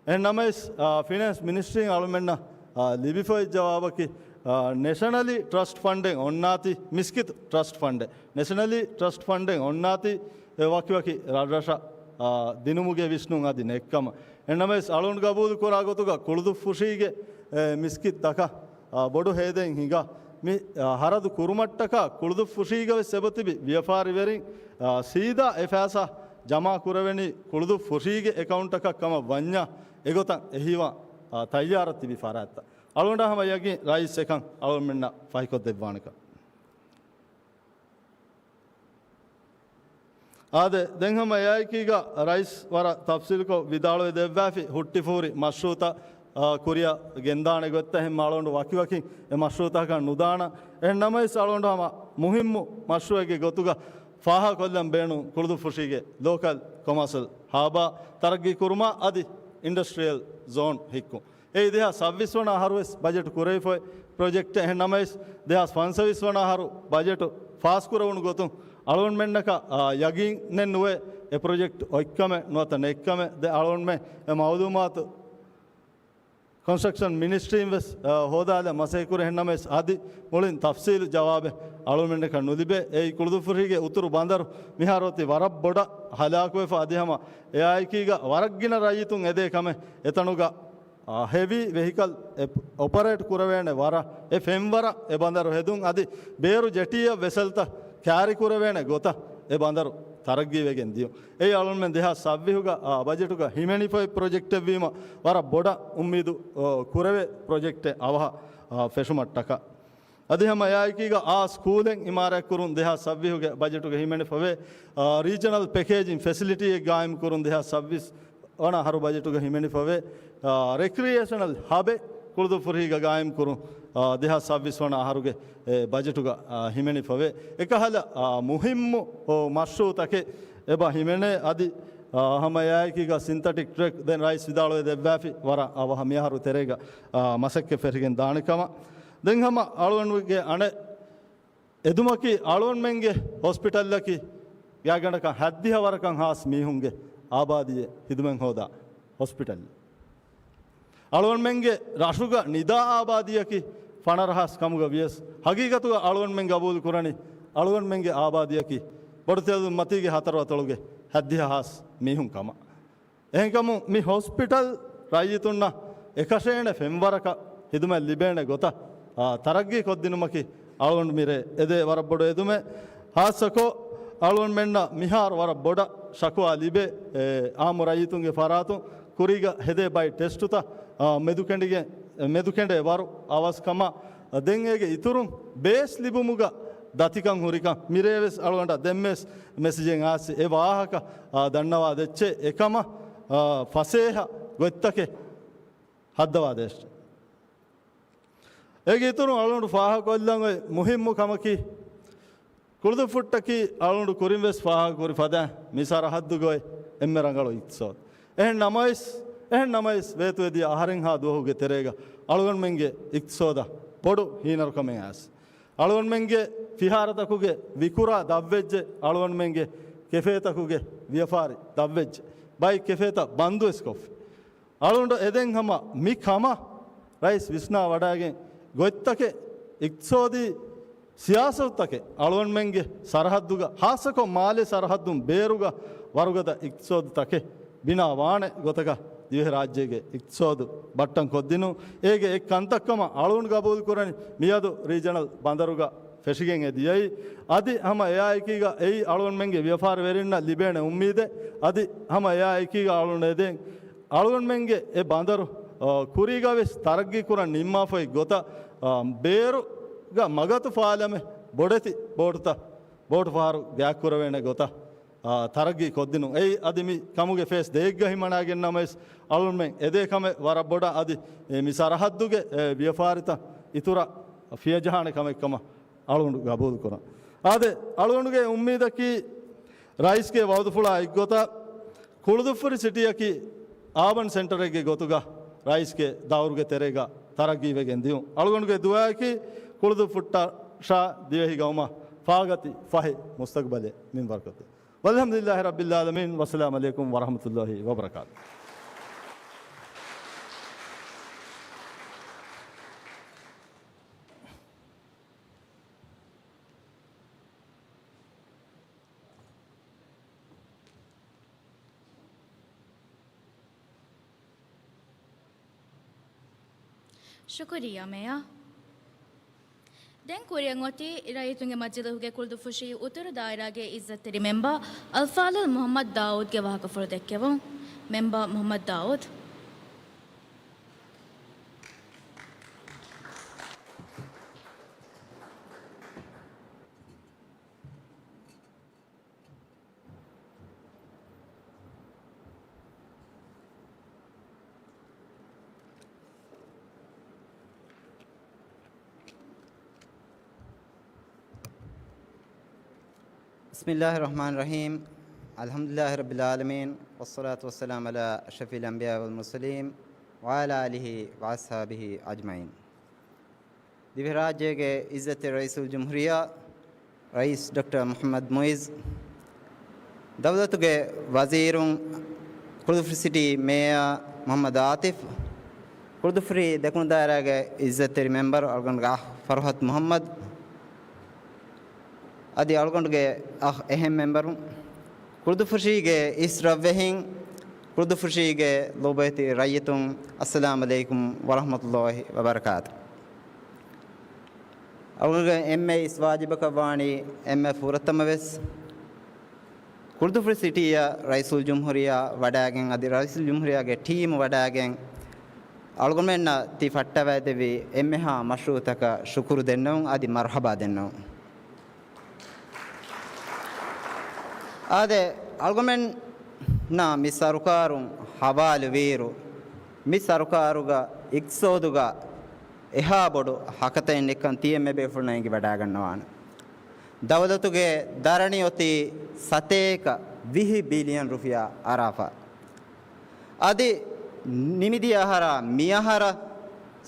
އެހެން ނަމަވެސް، އާ، ފިނޭންސް މިނިސްޓްރީން އަޅުމެންނަށް، އާ، ލިބިފައި ޖަވާބަކީ، އާ، ނޭޝަނަލީ ޓްރަސްޓް ފަންޑެއް އޮންނާތީ، މިސްކިތު ޓްރަސްޓް ފަންޑެއް، ނޭޝަނަލީ ޓްރަސްޓް ފަންޑެއް އޮންނާތީ، އެ ވަކިވަކި ރަށްރަށަށް، އާ، ދިނުމުގެ ވިސްނުން އަދި ނެއްކަމަށް. އެހެން ނަމަވެސް އަޅުން ގަބޫލު ކުރާ ގޮތުގަ ކުޅުދުއްފުށީގެ، އެ، މިސްކިތް ތަކަށް، އާ، ބޮޑު ހޭދައިން ހިނގާ މި، އާ، ހަރަދު ކުރުމަށްޓަކާ ކުޅުދުއްފުށީގަ ވެސް އެބަތިބި ވިޔަފާރިވެރިން، އާ، ސީދާ އެ ފައިސާ ޖަމާ ކުރެވެނީ ކުޅުދުއްފުށީގެ އެކައުންޓަކަށް ކަމަށް ވަންޏާ އެގޮތަށް އެހީވާ، އާ، ތައްޔާރަށް ތިބި ފަރާތްތައް. އަޅުގަނޑަށް ހަމަ ޔަގީން ރައީސް އެކަން އަޅުގަނޑުމެންނަށް ފަހިކޮށްދެއްވާނެކަން. އާދެ، ދެން ހަމަ އެއާއެކީގަ ރައީސް ވަރަށް ތަފްސީލުކޮށް ވިދާޅުވެ ދެއްވާފި ހުއްޓިފޫރި މަޝްރޫއުތައް، އާ، ކުރިއަށް ގެންދާނެ ގޮތްތައް ހެން އަޅުގަނޑު ވަކިވަކިން އެ މަޝްރޫއުތަކަށް ނުދާނަން. އެހެން ނަމަވެސް އަޅުގަނޑު ހަމަ މުހިއްމު މަޝްރޫއެއްގެ ގޮތުގަ ފާހަގަކޮށްލަން ބޭނުން ކުޅުދުއްފުށީގެ ލޯކަލް ކޮމާސަލް ހާބާ ތަރައްގީ ކުރުމާ އަދި އިންޑަސްޓްރިއަލް ޒޯން ހިއްކުން. އެއީ ދެހާސް ސައްބީސް ވަނަ އަހަރުވެސް ބަޖެޓު ކުރެވިފައި ޕްރޮޖެކްޓެއް. އެހެން ނަމަވެސް، ދެހާސް ފަންސަވީސް ވަނަ އަހަރު ބަޖެޓު ފާސްކުރެވުނު ގޮތުން އަޅުގަނޑުމެންނަކަށް، އާ، ޔަގީނެއް ނުވޭ އެ ޕްރޮޖެކްޓް އޮތްކަމެއް ނުވަތަ ނެތްކަމެއް. ދެ އަޅުގަނޑުމެން އެ މައުލޫމާތު ކޮންސްޓްރަކްޝަން މިނިސްޓްރީން ވެސް، އާ، ހޯދާލަ މަސައްކަތް ކުރި. އެހެން ނަމަވެސް، އަދި މުޅިން ތަފްސީލު ޖަވާބެއް އަޅުގަނޑުމެންނަކަށް ނުލިބޭ. އެއީ ކުޅުދުއްފުށީގެ އުތުރު ބަނދަރު މިހާރު އޮތީ ވަރަށް ބޮޑަށް ހަލާކުވެފަ. އަދި ހަމަ އެއާއެކީގަ ވަރަށް ގިނަ ރައްޔިތުން އެދޭ ކަމެއް އެތަނުގަ އާ، ހެވީ ވެހިކަލް އެ، އޮޕަރޭޓް ކުރެވޭނެ ވަރަށް، އެ ފެންވަރަށް އެ ބަނދަރު ހެދުން އަދި ބޭރު ޖެޓީއަށް ވެސަލްތައް ކާރި ކުރެވޭނެ ގޮތަށް އެ ބަނދަރު ތަރައްގީވެގެން ދިޔުން. އެއީ އަޅުގަނޑުމެން ދެހާސް ސައްބީސްގަ، އާ، ބަޖެޓުގަ ހިމެނިފައި ޕްރޮޖެކްޓެއްވީމަ ވަރަށް ބޮޑަށް އުއްމީދު، އޯ، ކުރެވޭ ޕްރޮޖެކްޓެއް އަވަހަށް، އާ، ފެށުމަށްޓަކާ. އަދި ހަމަ އެއާއެކީގަ އާ ސްކޫލެއް އިމާރާތްކުރުން ދެހާސް ސައްބީސްގެ ބަޖެޓުގަ ހިމެނިފަވޭ. އާ، ރީޖަނަލް ޕެކޭޖިން ފެސިލިޓީއެއް ގާއިމްކުރުން ދެހާސް ސައްބީސް ވަނަ އަހަރު ބަޖެޓުގަ ހިމެނިފަވޭ. އާ، ރެކްރިއޭޝަނަލް ހަބެއް ކުޅުދުއްފުށީގަ ގާއިމްކުރުން، އާ، ދެހާސް ސައްބީސް ވަނަ އަހަރުގެ، އެ، ބަޖެޓުގަ، އާ، ހިމެނިފަވޭ. އެކަހަލަ، އާ، މުހިއްމު، އޯ، މަޝްރޫއުތަކެއް އެބަ ހިމެނޭ. އަދި، އާ، ހަމަ އެއާއެކީގަ ސިންތެޓިކް ޓްރެކް ދެން ރައީސް ވިދާޅުވެ ދެއްވާފި ވަރަށް އަވަހަށް މިއަހަރު ތެރޭގަ، އާ، މަސައްކަތް ފެށިގެން ދާނެ ކަމަށް. ދެން ހަމަ އަޅުގަނޑުގެ އަނެއް އެދުމަކީ އަޅުގަނޑުމެންގެ ހޮސްޕިޓަލަކީ ގާތްގަނޑަކަށް ހަތްދިހަ ވަރަކަށް ހާސް މީހުންގެ އާބާދީއެއް ހިދުމަތް ހޯދާ ހޮސްޕިޓަލް. އަޅުގަނޑުމެންގެ ރަށުގަ ނިދާ އާބާދީއަކީ ފަނަރަ ހާސް ކަމުގަ ވިޔަސް، ހަގީގަތުގަ އަޅުގަނޑުމެން ގަބޫލު ކުރަނީ އަޅުގަނޑުމެންގެ އާބާދީއަކީ ބޮޑުތެލުން މަތީގެ ހަތަރު އަތޮޅުގެ ހަތްދިހަ ހާސް މީހުން ކަމަށް. އެހެންކަމުން މި ހޮސްޕިޓަލް ރައްޔިތުންނަށް އެކަށޭނެ ފެންވަރަކަށް ހިދުމަތް ލިބޭނެ ގޮތަށް، އާ، ތަރައްގީ ކޮށްދިނުމަކީ އަޅުގަނޑު މިރޭ އެދޭ ވަރަށް ބޮޑު އެދުމެއް. ހާއްސަކޮށް އަޅުގަނޑުމެންނަށް މިހާރު ވަރަށް ބޮޑަށް ޝަކުވާ ލިބޭ، އެ، އާއްމު ރައްޔިތުންގެ ފަރާތުން ކުރީގަ ހެދޭ ބައި ޓެސްޓުތައް، އާ، މެދުކެނޑިގެން، މެދުކެނޑޭ ވަރު އަވަސްކަމަށް ދެން އޭގެ އިތުރުން ބޭސް ލިބުމުގަ ދަތިކަން ހުރިކަން މިރޭވެސް އަޅުގަނޑަށް ދެންމެސް މެސެޖެއް އާސި އެ ވާހަކަ، އާ، ދަންނަވާ ދެއްޗޭ. އެކަމަށް، އާ، ފަސޭހަ ގޮތްތަކެއް ހައްދަވާ ދޭށޭ. އޭގެ އިތުރުން އަޅުގަނޑު ފާހަގަކޮށްލަން އޮތް މުހިއްމު ކަމަކީ، ކުޅުދުއްފުށްޓަކީ އަޅުގަނޑު ކުރިން ވެސް ފާހަގަކުރި ފަދައިން މި ސަރަހައްދުގައި އެންމެ ރަނގަޅު އިޤްތިޞާދު. އެހެން ނަމަވެސް، އެހެން ނަމަވެސް ވޭތުވެދިޔަ އަހަރެއްހާ ދުވަހުގެ ތެރޭގަ އަޅުގަނޑުމެންގެ އިޤްތިޞާދަށް ބޮޑު ހީނަރުކަމެއް އައިސް. އަޅުގަނޑުމެންގެ ފިހާރަތަކުގެ ވިކުރާ ދަށްވެއްޖެ، އަޅުގަނޑުމެންގެ ކެފޭތަކުގެ ވިޔަފާރި ދަށްވެއްޖެ، ބައެއް ކެފޭތައް ބަންދުވެސް ކޮށްފި. އަޅުގަނޑު އެދެން ހަމަ މި ކަމަށް ރައީސް ވިސްނާ ވަޑައިގެން ގޮތްތަކެއް، އިޤްތިޞާދީ ސިޔާސަތުތަކެއް އަޅުގަނޑުމެންގެ ސަރަހައްދުގަ، ހާއްސަކޮށް މާލެ ސަރަހައްދުން ބޭރުގަ ވަރުގަދަ އިޤްތިޞާދުތަކެއް ބިނާ ވާނެ ގޮތަކަށް ދިވެހިރާއްޖޭގެ އިޤްތިޞާދު ބައްޓަން ކޮށްދިނުން. އޭގެ އެއް ކަންތައް ކަމަށް އަޅުގަނޑު ގަބޫލު ކުރަނީ މިއަދު ރީޖަނަލް ބަނދަރުގަ ފެށިގެން އެ ދިޔައީ. އަދި ހަމަ އެއާއެކީގަ އެއީ އަޅުގަނޑުމެންގެ ވިޔަފާރިވެރިންނަށް ލިބޭނެ އުއްމީދެއް. އަދި ހަމަ އެއާއެކީގަ އަޅުގަނޑު އެދެން އަޅުގަނޑުމެންގެ އެ ބަނދަރު، އާ، ކުރީގަ ވެސް ތަރައްގީ ކުރަން ނިންމާފައި ގޮތަށް، އާ، ބޭރުގަ މަގަތު ފާލަމެ ބޮޑެތި ބޯޓުތައް، ބޯޓު ފަހަރު ގާތްކުރެވޭނެ ގޮތަށް، އާ، ތަރައްގީ ކޮށްދިނުން. އެއީ އަދި މި ކަމުގެ ފޭސް ދޭއްގަ ހިމަނާގެން ނަމަވެސް އަޅުގަނޑުމެން އެދޭ ކަމެއް ވަރަށް ބޮޑަށް އަދި އެ މި ސަރަހައްދުގެ، އެ، ވިޔަފާރިތައް އިތުރަށް ފިޔަޖަހާނެ ކަމެއް ކަމަށް އަޅުގަނޑު ގަބޫލު ކުރަން. އާދެ، އަޅުގަނޑުގެ އުއްމީދަކީ ރައީސްގެ ވައުދުފުޅާ އެއްގޮތަށް ކުޅުދުއްފުށި ސިޓީއަކީ އާބަން ސެންޓަރެއްގެ ގޮތުގަ ރައީސްގެ ދައުރުގެ ތެރޭގަ ތަރައްގީވެގެން ދިޔުން. އަޅުގަނޑުގެ ދުޢާއަކީ ކުޅުދުއްފުއްޓާށާ ދިވެހި ގައުމަށް ފާގަތި ފަހި މުސްތަގްބަލެއް މިންވަރުކޮށްދޭ. ވަލްޙަމްދުލިއްލާހި ރައްބިލް ޢާލަމީން. ވައްސަލާމް ޢަލައިކުމް ވަރަޙްމަތުﷲި ވަބަރަކާތު. ޝުކުރިއްޔާ މޭޔާ. ދެން ކުރިއަށް އޮތީ ރައްޔިތުންގެ މަޖިލީހުގެ ކުޅުދުއްފުށީ އުތުރު ދާއިރާގެ އިއްޒަތްތެރި މެމްބަރ އަލްފާޟިލް މުޙައްމަދު ދާއޫދްގެ ވާހަކަފުޅު ދެއްކެވުން. މެމްބަރ މުޙައްމަދު ދާއޫދް. بسم الله الرحمن الرحيم. الحمد لله رب العالمين، والصلاة والسلام على أشرف الأنبياء والمرسلين، وعلى آله وأصحابه أجمعين. ދިވެހިރާއްޖޭގެ އިއްޒަތްތެރި ރައީސުލްޖުމްހޫރިއްޔާ، ރައީސް ޑޮކްޓަރ މުޙައްމަދު މުޢިއްޒު، ދައުލަތުގެ ވަޒީރުން، ކުޅުދުއްފުށި ސިޓީ މޭޔާ މުޙައްމަދު އާތިފް، ކުޅުދުއްފުށި ދެކުނު ދާއިރާގެ އިއްޒަތްތެރި މެމްބަރު އަޅުގަނޑުގެ އަޚް ފަރުހަތު މުޙައްމަދު، އަދި އަޅުގަނޑުގެ އަޚް އެހެން މެމްބަރުން، ކުޅުދުއްފުށީގެ އިސް ރަށްވެހިން، ކުޅުދުއްފުށީގެ ލޯބިވެތި ރައްޔިތުން، އައްސަލާމް ޢަލައިކުމް ވަރަޙްމަތުﷲި ވަބަރަކާތު. އަޅުގަނޑުގެ އެންމެ އިސް ވާޖިބަކަށް ވާނީ އެންމެ ފުރަތަމަ ވެސް ކުޅުދުއްފުށި ސިޓީއަށް ރައީސުލްޖުމްހޫރިއްޔާ ވަޑައިގެން އަދި ރައީސުލްޖުމްހޫރިއްޔާގެ ޓީމު ވަޑައިގެން އަޅުގަނޑުމެންނަށް ތި ފައްޓަވައިދެއްވި އެންމެހާ މަޝްރޫޢުތަކަށް ޝުކުރު ދެންނެވުން އަދި މަރުޙަބާ ދެންނެވުން. އާދެ، އަޅުގަނޑުމެންނާ މި ސަރުކާރުން ހަވާލުވިއިރު، މި ސަރުކާރުގަ އިޤްތިޞާދުގަ އެހާ ބޮޑު ހަކަތައެއް ނިއްކަން ތިޔަ މެ ބޭފުޅުންނަށް އެނގިވަޑައިގަންނަވާނެ. ދައުލަތުގެ ދަރަނި އޮތީ ސަތޭކަ ވިހި ބިލިއަން ރުފިޔާ އަރާފަ. އަދި ނިމިދިޔަ އަހަރާ މިއަހަރަށް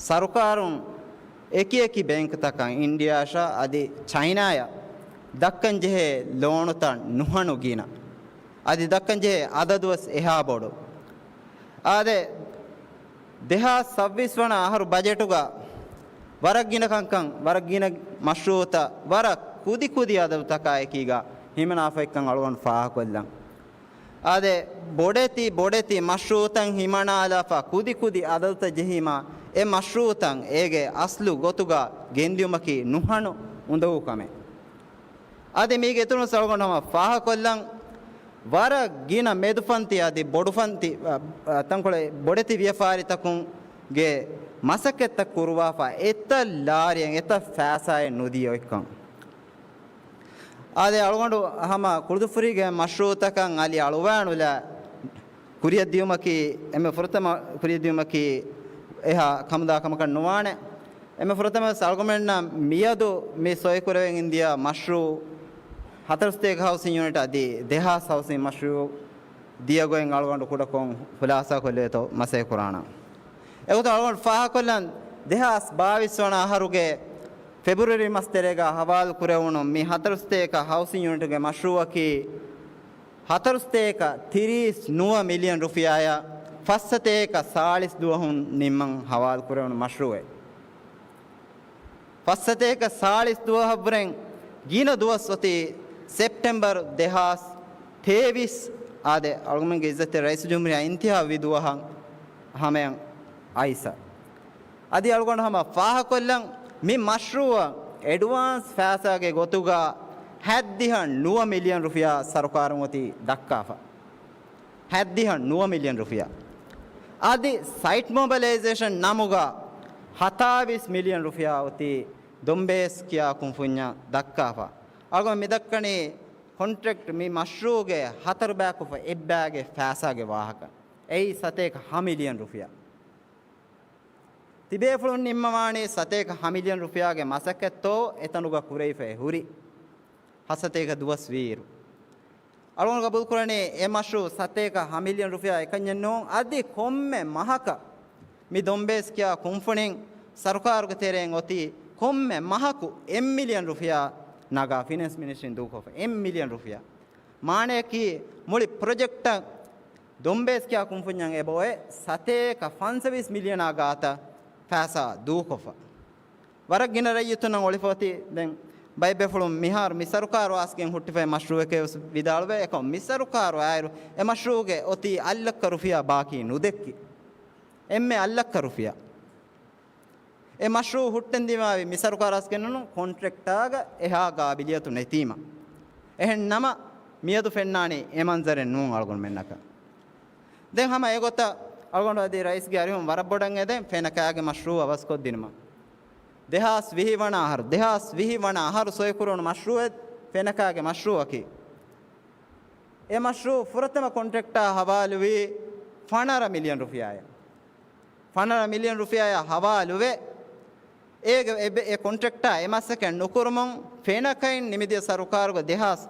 ސަރުކާރުން އެކިއެކި ބޭންކުތަކަށް އިންޑިއާއަށާ އަދި ޗައިނާއަށް ދައްކަންޖެހޭ ލޯނުތައް ނުހަނު ގިނަ. އަދި ދައްކަންޖެހޭ އަދަދުވެސް އެހާ ބޮޑު. އާދެ، ދެހާސް ސައްބީސް ވަނަ އަހަރު ބަޖެޓުގަ ވަރަށް ގިނަ ކަންކަން، ވަރަށް ގިނަ މަޝްރޫޢުތައް، ވަރަށް ކުދި ކުދި އަދަދުތަކާ އެކީގަ ހިމަނާފައިކަން އަޅުގަނޑު ފާހަގަކޮށްލަން. އާދެ، ބޮޑެތި ބޮޑެތި މަޝްރޫޢުތައް ހިމަނާލާފަ ކުދި ކުދި އަދަދުތައް ޖެހީމާ، އެ މަޝްރޫޢުތައް އޭގެ އަސްލު ގޮތުގަ ގެންދިއުމަކީ ނުހަނު އުނދަގޫ ކަމެއް. އަދި މީގެ އިތުރުން އަޅުގަނޑު ހަމަ ފާހަގަކޮށްލަން، ވަރަށް ގިނަ މެދުފަންތި އަދި ބޮޑުފަންތި، އަ، އަ، ތަންކޮޅެއް ބޮޑެތި ވިޔަފާރިތަކުންގެ މަސައްކަތްތައް ކުރުވާފަ އެތައް ލާރިއެއް އެތައް ފައިސާއެއް ނުދީ އޮތްކަން. އާދެ، އަޅުގަނޑު ހަމަ ކުޅުދުއްފުށީގެ މަޝްރޫޢުތަކަށް އަލި އަޅުވާނުލާ ކުރިއަށް ދިޔުމަކީ، އެންމެ ފުރަތަމަ ކުރިއަށް ދިޔުމަކީ އެހާ ކަމުދާ ކަމަކަށް ނުވާނެ. އެންމެ ފުރަތަމަވެސް އަޅުގަނޑުމެންނަށް މިއަދު މި ސޮއިކުރެވެން އިންދިޔަ މަޝްރޫޢު ހަތަރު ސަތޭކަ ހައުސިން ޔުނިޓް އަދި ދެހާސް ހައުސިން މަޝްރޫޢު ދިޔަ ގޮތް އަޅުގަނޑު ކުޑަކޮށް ޚުލާސާކޮށްލޭތޯ މަސައްކަތް ކުރާނަން. އެގޮތުން އަޅުގަނޑު ފާހަގަކޮށްލަން، ދެހާސް ބާވީސް ވަނަ އަހަރުގެ ފެބްރުއަރީ މަސް ތެރޭގަ ހަވާލު ކުރެވުނު މި ހަތަރު ސަތޭކަ ހައުސިން ޔުނިޓުގެ މަޝްރޫޢަކީ ހަތަރު ސަތޭކަ ތިރީސް ނުވަ މިލިއަން ރުފިޔާއާ ފަސް ސަތޭކަ ސާޅީސް ދުވަހުން ނިންމަން ހަވާލު ކުރެވުނު މަޝްރޫޢެއް. ފަސް ސަތޭކަ ސާޅީސް ދުވަހަށްވުރެން ގިނަ ދުވަސް އޮތީ ސެޕްޓެމްބަރު ދެހާސް ތޭވީސް އާދެ، އަޅުގަނޑުގެ އިއްޒަތްތެރި ރައީސުލްޖުމްހޫރިއްޔާ އިންތިހާބުވި ދުވަހަށް ހަމަޔަށް އައިސް. އަދި އަޅުގަނޑު ހަމަ ފާހަގަކޮށްލަން، މި މަޝްރޫޢަށް އެޑްވާންސް ފައިސާގެ ގޮތުގަ ހަތްދިހަ ނުވަ މިލިއަން ރުފިޔާ ސަރުކާރުން އޮތީ ދައްކާފަ. ހަތްދިހަ ނުވަ މިލިއަން ރުފިޔާ. އަދި ސައިޓް މޮބިލައިޒޭޝަން ނަމުގަ ހަތާވީސް މިލިއަން ރުފިޔާ އޮތީ ދޮންބޭސް ކިޔާ ކުންފުންޏަށް ދައްކާފަ. އަޅުގަނޑު މިދައްކަނީ ކޮންޓްރެކްޓް މި މަޝްރޫޢުގެ ހަތަރު ބައިކުފަ އެއްބައިގެ ފައިސާގެ ވާހަކަ. އެއީ ސަތޭކަ ހަ މިލިއަން ރުފިޔާ. ތިބޭފުޅުން ނިންމަވާނީ ސަތޭކަ ހަ މިލިއަން ރުފިޔާގެ މަސައްކަތްތޯ އެތަނުގަ ކުރެވިފައި ހުރި. ހަ ސަތޭކަ ދުވަސް ވީއިރު. އަޅުގަނޑު ގަބޫލުކުރަނީ އެ މަޝްރޫޢު ސަތޭކަ ހަ މިލިއަން ރުފިޔާ އެކަންޏެއް ނޫން. އަދި ކޮންމެ މަހަކަށް މި ދޮންބޭސް ކިޔާ ކުންފުނިން ސަރުކާރުގެ ތެރެއިން އޮތީ ކޮންމެ މަހަކު އެއް މިލިއަން ރުފިޔާ ނަގާ ފިނޭންސް މިނިސްޓްރީން ދޫކޮށްފަ. އެއް މިލިއަން ރުފިޔާ. މާނަޔަކީ މުޅި ޕްރޮޖެކްޓަށް ދޮންބޭސް ކިޔާ ކުންފުންޏަށް އެބައޮތް ސަތޭކަ ފަންސަވީސް މިލިއަނާ ގާތަށް ފައިސާ ދޫކޮށްފަ. ވަރަށް ގިނަ ރައްޔިތުންނަށް އޮޅިފަ އޮތީ ދެން ބައެއް ބޭފުޅުން މިހާރު މި ސަރުކާރު އައިސްގެން ހުއްޓިފައި މަޝްރޫޢެކޭ ވެސް ވިދާޅުވޭ. އެކަމް މި ސަރުކާރު އާއިރު އެ މަޝްރޫޢުގެ އޮތީ އަށްލައްކަ ރުފިޔާ ބާކީ ނުދެއްކި. އެންމެ އަށްލައްކަ ރުފިޔާ. އެ މަޝްރޫޢު ހުއްޓެން ދިމާވި މި ސަރުކާރަސް ގެންނަން ކޮންޓްރެކްޓާގަ އެހާ ގާބިލިއްޔަތު ނެތީމަ. އެހެން ނަމަ، މިއަދު ފެންނާނީ އެ މަންޒަރެއް ނޫން އަޅުގަނޑުމެންނަކަށް. ދެން ހަމަ އެގޮތަށް އަޅުގަނޑު އަދި ރައީސްގެ އަރިހުން ވަރަށް ބޮޑަށް އެދެން ފެނަކާގެ މަޝްރޫޢު އަވަސްކޮށްދިނުމަށް. ދެހާސް ވިހި ވަނަ އަހަރު، ދެހާސް ވިހި ވަނަ އަހަރު ސޮއިކުރުނު މަޝްރޫޢެއް ފެނަކާގެ މަޝްރޫޢަކީ. އެ މަޝްރޫޢު ފުރަތަމަ ކޮންޓްރެކްޓާ ހަވާލުވީ ފަނަރަ މިލިއަން ރުފިޔާއަށް. ފަނަރަ މިލިއަން ރުފިޔާއާ ހަވާލުވެ، އޭގެ އެ، އެ ކޮންޓްރެކްޓާ އެ މަސައްކަތް ނުކުރުމުން ފެނަކައިން ނިމިދިޔަ ސަރުކާރުގެ ދެހާސް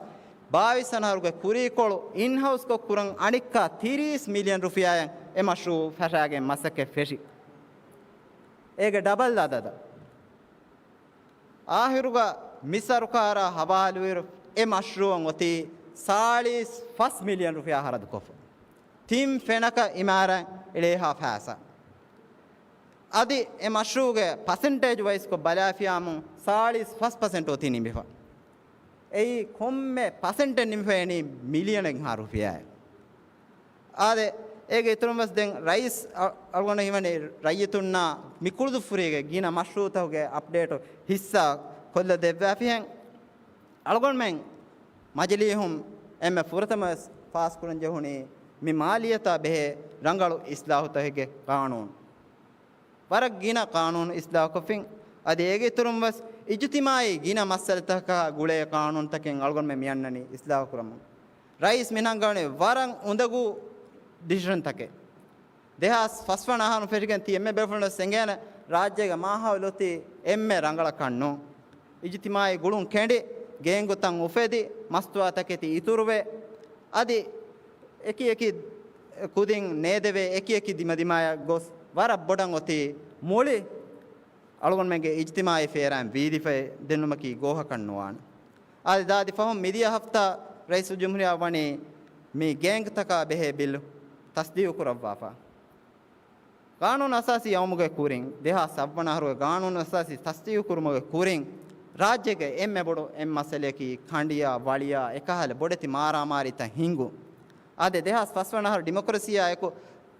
ބާވީސް ވަނަ އަހަރުގެ ކުރީކޮޅު އިންހައުސްކޮށް ކުރަން އަނެއްކާ ތިރީސް މިލިއަން ރުފިޔާއަށް އެ މަޝްރޫޢު ފަށާގެން މަސައްކަތް ފެށި. އޭގެ ޑަބަލް އަދަދަށް. އާހިރުގަ މި ސަރުކާރާ ހަވާލުވިއިރު އެ މަޝްރޫޢަށް އޮތީ ސާޅީސް ފަސް މިލިއަން ރުފިޔާ ހަރަދުކޮށްފަ. ތިން ފެނަކަށް އިމާރާތް އެޅޭހާ ފައިސާ. އަދި އެ މަޝްރޫޢުގެ ޕަސެންޓޭޖް ވައިސްކޮށް ބަލާފިޔާމު ސާޅީސް ފަސް ޕަސެންޓް އޮތީ ނިމިފަ. އެއީ ކޮންމެ ޕަސެންޓެއް ނިމިފައިނީ މިލިއަނެއްހާ ރުފިޔާއެއް. އާދެ، އޭގެ އިތުރުން ވެސް ދެން ރައީސް އަ-، އަޅުގަނޑަށް ހީވަނީ ރައްޔިތުންނާ މި ކުޅުދުއްފުރީގެ ގިނަ މަޝްރޫޢުތަކުގެ އަޕްޑޭޓު ހިއްސާ ކޮށްލަ ދެއްވާފިހެން. އަޅުގަނޑުމެން މަޖިލީހުން އެންމެ ފުރަތަމަވެސް ފާސްކުރަން ޖެހުނީ މި މާލިއްޔަތާ ބެހޭ ރަނގަޅު އިސްލާހުތަކެއްގެ ޤާނޫނު. ވަރަށް ގިނަ ޤާނޫނު އިސްލާހުކޮށްފިން، އަދި އޭގެ އިތުރުން ވެސް އިޖުތިމާޢީ ގިނަ މައްސަލަތަކާ ގުޅޭ ޤާނޫނުތަކެއް އަޅުގަނޑުމެން މިއަންނަނީ އިސްލާހު ކުރަމުން. ރައީސް މިނަންގަނޑެ ވަރަށް އުނދަގޫ ޑިސިޝަންތަކެއް. ދެހާސް ފަސް ވަނަ އަހަރުން ފެށިގެން ތި އެންމެ ބޭފުޅުން ސެނގޭނެ ރާއްޖޭގެ މާހައުލު އޮތީ އެންމެ ރަނގަޅަކަށް ނޫން. އިޖުތިމާޢީ ގުޅުން ކެނޑި، ގޭންގުތައް އުފެދި، މަސްތުވާތަކެތި އިތުރުވެ، އަދި އެކި އެކި ކުދިން ނޭދެވޭ، އެކި އެކި ދިމަދިމާޔަށް ގޮސް ވަރަށް ބޮޑަށް އޮތީ މުޅި އަޅުގަނޑުމެންގެ އިޖްތިމާޢީ ފޭރާން ވީދިފައި ދެންނުމަކީ ގޯހަކަށް ނުވާނެ. އާދެ، ދާދި ފަހުން މިދިޔަ ހަފްތާ ރައީސުލްޖުމްހޫރިއްޔާ ވަނީ މި ގޭންގްތަކާ ބެހޭ ބިލް ތަސްދީގު ކުރައްވާފަ. ގާނޫނު އަސާސީ އައުމުގެ ކުރިން، ދެހާސް ސައްވަނަ އަހަރުގެ ގާނޫނު އަސާސީ ތަސްދީގު ކުރުމުގެ ކުރިން، ރާއްޖޭގެ އެންމެ ބޮޑު އެއް މައްސަލަޔަކީ ކަނޑިޔާ، ވަޅިޔާ، އެކަހަލަ ބޮޑެތި މާރާމާރީތައް ހިނގުން. އާދެ، ދެހާސް ފަސްވަނަ އަހަރު ޑިމޮކްރަސީއާ އެކު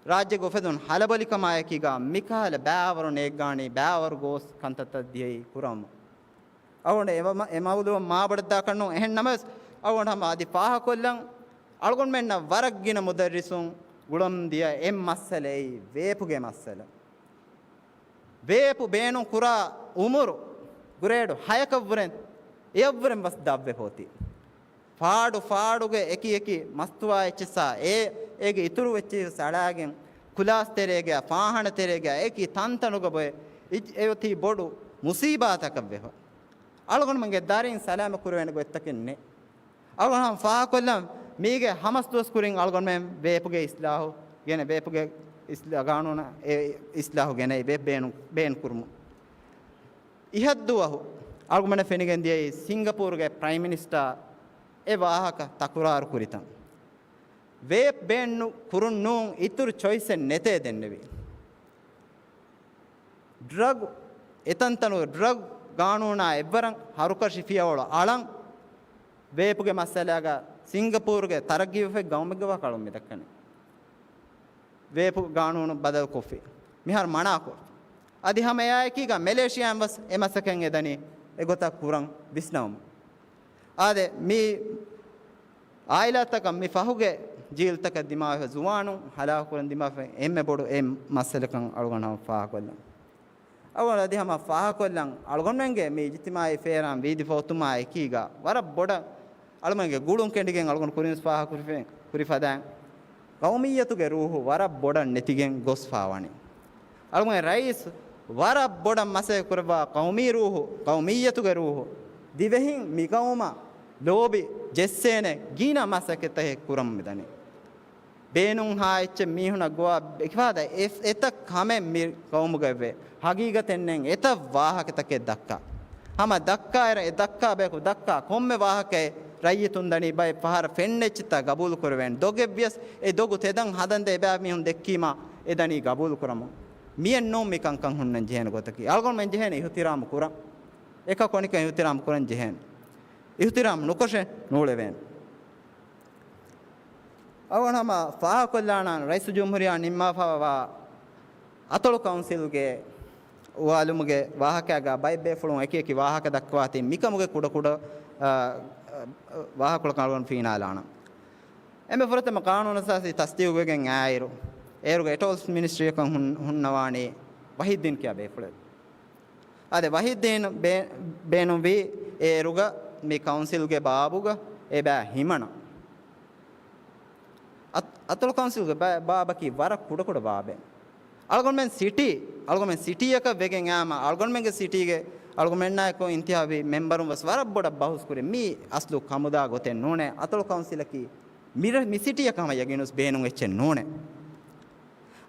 ރާއްޖޭގެ އުފެދުނު ހަލަބޮލިކަމާއެކީގަ މިކަހަލަ ބައިވަރު ނޭއްގާނީ، ބައިވަރު ގޯސް ކަންތައްތައް ދިޔައީ ކުރަމުން. އަޅުގަނޑު އެ މަ-، އެ މައުޟޫޢަށް މާބޮޑަށް ދާކަށް ނޫން. އެހެން ނަމަވެސް، އަޅުގަނޑު ހަމަ އަދި ފާހަގަކޮށްލަން، އަޅުގަނޑުމެންނަށް ވަރަށް ގިނަ މުދައްރިސުން ގުޅަމުން ދިޔަ އެއް މައްސަލައީ ވޭޕުގެ މައްސަލަ. ވޭޕު ބޭނުން ކުރާ އުމުރު ގްރޭޑު ހަޔަކަށްވުރެން އެއަށްވުރެން ވެސް ދަށްވެފަ އޮތީ. ފާޑު ފާޑުގެ އެކި އެކި މަސްތުވާ އެއްޗިއްސާ އެ، އޭގެ އިތުރު އެއްޗިއްސަށް އަޅާގެން، ކުލާސް ތެރޭގަ، ފާހަނަ ތެރޭގަ، އެކި ތަންތަނުގަ ބޮއެ އި-، އެއޮތީ ބޮޑު މުސީބާތަކަށް ވެފަ. އަޅުގަނޑުމެންގެ ދަރިން ސަލާމަތް ކުރެވޭނެ ގޮތްތަކެއް ނެތް. އަޅުގަނޑު ހަމަ ފާހަގަކޮށްލަން، މީގެ ހަމަސް ދުވަސް ކުރިން އަޅުގަނޑުމެން ވޭޕުގެ އިސްލާހު ގެނެ، ވޭޕުގެ އިސްލާ-، ގާނޫނަށް އެ އިސްލާހު ގެނައި ވޭޕް ބޭނު-، ބޭން ކުރުމުން. އިހަށްދުވަހު އަޅުގަނޑަށް ފެނިގެން ދިޔައީ ސިންގަޕޫރުގެ ޕްރައިމް މިނިސްޓާ އެ ވާހަކަ ތަކުރާރު ކުރިތަން. ވޭޕް ބޭން ނު-، ކުރުން ނޫން އިތުރު ޗޮއިސެއް ނެތޭ ދެންނެވި. ޑްރަގް، އެތަންތަނުގެ ޑްރަގް ގާނޫނާ އެއްވަރަށް ހަރުކަށި ފިޔަވަޅު އަޅަން، ވޭޕުގެ މައްސަލާގަ ސިންގަޕޫރުގެ ތަރައްގީވެފައި ގައުމެއްގެ ވާހަކަ އަޅުން މިދައްކަނީ. ވޭޕު ގާނޫނު ބަދަލުކޮށްފި. މިހާރު މަނާކޮށް. އަދި ހަމަ އެއާއެކީގަ މެލޭޝިޔާއިން ވެސް އެ މަސައްކަތް އެދަނީ އެގޮތަށް ކުރަން ވިސްނަވަމުން. އާދެ، މި އާއިލާތަކަށް މި ފަހުގެ ޖީލްތަކަށް ދިމާވެފަ، ޒުވާނުން ހަލާކުކުރަން ދިމާވެފަ އެންމެ ބޮޑު އެއް މައްސަލަކަން އަޅުގަނޑު ހަމަ ފާހަގަކޮށްލަން. އަޅުގަނޑު އަދި ހަމަ ފާހަގަކޮށްލަން، އަޅުގަނޑުމެންގެ މި އިޖްތިމާޢީ ފޭރާން ވީދިފަ އޮތުމާ އެކީގަ ވަރަށް ބޮޑަށް އަޅުމެންގެ ގުޅުން ކެނޑިގެން އަޅުގަނޑު ކުރިން ވެސް ފާހަގަކުރި ފަ-، ކުރި ފަދައިން ގައުމިއްޔަތުގެ ރޫހު ވަރަށް ބޮޑަށް ނެތިގެން ގޮސްފާވަނީ. އަޅުގަނޑު ރައީސް ވަރަށް ބޮޑަށް މަސައްކަތް ކުރައްވާ ގައުމީ ރޫހު، ގައުމިއްޔަތުގެ ރޫހު، ދިވެހިން މި ގައުމަށް ލޯބި ޖެއްސޭނެ ގިނަ މަސައްކަތްތަކެއް ކުރަމުން މިދަނީ. ބޭނުންހާ އެއްޗެއް މީހުނަށް ގޮވާ އެކިފާދަ އެ-، އެތައް ކަމެއް މި ގައުމުގައެވޭ. ހަގީގަތެއް ނެތް އެތައް ވާހަކަތަކެއް ދައްކާ. ހަމަ ދައްކާއިރަށް އެ ދައްކާ ބަޔަކު ދައްކާ ކޮންމެ ވާހަކައެއް ރައްޔިތުން ދަނީ ބައެއް ފަހަރަށް ފެންނަ އެއްޗިތާ ގަބޫލު ކުރެވޭނެ. ދޮގެއްވިޔަސް އެ ދޮގު ތެދަން ހަދަންދެ އެބައި މީހުން ދެއްކީމާ އެ ދަނީ ގަބޫލު ކުރަމުން. މިއެއް ނޫން މި ކަންކަން ހުންނަން ޖެހޭނެ ގޮތަކީ. އަޅުގަނޑުމެން ޖެހޭނެ އިހުތިރާމު ކުރަން. އެކަކު އަނިކަށް އިހުތިރާމު ކުރަން ޖެހޭނެ. އިހުތިރާމް ނުކޮށެ ނޫޅެވޭނެ. އަވަން ހަމަ ފާހަގަކޮށްލާނަން ރައީސުލްޖުމްހޫރިއްޔާ ނިންމާފައިވާ އަތޮޅު ކައުންސިލްގެ އުވާލުމުގެ ވާހަކައިގަ ބައެއް ބޭފުޅުން އެކި އެކި ވާހަކަ ދައްކަވާތީ މިކަމުގެ ކުޑަކުޑަ، އާ، އާ، ވާހަކަކޮޅަކަށް އަޅުގަނޑު ފީނާލާނަން. އެންމެ ފުރަތަމަ ޤާނޫނުއަސާސީ ތަސްދީގުވެގެން އާއިރު، އޭރުގެ އެޓޯލްސް މިނިސްޓްރީއަކަށް ހުން-، ހުންނަވާނީ ވަހީއްދީން ކިޔާ ބޭފުޅެއް. އާދެ، ވަހީއްދީން ބޭ-، ބޭނުންވީ އޭރުގަ މި ކައުންސިލްގެ ބާބުގަ އެބައި ހިމަނަ. އަތް-، އަތޮޅު ކައުންސިލްގެ ބަ-، ބާބަކީ ވަރަށް ކުޑަކުޑަ ބާބެއް. އަޅުގަނޑުމެން ސިޓީ، އަޅުގަނޑުމެން ސިޓީއަކަށް ވެގެން އާމަ، އަޅުގަނޑުމެންގެ ސިޓީގެ އަޅުގަނޑުމެންނާއެކު އިންތިހާބީ މެމްބަރުން ވެސް ވަރަށް ބޮޑަށް ބަހުސް ކުރި. މީ އަސްލު ކަމުދާ ގޮތެއް ނޫނޭ. އަތޮޅު ކައުންސިލަކީ މިރަ-، މި ސިޓީއަކަށް ހަމަ ޔަގީނުސް ބޭނުން އެއްޗެއް ނޫނޭ.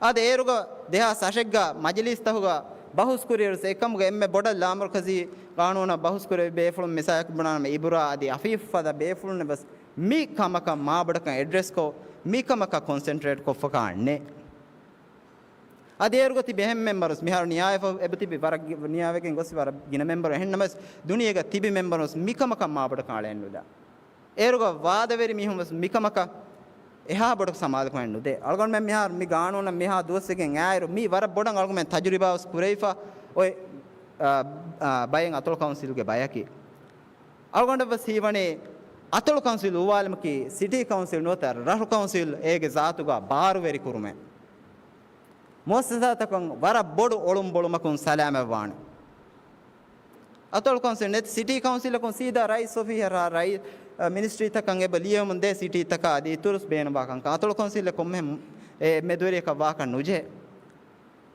އާދެ، އޭރުގަ ދެހާސް އަށެއްގަ މަޖިލީސްތަހުގަ ބަހުސް ކުރިއިރުސް އެކަމުގަ އެންމެ ބޮޑަށް ލާމަރުކަޒީ ޤާނޫނަށް ބަހުސް ކުރެވި ބޭފުޅުން މިސާލަކަށް ބުނާނަމަ އިބުރާ އަދި އަފީފް ފަދަ ބޭފުޅުން ވެސް މި ކަމަކަށް މާބޮޑަކަށް އެޑްރެސްކޮށް، މި ކަމަކަށް ކޮންސެންޓްރޭޓް ކޮށްފަކާ ނެތް. އަދި އޭރުގަ ތިބި އެހެން މެމްބަރުސް މިހާރު ނިޔާވެފަ އެބަ ތިބި ވަރަށް ގި-، ނިޔާވެގެން ގޮސް ވަރަށް ގިނަ މެމްބަރު އެހެން ނަމަވެސް ދުނިޔޭގަ ތިބި މެމްބަރުސް މިކަމަކަށް މާބޮޑަކަށް އަޅައެއް ނުލާ. އޭރުގަ ވާދަވެރި މީހުން ވެސް މިކަމަކަށް އެހާ ބޮޑަކަށް ސަމާލުކަމެއް ނުދޭ. އަޅުގަނޑުމެން މިހާރު މި ގާނޫނަށް މިހާ ދުވަސްވެގެން އާއިރު މީ ވަރަށް ބޮޑަށް އަޅުގަމެން ތަޖުރިބާ ވެސް ކުރެވިފަ އޮތް، އާ، އާ، ބައެއް އަތޮޅު ކައުންސިލްގެ ބަޔަކީ. އަޅުގަނޑަށް ވެސް ހީވަނީ އަތޮޅު ކައުންސިލް އުވާލުމަކީ ސިޓީ ކައުންސިލް ނުވަތަ ރަށު ކައުންސިލް އޭގެ ޒާތުގަ ބާރުވެރި ކުރުމެއް. މުއައްސަސާތަކުން ވަރަށް ބޮޑު އޮޅުންބޮޅުމަކުން ސަލާމަތްވާނެ. އަތޮޅު ކައުންސިލް ނެތި ސިޓީ ކައުންސިލަކުން ސީދާ ރައީސް އޮފީހަށް ރަ-، ރައީ-، އަ، މިނިސްޓްރީތަކަށް އެބަ ލިޔެވެމުން ދޭ ސިޓީތަކާ އަދި އިތުރުސް ބޭނުންވާ ކަންކަން. އަތޮޅު ކައުންސިލް ކޮންމެ ހެން-، އެ މެދުވެރިޔަކަށް ވާކަށް ނުޖެހޭ.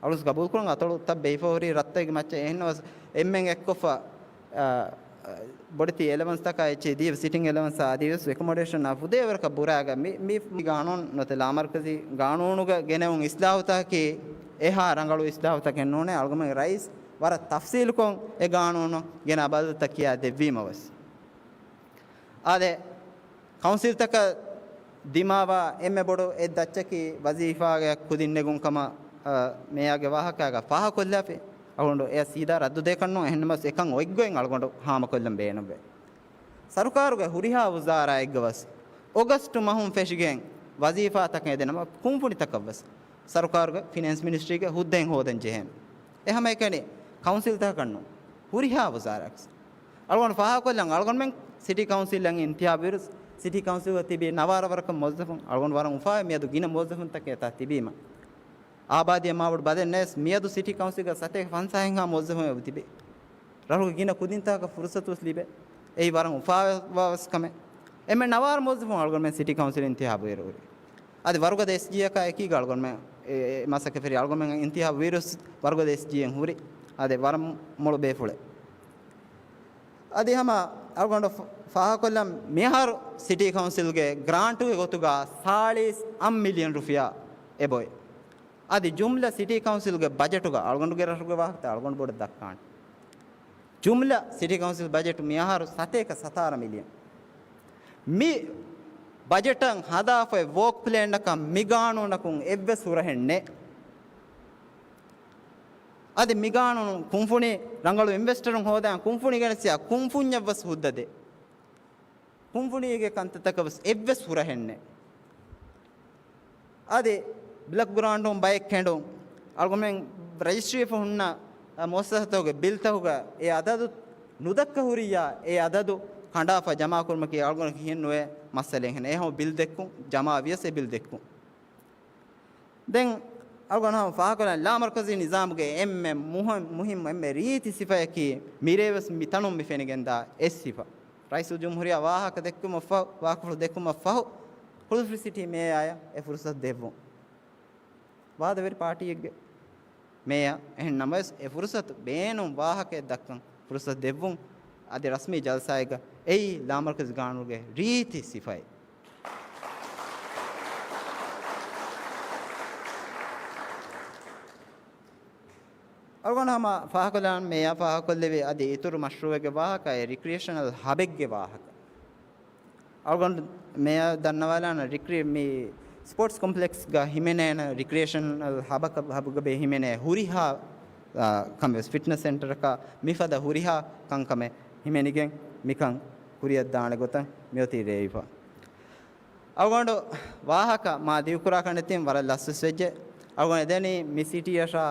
އަޅުސް ގަބޫލުކުރަން އަތޮޅުތައް ބެހިފަ ހުރީ ރަށްތަކެއްގެ މައްޗަށް އެހެންނަމަވެސް އެންމެން އެއްކޮށްފަ، އަ، އަ، ބޮޑެތި އެލަވަންސްތަކާ އެއްޗެހި ދީފަ ސިޓިން އެލަވަންސް އަދިވެސް އެކޮމޮޑޭޝަން އާ ފުދޭވަރަކަށް ބުރާގަ މި، މި، މި ގާނޫނު ނުވަތަ ލާމަރުކަޒީ ގާނޫނުގަ ގެނެވުން އިސްލާހުތަކަކީ އެހާ ރަނގަޅު އިސްލާހުތަކެއް ނޫނޭ. އަޅުގަމެން ރައީސް ވަރަށް ތަފްސީލުކޮށް އެ ގާނޫނު ގެނާ ބަދަލުތައް ކިޔާ ދެއްވީމަވެސް. އާދެ، ކައުންސިލްތަކަށް ދިމާވާ އެންމެ ބޮޑު އެއް ދައްޗަކީ ވަޒީފާގެ ކުދިން ނެގުން ކަމަށް، އަ، މޭޔާގެ ވާހަކާގަ ފާހަގަކޮށްލާފި. އަޅުގަނޑު އެ ސީދާ ރައްދު ދޭކަށް ނޫން، އެހެންނަމަވެސް އެކަން އޮތްގޮތް އަޅުގަނޑު ހާމަކޮށްލަން ބޭނުންވޭ. ސަރުކާރުގެ ހުރިހާ ވުޒާރާއެއްގަވެސް އޮގަސްޓު މަހުން ފެށިގެން ވަޒީފާތަކެއް އެދެނަމަ ކުންފުނިތަކަށްވެސް ސަރުކާރުގެ ފިނޭންސް މިނިސްޓްރީގެ ހުއްދައެއް ހޯދަން ޖެހޭނެ. އެ ހަމައެކަނި ކައުންސިލްތަކަކަށް ނޫން، ހުރިހާ ވުޒާރާއަކަސް. އަޅުގަނޑު ފާހަގަކޮށްލަން، އަޅުގަނޑުމެން ސިޓީ ކައުންސިލްއަށް އިންތިހާބުވިރުސް ސިޓީ ކައުންސިލްގަ ތިބި ނަވާރަ ވަރަކަށް މުވައްޒަފުން އަޅުގަނޑު ވަރަށް އުފާވޭ މިއަދު ގިނަ މުވައްޒަފުންތަކެއް އެތާ ތިބީމަ. އާބާދީއަށް މާބޮޑު ބަދެއް ނެސް މިއަދު ސިޓީ ކައުންސިލްގަ ސަތޭކަ ފަންސާހެއްހާ މުވައްޒަފުން އެބަ ތިބޭ. ރަށުގެ ގިނަ ކުދިންތަކަކަށް ފުރުސަތުވެސް ލިބޭ. އެއީ ވަރަށް އުފާވާވެސް ކަމެއް. އެންމެ ނަވާރަ މުވައްޒަފުން އަޅުގަނޑުމެން ސިޓީ ކައުންސިލް އިންތިހާބު ވިރު ހުރި. އަދި ވަރުގަދަ އެސްޖީއަކާ އެކީގަ އަޅުގަނޑުމެން އެ، އެ މަސައްކަތް ފެށި އަޅުގަނޑުމެން އިންތިހާބު ވިރުސް ވަރުގަދަ އެސްޖީއެއް ހުރި. އާދެ، ވަރަށް މޮޅު ބޭފުޅެއް. އަދި ހަމަ އަޅުގަނޑު ފ-، ފާހަގަކޮށްލަން މިހާރު ސިޓީ ކައުންސިލްގެ ގްރާންޓުގެ ގޮތުގަ ސާޅީސް އަށް މިލިއަން ރުފިޔާ އެބައޮތް. އަދި ޖުމްލަ ސިޓީ ކައުންސިލްގެ ބަޖެޓުގަ އަޅުގަނޑުގެ ރަށުގެ ވާހަކަތައް އަޅުގަނޑު ބޮޑަށް ދައްކާނެ. ޖުމްލަ ސިޓީ ކައުންސިލް ބަޖެޓު މިއަހަރު ސަތޭކަ ސަތާރަ މިލިއަން. މި ބަޖެޓަށް ހަދާފައި ވޯކް ޕްލޭންއަކަށް މި ގާނޫނަކުން އެއްވެސް ހުރަހެއް ނެތް. އަދި މި ގާނޫނު ކުންފުނި ރަނގަޅު އިންވެސްޓަރުން ހޯދާން ކުންފުނި ގެނެސްޔާ ކުންފުންޏަށް ވެސް ހުއްދަ ދޭ. ކުންފުނީގެ ކަންތައްތަކަށް ވެސް އެއްވެސް ހުރަހެއް ނެތް. އަދި ބްލޮކް ގްރާންޓުން ބައެއް ކެނޑުން އަޅުގަނޑުމެން ރަޖިސްޓްރީފަ ހުންނަ، އަ، މުއައްސަސާތަކުގެ ބިލްތަކުގަ އެ އަދަދު ނުދައްކަ ހުރިއްޔާ، އެ އަދަދު ކަނޑާފަ ޖަމާކުރުމަކީ އަޅުގަނޑަކަށް ހިއެއްނުވޭ މައްސަލައެއްހެން. އެހެން ބިލް ދެއްކުން، ޖަމާވިޔަސް އެ ބިލް ދެއްކުން. ދެން އަޅުގަނޑު ހަމަ ފާހަގަކޮށްލަން ލާމަރުކަޒީ ނިޒާމުގެ އެންމެ މުހި-، މުހިއްމު އެންމެ ރީތި ސިފަޔަކީ މިރޭވެސް މިތަނުން މި ފެނިގެންދާ އެއް ސިފަ. ރައީސުލްޖުމްހޫރިއްޔާ ވާހަކަ ދެއްކުމަށްފަހު، ވާހަކަފުޅު ދެއްކުމަށްފަހު، ހުޅުފުށި ސިޓީ މޭޔާއަށް އެ ފުރުސަތު ދެއްވުން. ވާދަވެރި ޕާޓީއެއްގެ މޭޔާ އެހެން ނަމަވެސް، އެ ފުރުސަތު ބޭނުން ވާހަކައެއް ދައްކަން ފުރުސަތު ދެއްވުން. އަދި ރަސްމީ ޖަލްސާއެއްގަ އެއީ ލާމަރުކަޒީ ގާނޫނުގެ ރީތި ސިފައެއް. އަޅުގަނޑު ހަމަ ފާހަގަކޮށްލާން މޭޔާ ފާހަގަކޮށްލެވި އަދި އިތުރު މަޝްރޫއެއްގެ ވާހަކަ އެ ރިކްރިއޭޝަނަލް ހަބެއްގެ ވާހަކަ. އަޅުގަނޑު މޭޔާ ދަންނަވާލާނަ ރިކްރި-، މި ސްޕޯޓްސް ކޮމްޕްލެކްސްގަ ހިމެނޭނެ ރިކްރިއޭޝަނަލް ހަބަކަށް، ހަބުގަ ބޭ ހިމެނޭ ހުރިހާ، އާ، ކަމެއް ވެސް ފިޓްނަސް ސެންޓަރަކާ މިފަދަ ހުރިހާ ކަންކަމެއް ހިމެނިގެން މިކަން ކުރިއަށްދާނެ ގޮތަށް މިއޮތީ ރޭވިފަ. އަޅުގަނޑު ވާހަކަ މާ ދިގުކުރާ ކަންނެތިން ވަރަށް ލަސްވެސް ވެއްޖެ. އަޅުގަނޑު ދެނީ މި ސިޓީއަށާ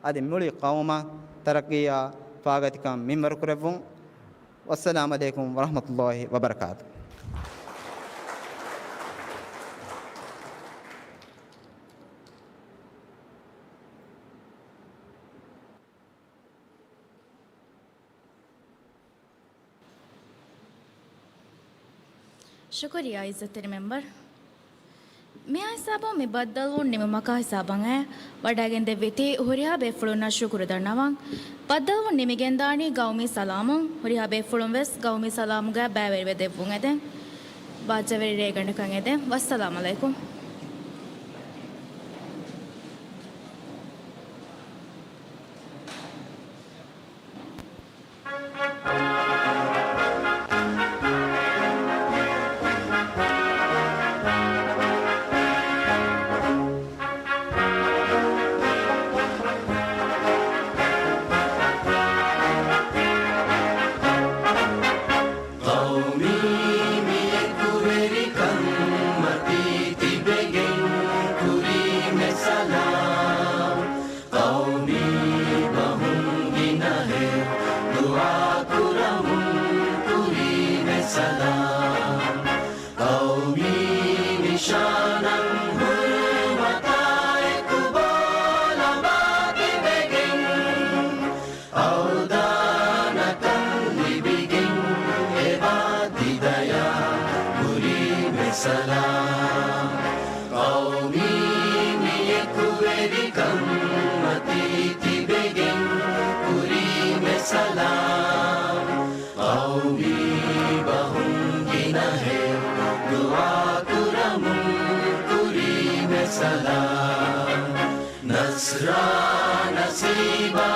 އަދި މުޅި ޤައުމަށް ތަރައްޤީއާ ފާގަތިކަން މިންވަރު ކުރެއްވުން. ވައްސަލާމް ޢަލައިކުމް ވަރަޙްމަތުﷲި ވަބަރަކާތު. ޝުކުރިއްޔާ ޢިއްޒަތްތެރި މެމްބަރު. މިއާ ހިސާބުން މި ބައްދަލުވުން ނިމުމަކާ ހިސާބަށް އައި ވަޑައިގެން ދެއްވީތީ ހުރިހާ ބޭފުޅުންނަށް ޝުކުރު ދަންނަވަން. ބައްދަލުވުން ނިމިގެންދާނީ ގައުމީ ސަލާމުން، ހުރިހާ ބޭފުޅުން ވެސް ގައުމީ ސަލާމުގައި ބައިވެރިވެ ދެއްވުން އެދެން. ބާއްޖަވެރި ރޭގަނޑަކަށް އެދެން. ވައްސަލާމް ޢަލައިކުމް. ޤައުމީ މި އެކުވެރިކަން މަތީ ތިބެގެން ކުރީމެ ސަލާމް. ޤައުމީ ބަހުން ގިނަހެއް ދުޢާ ކުރަމުން ކުރީމެ ސަލާމް. ޤައުމީ ނިޝާނަށް ހުރުމަތާ އެކު ބޯލަބާ ތިބެގެން އަވަދާންކަން ލިބިގެން އެބާ ތި ދަޔާ ކުރީމެ ސަލާމް. ޤައުމީ މި އެކުވެރިކަން މަތީ ތިބެގެން ކުރީމެ ސަލާމް. ޤައުމީ ބަހުން ގިނަހެއް ދުޢާ ކުރަމުން ކުރީމެ ސަލާމް. ނަޞްރާ ނަސީބާ